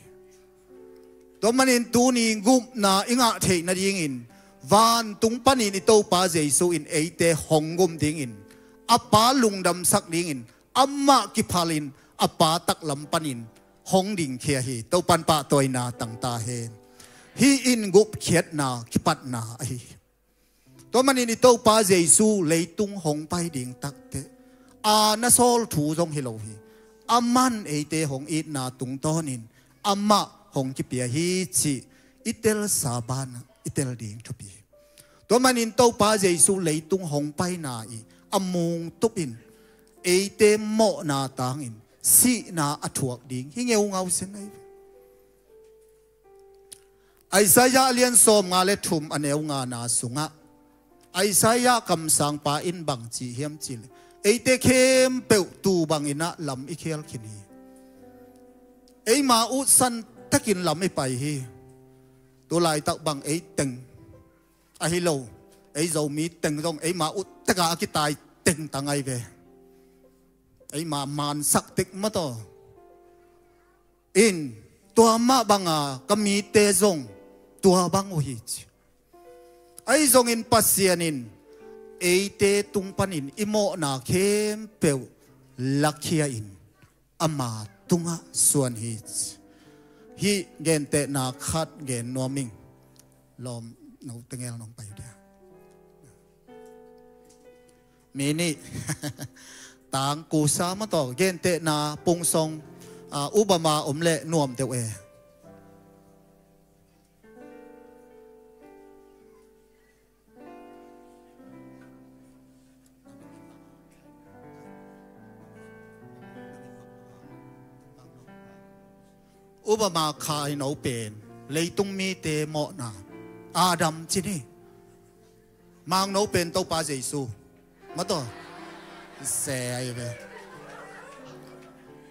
Tua manin tuni gupna i ngah theih nadingin vantung panin i Topa Jesu in eite hong gum dingin a Pa lungdamsak dingin amah kiphalin a Pa taklam panin hong dingkhia hi. Topan pahtawina tangta hen. Hih in gupkhiatna kipatna ahi hi. Tua manin i Topa Jesu leitung hong pai ding takte a na sawl thu zong hi lo hi. Aman eite hong itna tungtawnin amah hong kipia hi cih i telsa banah i tel ding thupi hi. Tua manin Topa Jesu leitung hong paina i a mungtupin eite mawhna tangin sihna a thuak ding hi ngeungau sin ahi. Isaiah a lian sawm nga le thum a neu ngana sungah Isaiah kamsangpa in bang ci hiam cih leh eite khempeuh tu banginah lam i khial khin hi. Eima utsan takin lam i pai hi. Tu laitak bang ei teng ahi lo, ei Zomi teng zong eima ut teka a kitai teng ta ngai ve. Eima mansak tek mataw in tua mah banga ka mite zong tua bang uh hi ci. Ahi zongin Pasian in eite tung panin i mawhna khempeuh lakhia in ama tungah suan hi ci. Hih gentehna khat gen nuam ing. Lawm no tengel nong pai dia. Mi nih tang kusa mataw gentehna pungsong a ubama om leh nuam deuh e. Ubama khaino pen leitung mite mawhna Adam cin hi. Mangno pen Topa Jesu mataw se ahi ve.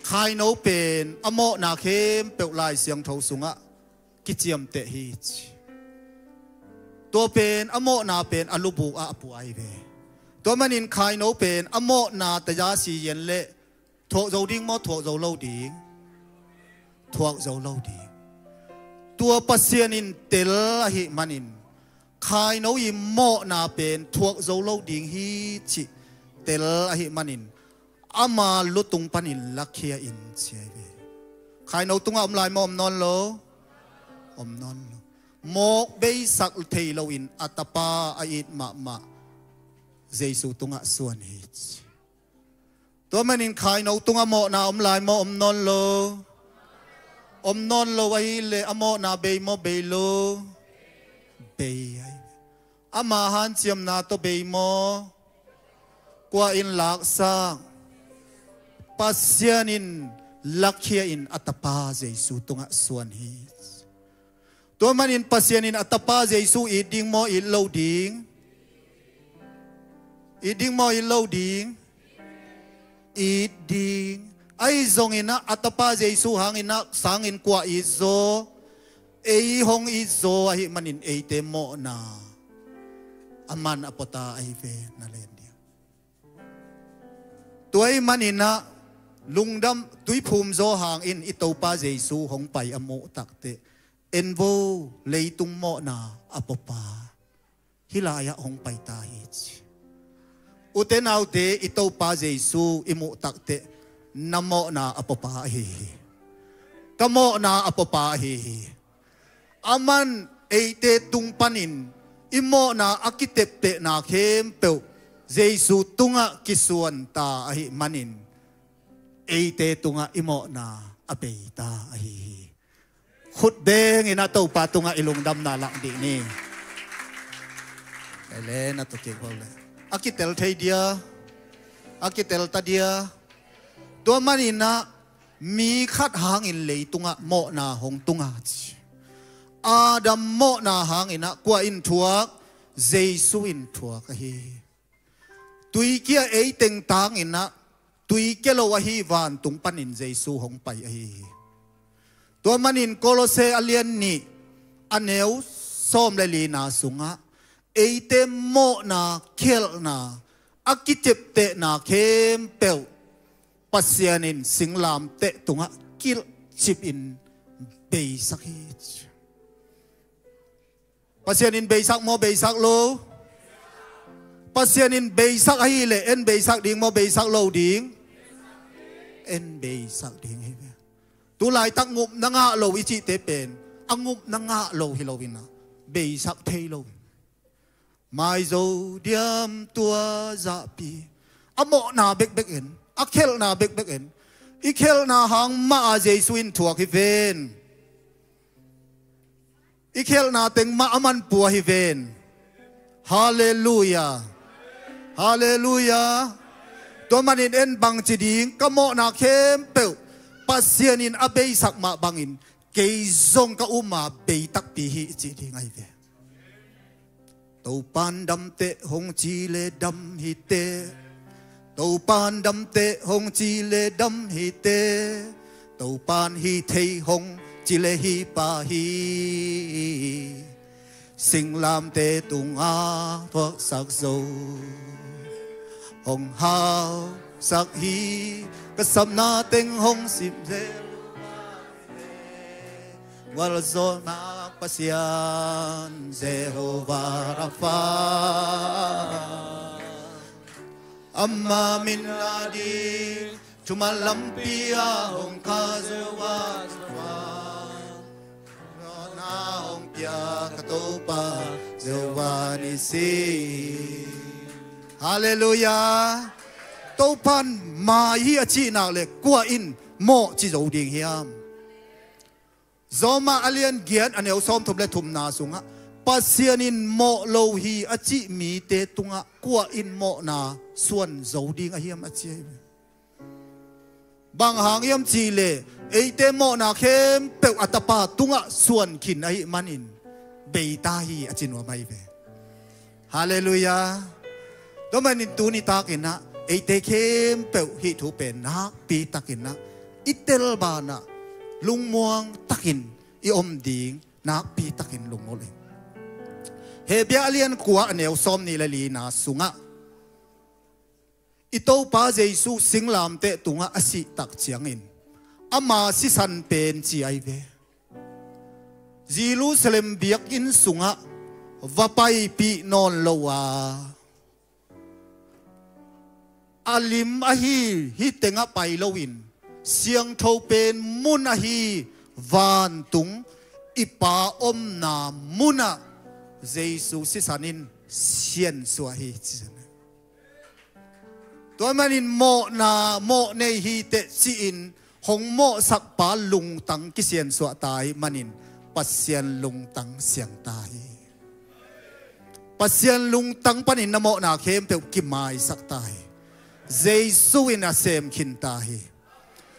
Khaino pen a mawhna khempeuh Lai Siangtho sungah kiciamteh hi ci. Tua pen a mawhna pen a lubuk ah a pua ahi ve. Tua manin khaino pen a mawhna taya si yen leh thuak zo ding maw, thuak zo lo ding? Thuak zo lo ding. Tua Pasian in tel ahih manin khaino i mawhna pen thuak zo lo ding hi cih tel ahih manin ama lutung panin lakhia in ci ahi ve. Khaino tungah om lai maw, om nawn lo? Om nawn lo. Mawk beisak thei loin a tapa a it mahmah Jesu tungah suan hi ci. Tua manin khaino tungah mawhna om lai maw, om nawn lo? Om nawn lo ahileh a mawhna bei maw, bei lo? Bei ahi. Ama hanciamna tawh bei maw? Kua in laksak? Pasian in lakhia in a tapa Jesu tungah suan hi. Tua manin Pasian in a tapa Jesu it ding maw, it lo ding? It ding maw, it lo ding? It ding. Ahi zonginah a tapa Jesu hanginah sangin kua it zaw? Ei hong it zaw ahih manin eite mawhna a man a pota ahi ve na len ding. Tua ahih maninah lungdam tuiphum zaw hangin i Topa Jesu hong pai a muh takteh en vo, leitung mawhna a puapa hih lai-ah hong pai ta hi ci. Ute naute, i Topa Jesu i muh takteh na mawhna a puapa ahi hi. Ka mawhna a puapa ahi hi. Aman eite tung panin i mawhna a kiteptehna khempeuh Jesu tungah kisuan ta ahih manin eite tungah i mawhna a beita ahi hi. Khut bengin a Topa tungah i lungdamna lak dih ni. Ele na tukik ho le a kitel thei dia, a kitel ta dia. Tua maninah mi khat hangin leitungah mawhna hong tunga ci. Adam mawhna hanginah kua in thuak? Jesu in thuak ahi hi. Tuikia ei tengtanginah tuikia lo ahi vantung panin Jesu hong pai ahi hi. Tua manin Kolose a lian nih a neu sawm le lina sungah eite mawhna, khelhna, a kiteptehna khempeuh Pasian in singlamteh tungah kilhcipin beisak hi. Pasian in beisak maw, beisak lo? Pasian in beisak ahileh en beisak ding maw, beisak lo ding? En beisak ding hi ve. Tulaitak ngupna ngah lo i cihte pen a ngupna ngah lo hi loinah beisak thei lo. Maizo diam tua zahpi a mawhna bekbek en, a khelhna bekbek en. I khelhna hang mah a Jesu in thuak hi ven. I khelhna teng mah a manpua hi ven. Halleluia. Halleluia. Tua manin en bangci ding, ka mawhna khempeuh Pasian in a beisak mah bangin kei zong ka uma bei takpi hi i cih ding ahi ve. Topan damteh hong ci le dam hi teh. Topan damteh hong ci le dam hi teh. Topan hi thei hong ci le hi pah hi. Singlamteh tungah thuaksak zo hong hausak hi. Ka sapna teng hong sim zel. Gualzawhna Pasian Jehovah Rapha, ama min a ding thuman lampi ah hong kha Jehovah Rapha, na hong pia ka Topa Jehovah Nissi. Halleluia. Topan mai hi a cih nak le kua in mawh ci zo ding hiam? Rom a lian giat a neu sawmthum le thumna sungah Pasian in mawh lo hi a cih mite tungah kua in mawhna suan zo ding a hiam a ci hi. Bang hang hiam cihleh eite mawhna khempeuh a Tapa tungah suan khin ahih manin beita hi a ci nuam ahi ve. Halleluia. Tua manin tuni takinah eite khempeuh hih thu pen nakpi takinah i tel banah lungmuang takin i om ding nakpi takin lungmuang in. Hebru a lian kua a neu sawm nih le lina sungah i Topa Jesu singlamteh tungah a sih tak ciangin ama sisan pen ci ahi ve. Jerusalem biakinn sungah va paipih nawn lo a, a lim ahi hih tengah pai loin siangtho pen mun ahi vantung i Pa omna munah Jesu sisan in siansuah hi ci. Tua manin mawhna mawh nei hi teh ci-in hong mawhsakpa lungtang kisiansuah ta ahih manin Pasian lungtang siang ta hi. Pasian lungtang panin na mawhna khempeuh kimaisak ta hi. Jesu in a sem khin ta hi.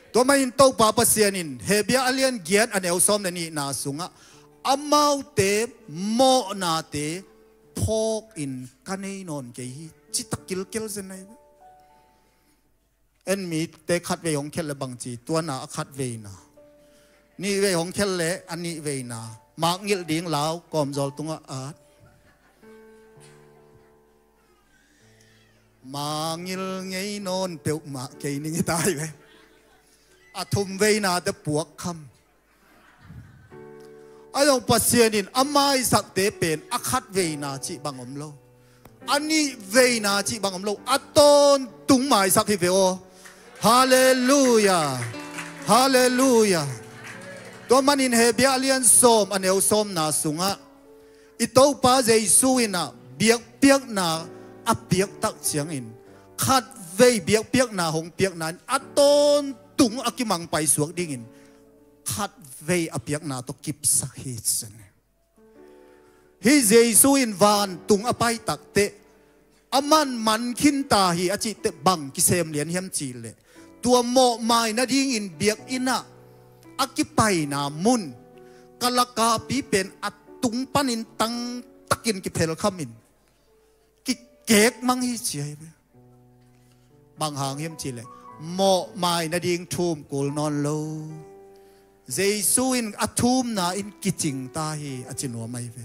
Tua manin Topa Pasian in Hebru a lian giat a neu sawm le nihna sungah amaute mawhnate phawkin ka nei nawn kei hi. Citak kilkel zen ahi. En mite khatvei hong khelh le bangci tuana a khatveina, nihvei hong khelh le a nihveina, makngilh ding lau kawmzawl tungah at. Makngilh ngei nawn peuhmah kei ning i tai ve. A thumveina te puak kham. A zong Pasian in a maisakte pen a khatveina cih bang om lo. A nih veina cih bang om lo, a tawntung maisak hi ve aw. Halleluia. Halleluia. Tua manin Hebrew a lian sawm, a neu sawmna sungah i Topa Jesu in ah biakpiakna a piak tak ciangin, khatvei biakpiakna hong piakna in a tawntung a kimang paisuak dingin khatvei a piakna tawh kipsak hi ci. Hih Jesu in vantung a pai takteh, aman man khin ta hi a cih teh bang kisem lian hiam cih leh, tua mawhmai nadingin biakinn ah a kipaina mun, kalakapi pen a tung panin tangtakin kiphelkhamin kikek mang hi ci ahi ve. Bang hang hiam cih leh, mawhmai nading thum kul nawn lo. Jesu in a thumna in kicing ta hi a ci nuam ahi ve.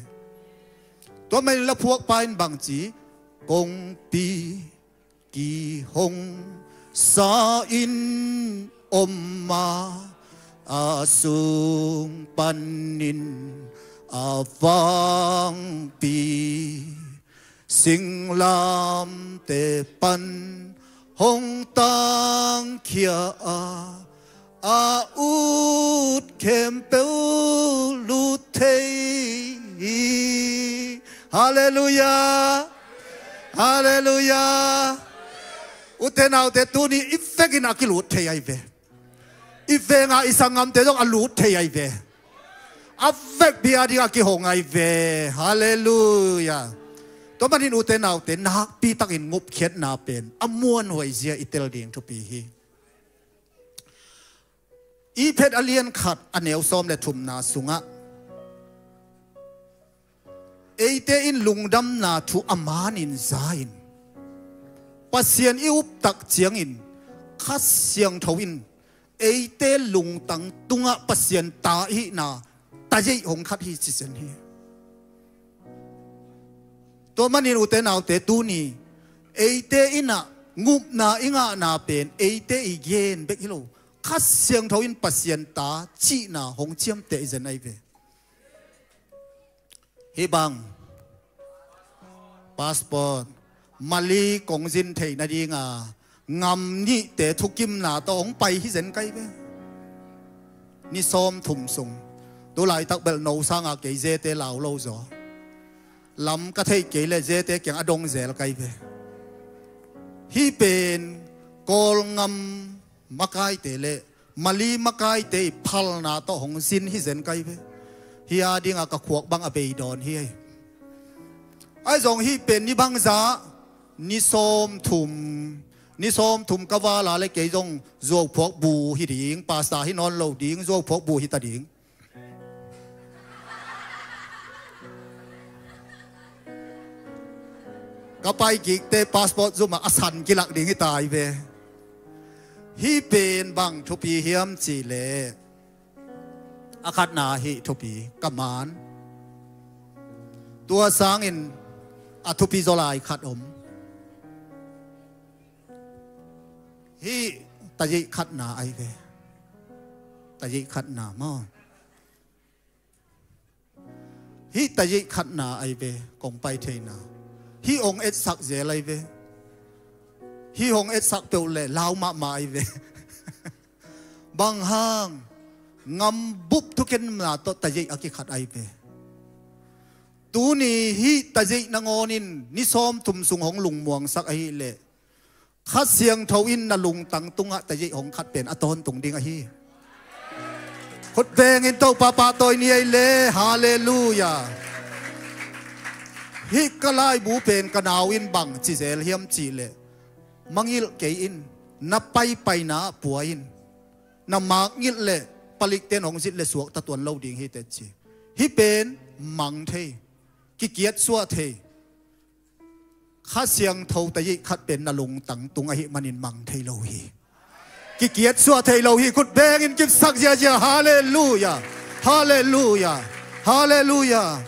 Tua manin la phuakpa in bang ci, kongpi kihong sa in om a, a sung panin a vangpi singlamteh pan hong tangkhia a, a ut khempeuh lut thei hi. Halleluia. Halleluia. Ute naute, tuni i vekin a kilut thei ahi ve. I venga i sanggamte zong a lut thei ahi ve. A vekpi a ding a kihong ahi ve. Halleluia. Tua manin ute naute, nakpitakin ngupkhiatna pen a muanhuai zia i tel ding thupi hi. Efesa a lian khat a neu sawm le thumna sungah, eite in lungdamna thu a manin za-in, Pasian i uptak ciangin Kha Siangtho in eite lungtang tungah Pasian ta ihihna tayeih hong khat hi ci zen hi. Tua manin ute naute, tuni eite in ah ngupna i ngahna pen eite i gen bek hi lo, Kha Siangtho in Pasian ta cihna hong ciamteh zen ahi ve. Hih bang passport, Mali kong zin theih nadinga ngam nihte thukimna tawh hong pai hi zen kai ve. Ni sawm thum sung, tu laitak bel no sanga kei zete lau lo zaw. Lam ka theih kei le zete kiang a dong zel kai ve. Hih pen Kawlngam makaite le Mali makaite i phalna tawh hong zin hi zen kai ve. Hih a dinga ka khuak bang a bei dawn hi ei. Ahi zong hih pen ni bangzah, ni sawm thum, ni sawm thum ka vala le kei zong zuauphuak bu hi ding, pastor hi nawn lo ding, zuauphuak bu hi ta ding. Ka pai kikte passport zum ah a san kilak ding hi ta hi ve. Hih pen bang thupi hiam cih leh, a khatna hih thupi, ka man. Tua sangin a thupi zaw lai khat om. Hih tayeih khatna ahi ve. Tayeih khatna maw? Hih tayeih khatna ahi ve, kong pai theihna. Hih hong etsak zel ahi ve. Hih hong etsak peuh le lau mahmah ahi ve. Bang hang, ngambup thukhenna tawh tayeih a kikhat ahi ve. Tuni hih tayeih nangawn in ni sawm thum sung hong lungmuangsak ahih leh, Kha Siangtho in na lungtang tungah tayeih hong khat pen a tawntung ding ahi. Khut bengin Topa pahtawi ni ei le, halleluia. Hih ka laibu pen ka nau in bang ci zel hiam cih leh, mangilh kei in, na paipaina ah pua in, na makngilh le palikten hong zit le suakta tuan lo ding hi teh ci. Hih pen mang thei, kikiatsuah thei. Kha Siangtho tayeih khat pen na lungtang tung ahih manin mang thei lo hi. Kikiatsuah thei lo hi. Khut bengin kipsak ziazia. Halleluia. Halleluia. Halleluia.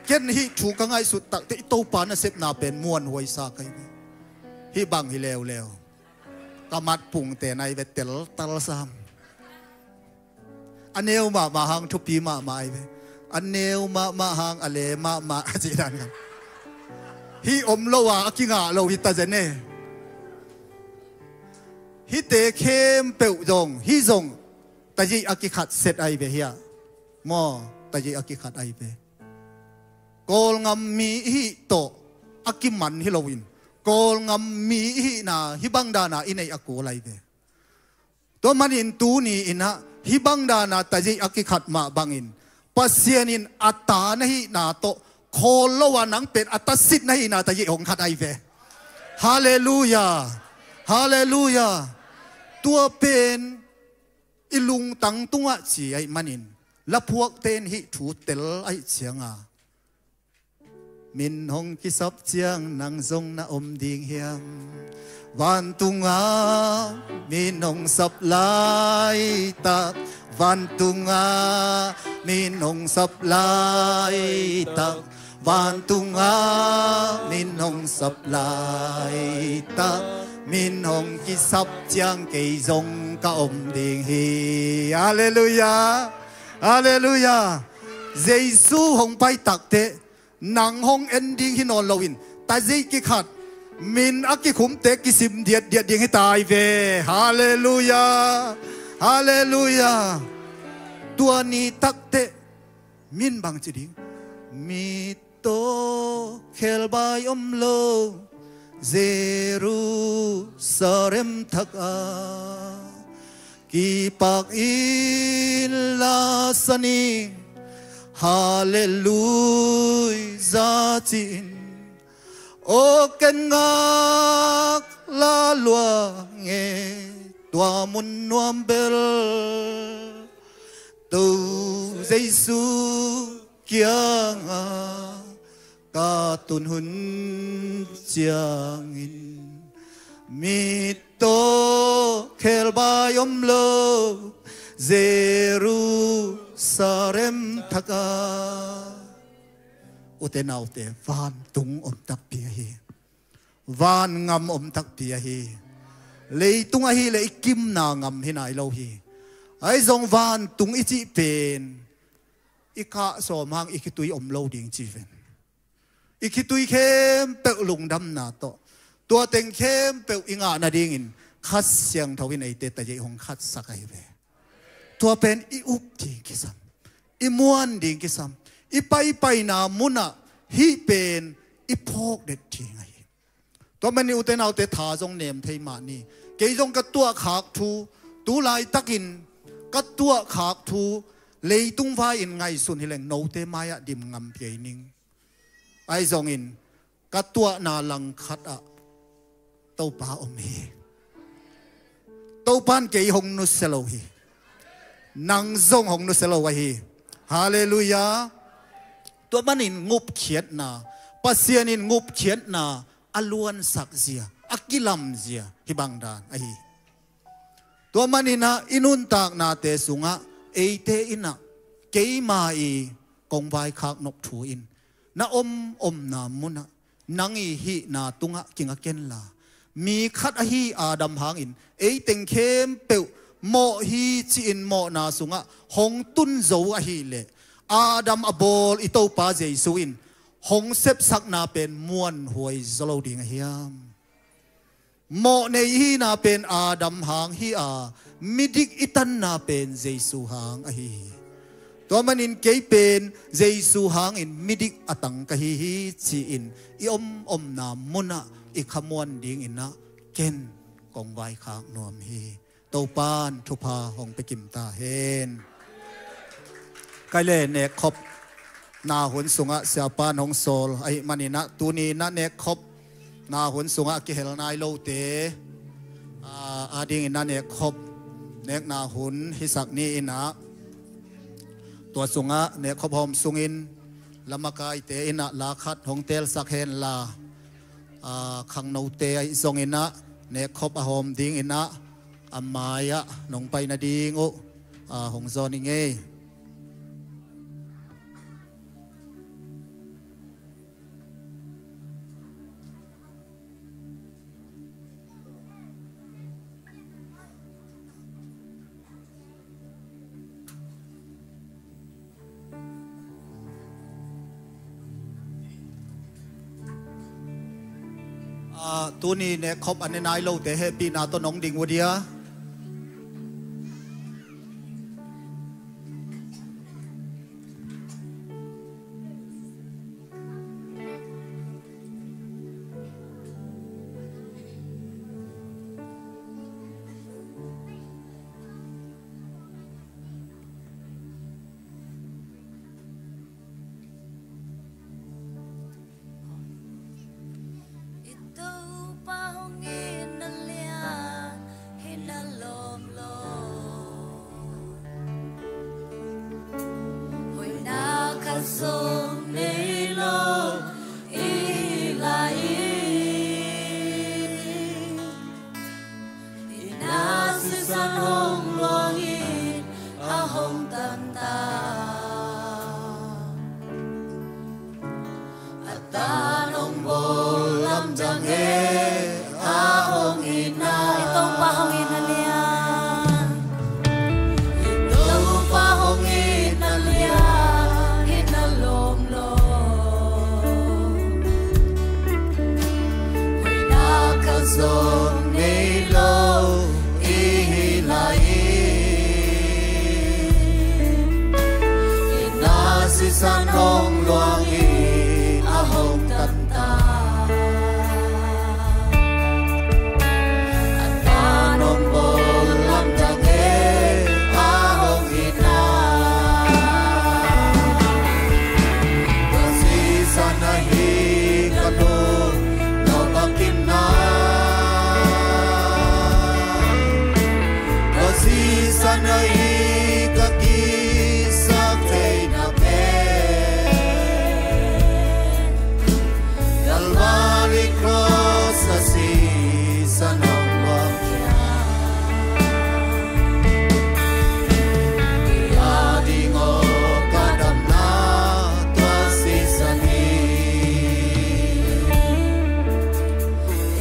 Ken hih thu ka ngaihsut takteh i Topa nasepna pen muanhuai sa kai ve. Hih bang hi leuleu. Ka mat pungte nai ve teltal sam. A neu mahmah hang thupi mahmah ahi ve. A neu mahmah hang a le mahmah a cih dan khan. Hih om lo a, a kingah lo hi ta zen e. Hihte khempeuh zong, hih zong tazeih a kikhat set ahi ve hiah. Maw, tazeih a kikhat ahi ve. Kawlngam mi i hih tawh a kiman hi loin, Kawlngam mi i hihna hih bang dana i neih a kul ahi ve. Tua manin tuni inah hih bang dana tazeih a kikhat mah bangin Pasian in a ta na hihna tawh khawl lo a nang pen a tasit na hihna tazeih hong khat ahi ve. Halleluia. Halleluia. Tua pen i lungtang tungah ci ahi manin laphuakte in hih thu tel ahi cianga, min hong kisap ciang nang zong na om ding hiam? Vantunga min hong sap laitak, vantunga min hong sap laitak, vantunga min hong sap laitak, min hong kisap ciang kei zong ka om ding hi. Halleluia. Halleluia. Jesu hong pai takteh nang hong en ding hi nawn loin tazeih kikhat, min a kikhumte kisim diatdiat ding hi ta ahi ve. Halleluia. Halleluia. Tua ni takteh min bang ci ding? Mittaw khelbai om lo Jerusalem thak a, kipak in la sanin, Halleluia ci-in, aw ken ngak la lua nge, tua mun nuam bel Topa Jesu kiangah ka tun hun ciangin, mittaw khelbai om lo Jerusalem thak a. Ute naute, vantung om takpi ahi. Van ngam om takpi ahi. Leitung ahih leh i kimna ngam hi nai lo hi. Ahi zong vantung i cih pen i kah sawm hang i khitui om lo ding ci ven. I khitui khempeuh lungdamna tawh, tua teng khempeuh i ngah nadingin Kha Siangtho in eite tazeih hong khatsak ahi ve. Tua pen i up ding kisam, i muan ding kisam, i paipaina munah hih pen i phawk det ding ahi. Tua manin ute naute, tha zong nem thei mah ni. Kei zong ka tuahkhak thu, tu laitakin ka tuahkhak thu leitung vai-in ngaihsun hileng note mai-ah dim ngam piai ning. Ahi zongin ka tuahna langkhat ah Topa om hi. Topa in kei hong nusia lo hi. Nang zong hong nusia lo ahi. Halleluia. Tua manin ngupkhiatna, Pasian in ngupkhiatna a luansak zia, a kilam zia hih bang dan ahi. Tua maninah i nuntaknate sungah eite innah keima i kong vaikhak nop thu in na om omna munah nang i hihna tungah kinga kenla, mi khat ahi Adam hangin eiteng khempeuh mawh hi ci-in mawhna sungah hong tun zo ahileh Adam a bawl i Topa Jesu in hong sepsakna pen muanhuai zaw lo ding a hiam? Mawh nei ihina pen Adam hang hi a, midik i tanna pen Jesu hang ahi hi. Tua manin kei pen Jesu hangin midik a tang ka hi hi ci-in i om omna munah i khamuan dinginah ken kong vaikhak nuam hi. Topan thupha hong pekim ta hen. Kai le nekkhop na hun sungah siapan hong sawl ahih maninah tuni na nekkhop na hun sungah a kihel nai lote, aa, adingin na nekkhop nekna hun hisak ni inah tua sungah nekkhop hawm sungin lamakaite inah la khat hong teelsak henla, aa, khangnote ahi zonginah nekkhop a hawm dinginah a mai-ah nong pai nading uh, aa, hong zawn i ngei. Ah, tuni nekkhop a ne nai lote hehpihna tawh nong ding uh dia. I Topa hong it na lian hi na lawm lo. Hoihna khat zong nei lo i hi lai. I na sisan hong luangin a hong tantan. A tan hong bawl lamdang e, a hong itna. I Topa hong itna lian. I Topa hong itna lian hi na lawm lo. Hoihna khat zong nei lo i hi lai. I na sisan hong luang i a hong tantan. A tan hong bawl lamdang e, a hong itna. Tua sisan ahi ka lung nop a kimna. Tua sisan ahi ka kisap theihna pen. Calvary Cross a sisan hong luang khia. I a ding aw ka damna tua sisan hi.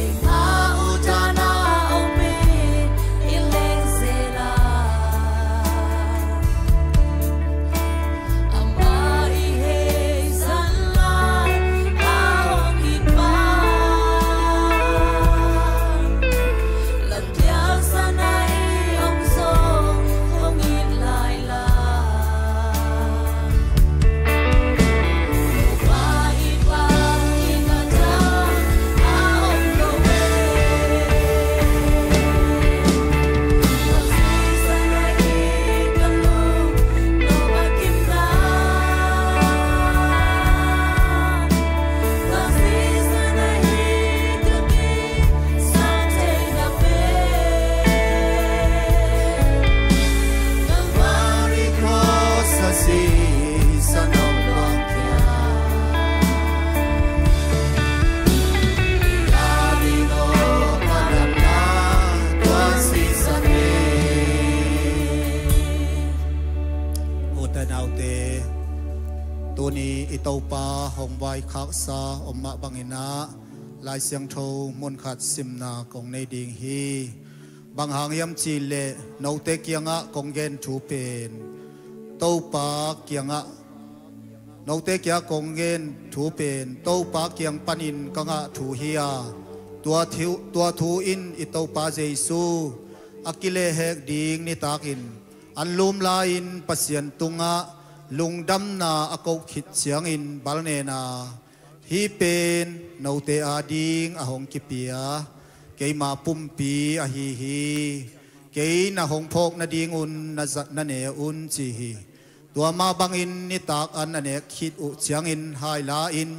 Eima utana om in i leng zel a. Amah i hei zan lai a hong it pa. Lampiang zan a i om zong hong it lai lai. Amah i pa i na dang a om lo e. U te nau te, tuni i Topa hong vaikhaksa om mah bangin ah Lai Siangtho munkhat simna kong nei ding hi. Bang hang hiam cih leh note kiangah kong gen thu pen Topa kiangah, note kiangah kong gen thu pen Topa kiang panin ka ngah thu hi a, tua thu, tua thu in i Topa Jesu a kilehhek ding nitakin anlum lai-in Pasian tungah lungdamna a koh khit ciangin balnena, hih pen note ading a hong kipia keima pumpi ahi hi. Kei na hong phawk nadingun na zat na ne un ci hi. Tua mah bangin nitak an a nek khit uh ciangin hai la-in,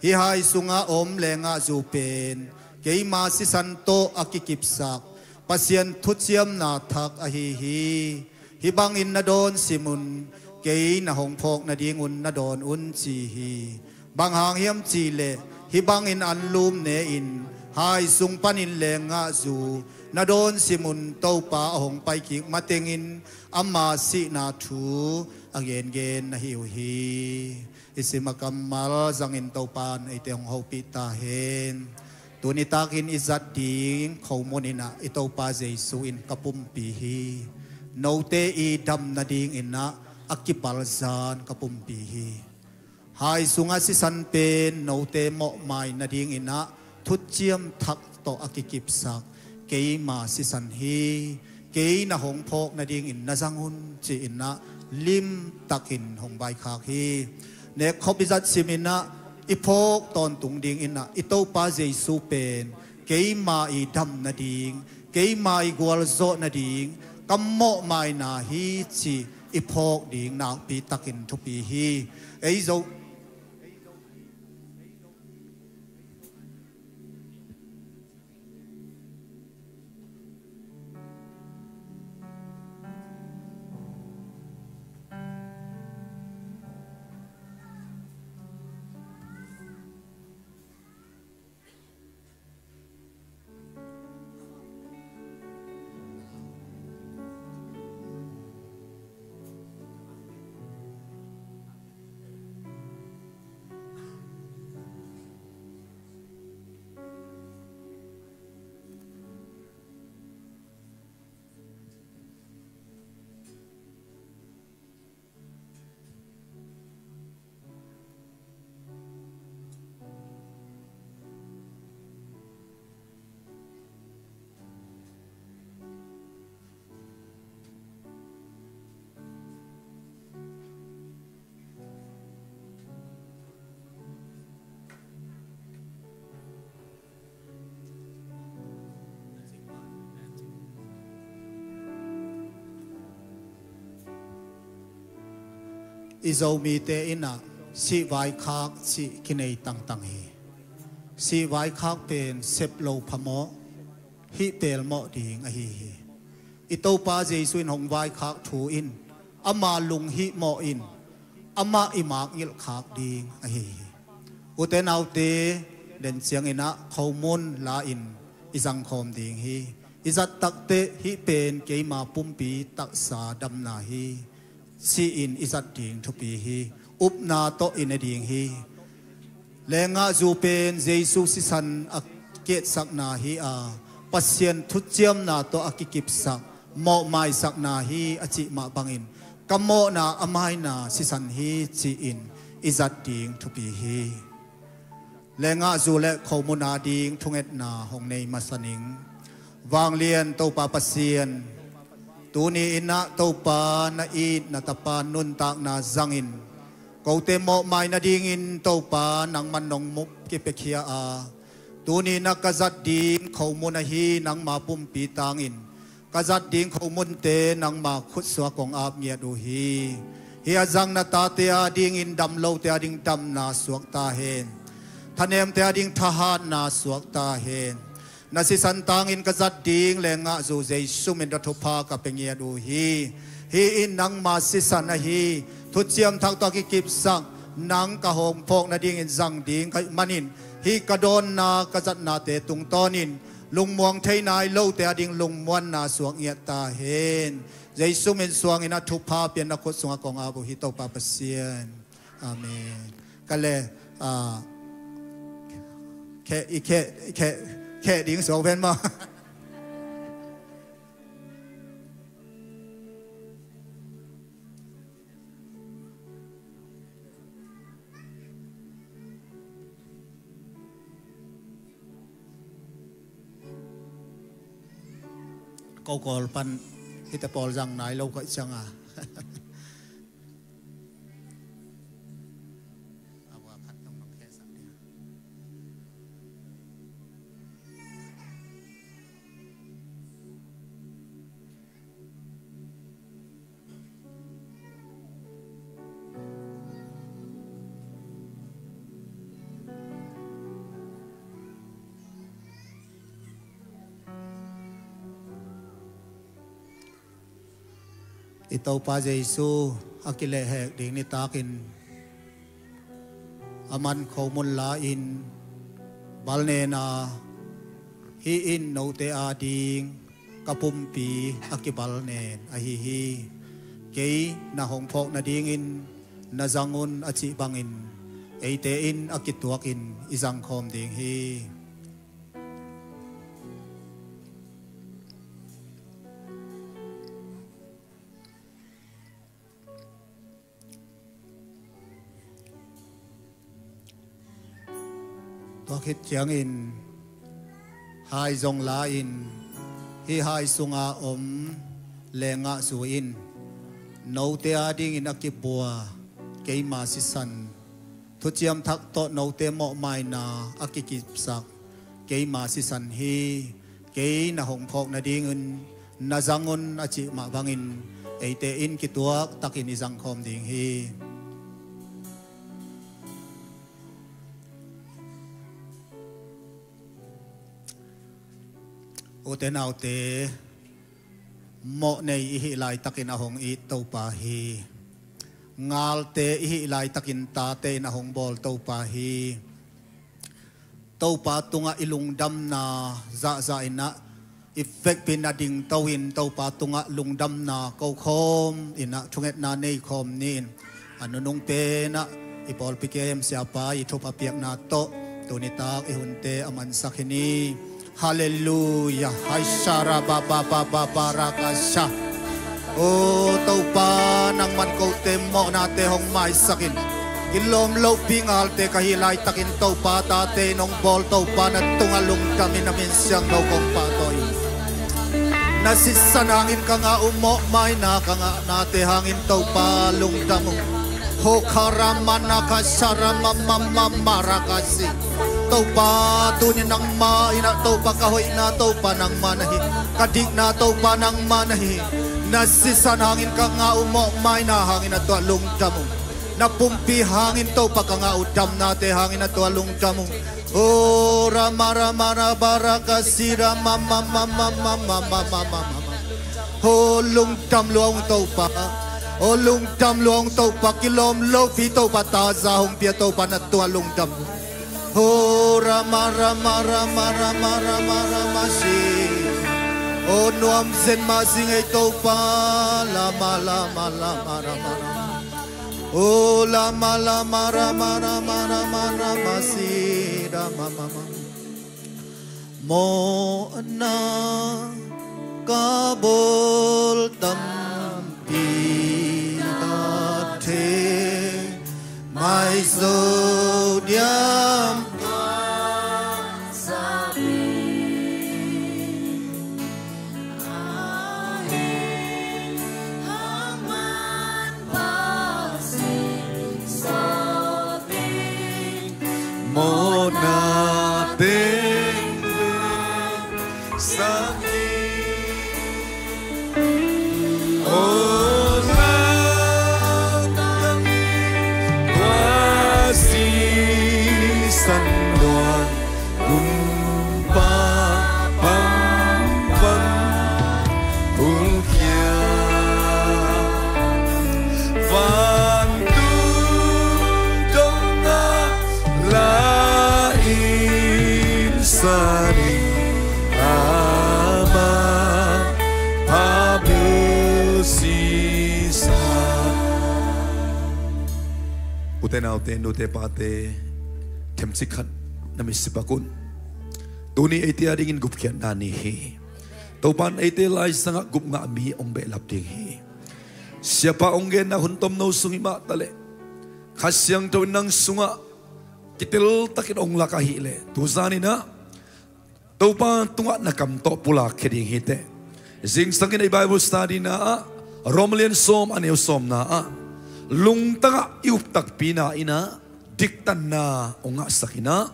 hih hai sungah om lengah zu pen keima sisan tawh a kikipsak Pasian thuciamna thak ahi hi. Hih bangin na dawn sim un, kei na hong phawk nadingun na dawn un ci hi. Bang hang hiam cih leh hih bangin anlum ne-in hai sung panin lengah zu na dawn sim un, Topa a hong paikik matengin ama sihna thu a gengen na hi uh hi. I sim a kammal zangin Topa in eite hong hopih ta hen. Tuni takin i zat ding khomun in ah i Topa Jesu in ka pumpi hi. Note i dam nadingin ah a kipalzan ka pumpi hi. Hai sungah sisan pen note mawhmai nadingin ah thuciam thak tawh a kikipsak keima sisan hi. Kei na hong phawk nadingin na zang un, ci-in ah limtakin hong vaikhak hi. Nekkhop i zat simin ah i phawk tawntung dingin ah i Topa Jesu pen keima i dam nading, keima i gualzawh nading ka mawhmaina hi, ci i phawk ding nakpi takin thupi hi. Ei Zo I Zomite in ah sihvaikhak cih kinei tangtang hi. Sihvaikhak pen sep lo phamawh, hih pelmawh ding ahi hi. I Topa Jesu in hong vaikhak thu in ama lunghihmawh in amah i makngilh khak ding ahi hi. Ute naute, den ciangin ah khomun la-in i zangkhawm ding hi. I zat takteh hih pen keima pumpi taksa damna hi, ci-in i zat ding thupi hi. Upna tawh i ne ding hi. Lengah zu pen Jesu sisan a kietsakna hi a, Pasian thuciamna tawh a kikipsak mawhmaisakna hi a cih mah bangin ka mawhna a maina sisan hi, ci-in i zat ding thupi hi. Lengah zu le khomun a ding thungetna hong nei masa ning. Vanglian Topa Pasian, tuni in ah Topa na it na Tapa nuntakna zangin kote mawhmai nadingin Topa nangman nong mup kipiakhia a, tuni in ah ka zat ding khomun ahi nangma pumpi tangin ka zat ding khomunte nangma khutsuak kong ap ngiat uh hi. Hih a zang na tate a dingin dam lote a ding damna suak ta hen. Thanemte a ding thahatna suak ta hen. Na sisan tangin ka zat ding lengah zu Jesu min tawh thupha ka pia ngiat uh hi. Hih in nangma sisan ahi, thuciam thak tawh a kikipsak nang ka hong phawk nadingin zang ding ka hih manin, hih ka dawnna ka zatnate tungtawnin lungmuang thei nai lote a ding lungmuanna suak ngiat ta hen. Jesu min suangin a thupha pian na khut sungah kong ap uh hi Topa Pasian. Amen. Ka le, ah, kheh, i kheh, i kheh, kheh ding suak ven maw. Ko kawl pan hite pawl zang nai lo koih cianga. I Topa Jesu a kilehhek ding nitakin a man khomun la-in balnena, hih in note a ding ka pumpi a kibalnen ahi hi. Kei na hong phawk nadingin na zang un a cih bangin eite in a kituakin i zangkhawm ding hi. Tua khit ciangin Hai zong la-in, hih hai sunga om lengah zui in. Note adingin a kibua keima sisan, thuciam thak tawh note mawhmaina a kikipsak keima sisan hi. Kei na hong phawk nadingin na zang un, a cih mah bangin eite in kituak takin i zangkhawm ding hi. Ute naute, mawh nei i hih laitakin a hong it Topa hi. Ngalte i hih laitakin tate in a hong bawl Topa hi. Topa tungah i lungdamna zahzah in ah, i vekpi in a dingto in Topa tungah lungdamna kokhawm in ah, thungetna neikhawm ni in. A nunung pen ah i pawlpi kem siapa i thup a piakna tawh tuni tak i hunte a mansak hi ni. Halleluia. Hai sara ba ba ba ba ba ra ka sha. O Topa, nangman kote mawhnate hong maisak in. Kilawm lopi ngalte ka hih laitakin Topa tate in hong bawl Topa na tungah lungdam in, na min siangtho kong pahtawi. Na sisan hangin ka ngah uh mawhmaina, ka ngahnate hangin Topa lungdam uh. Ho kha ra ma na kha sha ra ma ma ma ma ra ka si. Topa tuni nangma in ah Topa ka hoihna Topa nangma na hi. Ka dikna Topa nangma na hi. Na sisan hangin ka ngah uh mawhmaina hangin a tuah lungdam uh. Na pumpi hangin Topa ka ngah uh damnate hangin a tuah lungdam uh. O ra ma ra ma ra ba ra ka si ra ma ma ma ma ma ma ma ma ma ma. Ho lungdam lua ung Topa. O lungdam lua ung Topa, kilawm lopi Topa, taza hong pia Topa na tungah lungdam. Ho ra ma ra ma ra ma ra ma ra ma ra ma si. O nuam zen mah zing ei Topa, la ma la ma la ma ra ma ra. O la ma la ma ra ma ra ma ra ma ra ma si ra ma ma ma. Mawhna ka bawl tampi a thei, mai zo diam. Mawhna teng sak hi. O la tang in tua sisan luang kumpa pampam. Hong khia vantung dongah la in sa ding ama pabel sisa. Ute naute, nute pate, themcik khat na mit sipak un. Tuni eite adingin gupkhiatna ni hi. Topa in eite laisangah gupngah mi hong behlap ding hi. Siapa hong genna hun tomno sung himah taleh Kha Siangtho in nang sungah kitel takin hong lak ahileh, tu zanin ah Topa tungah na kam tawh pulak khia ding hi teh. Zingsangin ei Bible study na ah Rom lian sawm a neu sawmna ah lungtangah i up takpina in ah diktanna hong ngahsak in ah,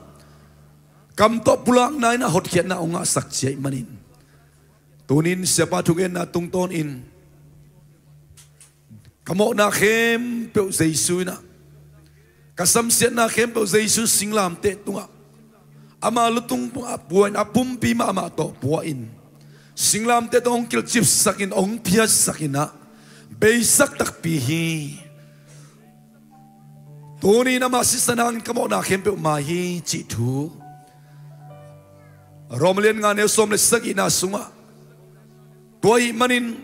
kam tawh pulakna in ah hotkhiatna hong ngahsak cia ahih manin, tunin Siapa thugenna tungtawnin ka mawhna khempeuh Jesu in ah, ka samsiatna khempeuh Jesu singlamteh tungah ama lutung pua in, a pumpi mah amah tawh pua in, singlamteh tawh hong kilcipsak in, hong phiatsak in ah, beisak takpi hi. Tunin amah sisan hangin ka mawhna khempeuh mai hi cih thu Rom lian nga neu sawm le sagihna sungah, tua ahih manin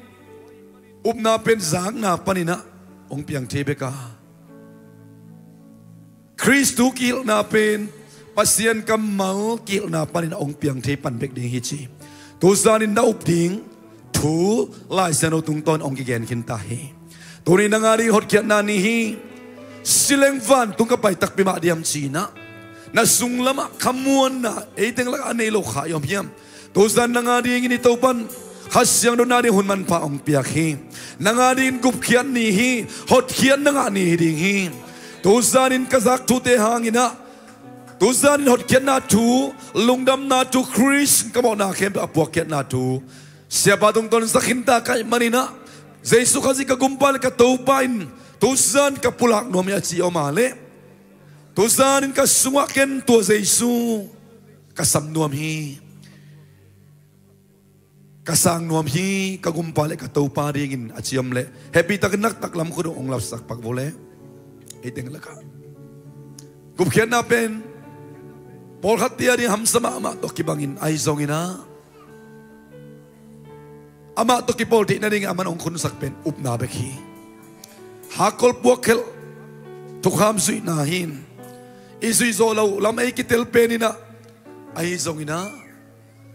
upna pen zakna panin ah hong piang thei bek a, Khristu kihilhna pen Pasian kammal kihilhna panin ah hong piang thei pan bek ding hi ci. Tu zanin na up ding thu Lai Siangtho tungtawnin hong kigen khin ta hi. Tuni nang ading hotkhiatna ni hi. Si leng vantung ka pai takpi mah diam ci-in ah, Na sunglamah khamuanna eiteng lakah a nei lo kha i om hiam? Tuzan nang a dingin i Topan Kha Siangtho na ding hun manpha hong piak hi. Nang a dingin gupkhiat ni hi. Hotkhiat nang a ni hi ding hi. Tuzanin ka zak thute hanginah, tuzanin hotkhiatna thu, lungdamna thu, Khrist ka mawhna khempeuh a puakkhiatna thu Siapa tungtawn zak khinta ka hih maninah, Jesu Khazih ka Gumpa le ka Topa in tuzan ka pulak nuam hi a ci om a leh, tuzanin ka sungah ken tua Jesu ka sam nuam hi. Ka sang nuam hi, ka Gumpa le ka Topa dingin a ci om leh, hehpihtakin na taklam khut uh hong lapsak pak vo leh. Eiteng lakah gupkhiatna pen pawlkhatte a ding hamsa mahmah tawh kibangin ahi zonginah, amah tawh kipawl theih nadingin aman hong khunsak pen upna bek hi. Hakkol puak khelh thukham zuihna hi. I zuihzawh loh lam ei kitel peninah, ahi zonginah,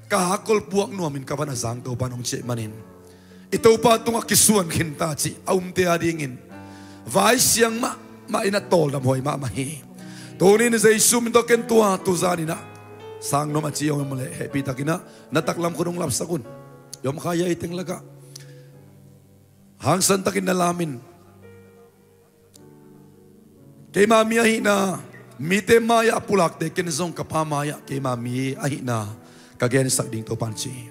ka hakkol puak nuamin ka van a zang Topa in hong ci ahih manin, i Topa tungah kisuan khinta cih a umte a dingin vai siang mahmah in a tawldam huai mahmah hi. Tunin Jesu min tawh ken tua tuzaninah sang nuam a ci om leh, hehpihtakinah na taklam khut hong lapsak un. I om kha hi a, eiteng lakah hangsantakin na lam in. Keima mi ahihna, mite mai-ah a pulakte ken zong ka Pa mai-ah keima mi ahihna ka gensak ding Topan ci hi.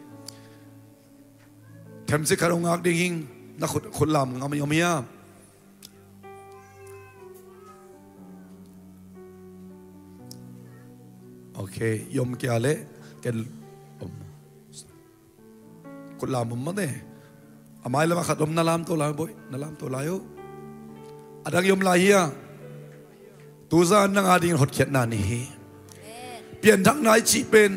Themcik khat hong ngak ding hing. Na khut, khut lam ngam i om hia? Ok, i om kei a leh ken om. Khut lam om mate. A mai lamah khat om, na lam to lai, boih, na lam to lai uh. A dang i om lai hia? Tuzan nang a dingin hotkhiatna ni hi. Pianthakna i cih pen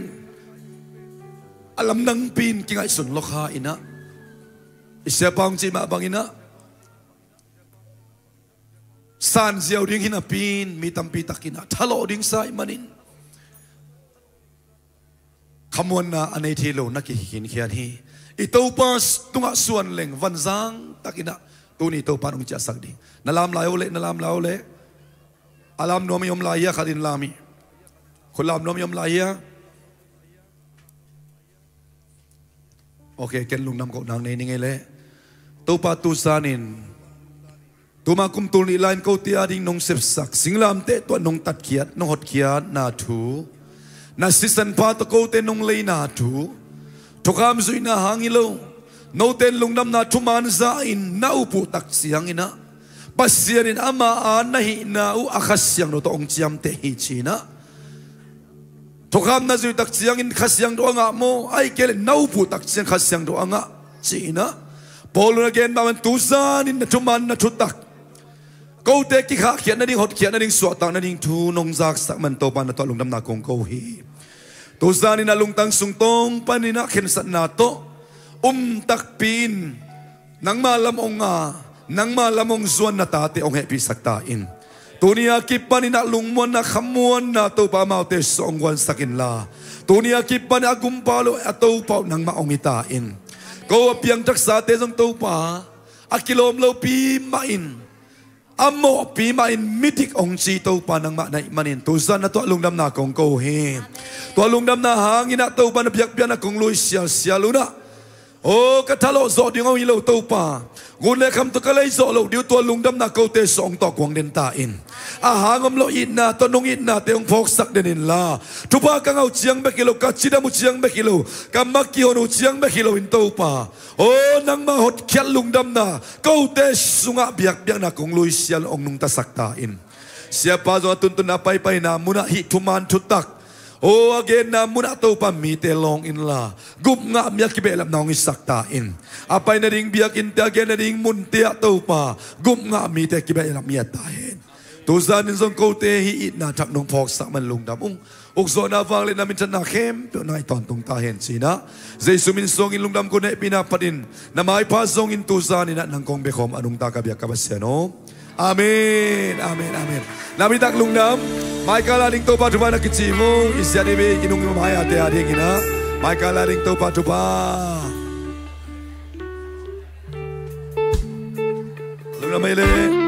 a lamdangpi in kingaihsun lo kha inah, i siapa hong cih mah banginah, san ziau ding hi napi in mi tampi takinah thalawh ding sa ahih manin, khamuanna a nei thei lo na kikhinkhian hi. I Topa tungah suan leng vanzang takinah tuni Topa in hong ciahsak ding. Na lam lai uh leh, na lam lai uh leh. A lam nuam i om lai hia? Khat in lam hi. Khut lam nuam i om lai hia? Ok, ken lungdam koh nang nei ning ei leh. Topa tuzanin tuma kum tul nih lai-in kote a ding nong sepsak, singlamteh tawh nong tatkhiat, nong hotkhiatna thu, na sisan pha tawh kote nong leina thu, thukham zuihna hang hi lo, note in lungdamna thuman za-in na up uh tak cianginah, Pasian in ama a na hihna uh a Kha Siangtho tawh hong ciamteh hi cinah, thukham na zuih tak ciangin Kha Siangtho a ngah maw, ahih kei leh na up uh tak ciang Kha Siangtho a ngah cinah, Paul in a gen mah bangin tuzanin na thuman na thutak, kote kikhahkhiat nading, hotkhiat nading, suahtak nading thu nong zaksak man Topa na tawh lungdamna kong ko hi. Tuzanin a lungtang sung tawng paninah khensatna tawh um takpi in nangma lam hong nga, nangma lam hong zuan na tate hong hehpihsak ta in. Tuni a kipaninah lungmuanna, khamuanna Topa amaute sungah hong guansak inla, tuni a kipanin a gumpa lo a Topa uh nangmah hong hi ta in. Ko a piangthaksate zong Topa a kilawm lopi mahin, a mawhpi mahin midik hong ci Topa nangmah na hih manin tuzan na tuah lungdamna kong ko hi. Tua lungdamna hanginah Topa na biakpiakna kong lui sialsial unah, aw, ka thalawh zawh ding hong hi lo Topa, ngun le kham tawh ka lei zawh loh ding uh, tua lungdamna kote sungah hong tawh kuang den ta in. A hang om loh itna tawh nong itnate hong phawksak den inla, thupha ka ngah uh ciang bek hi lo, ka cidam uh ciang bek hi lo, ka ma kihon uh ciang bek hi loin Topa, aw, nangma hotkhiat lungdamna kote sungah biakpiakna kong lui sial hong nungtasak ta in. Siapa zong a tuntunna a paipaina munah hih thuman thutak, aw, a genna munah Topa mite lawng inla, gupngah mi a kibehlapna hong hisak ta in. A pai nading biakinnte, a gen nading munte ah Topa gupngah mite a kibehlap mi a ta hen. Tuzanin zong kote hih itna thak nong phawksak man lungdam ung. Ukzawhna, vangliatna, minthanna khempeuh nang a tawntung ta hen cinah, Jesu min suangin lungdam kong hehpihna phatin na maipha zongin tuzaninah nang kong biakhawm a nungta ka biak ka Pasian aw. Amen, amen, amen. Nampi tak lungdam. Maikal a ding Topa thupha na kici mu. I siat i bei i nung i mai ate a dinginah maikal a ding Topa thupha. Lungdam ei le.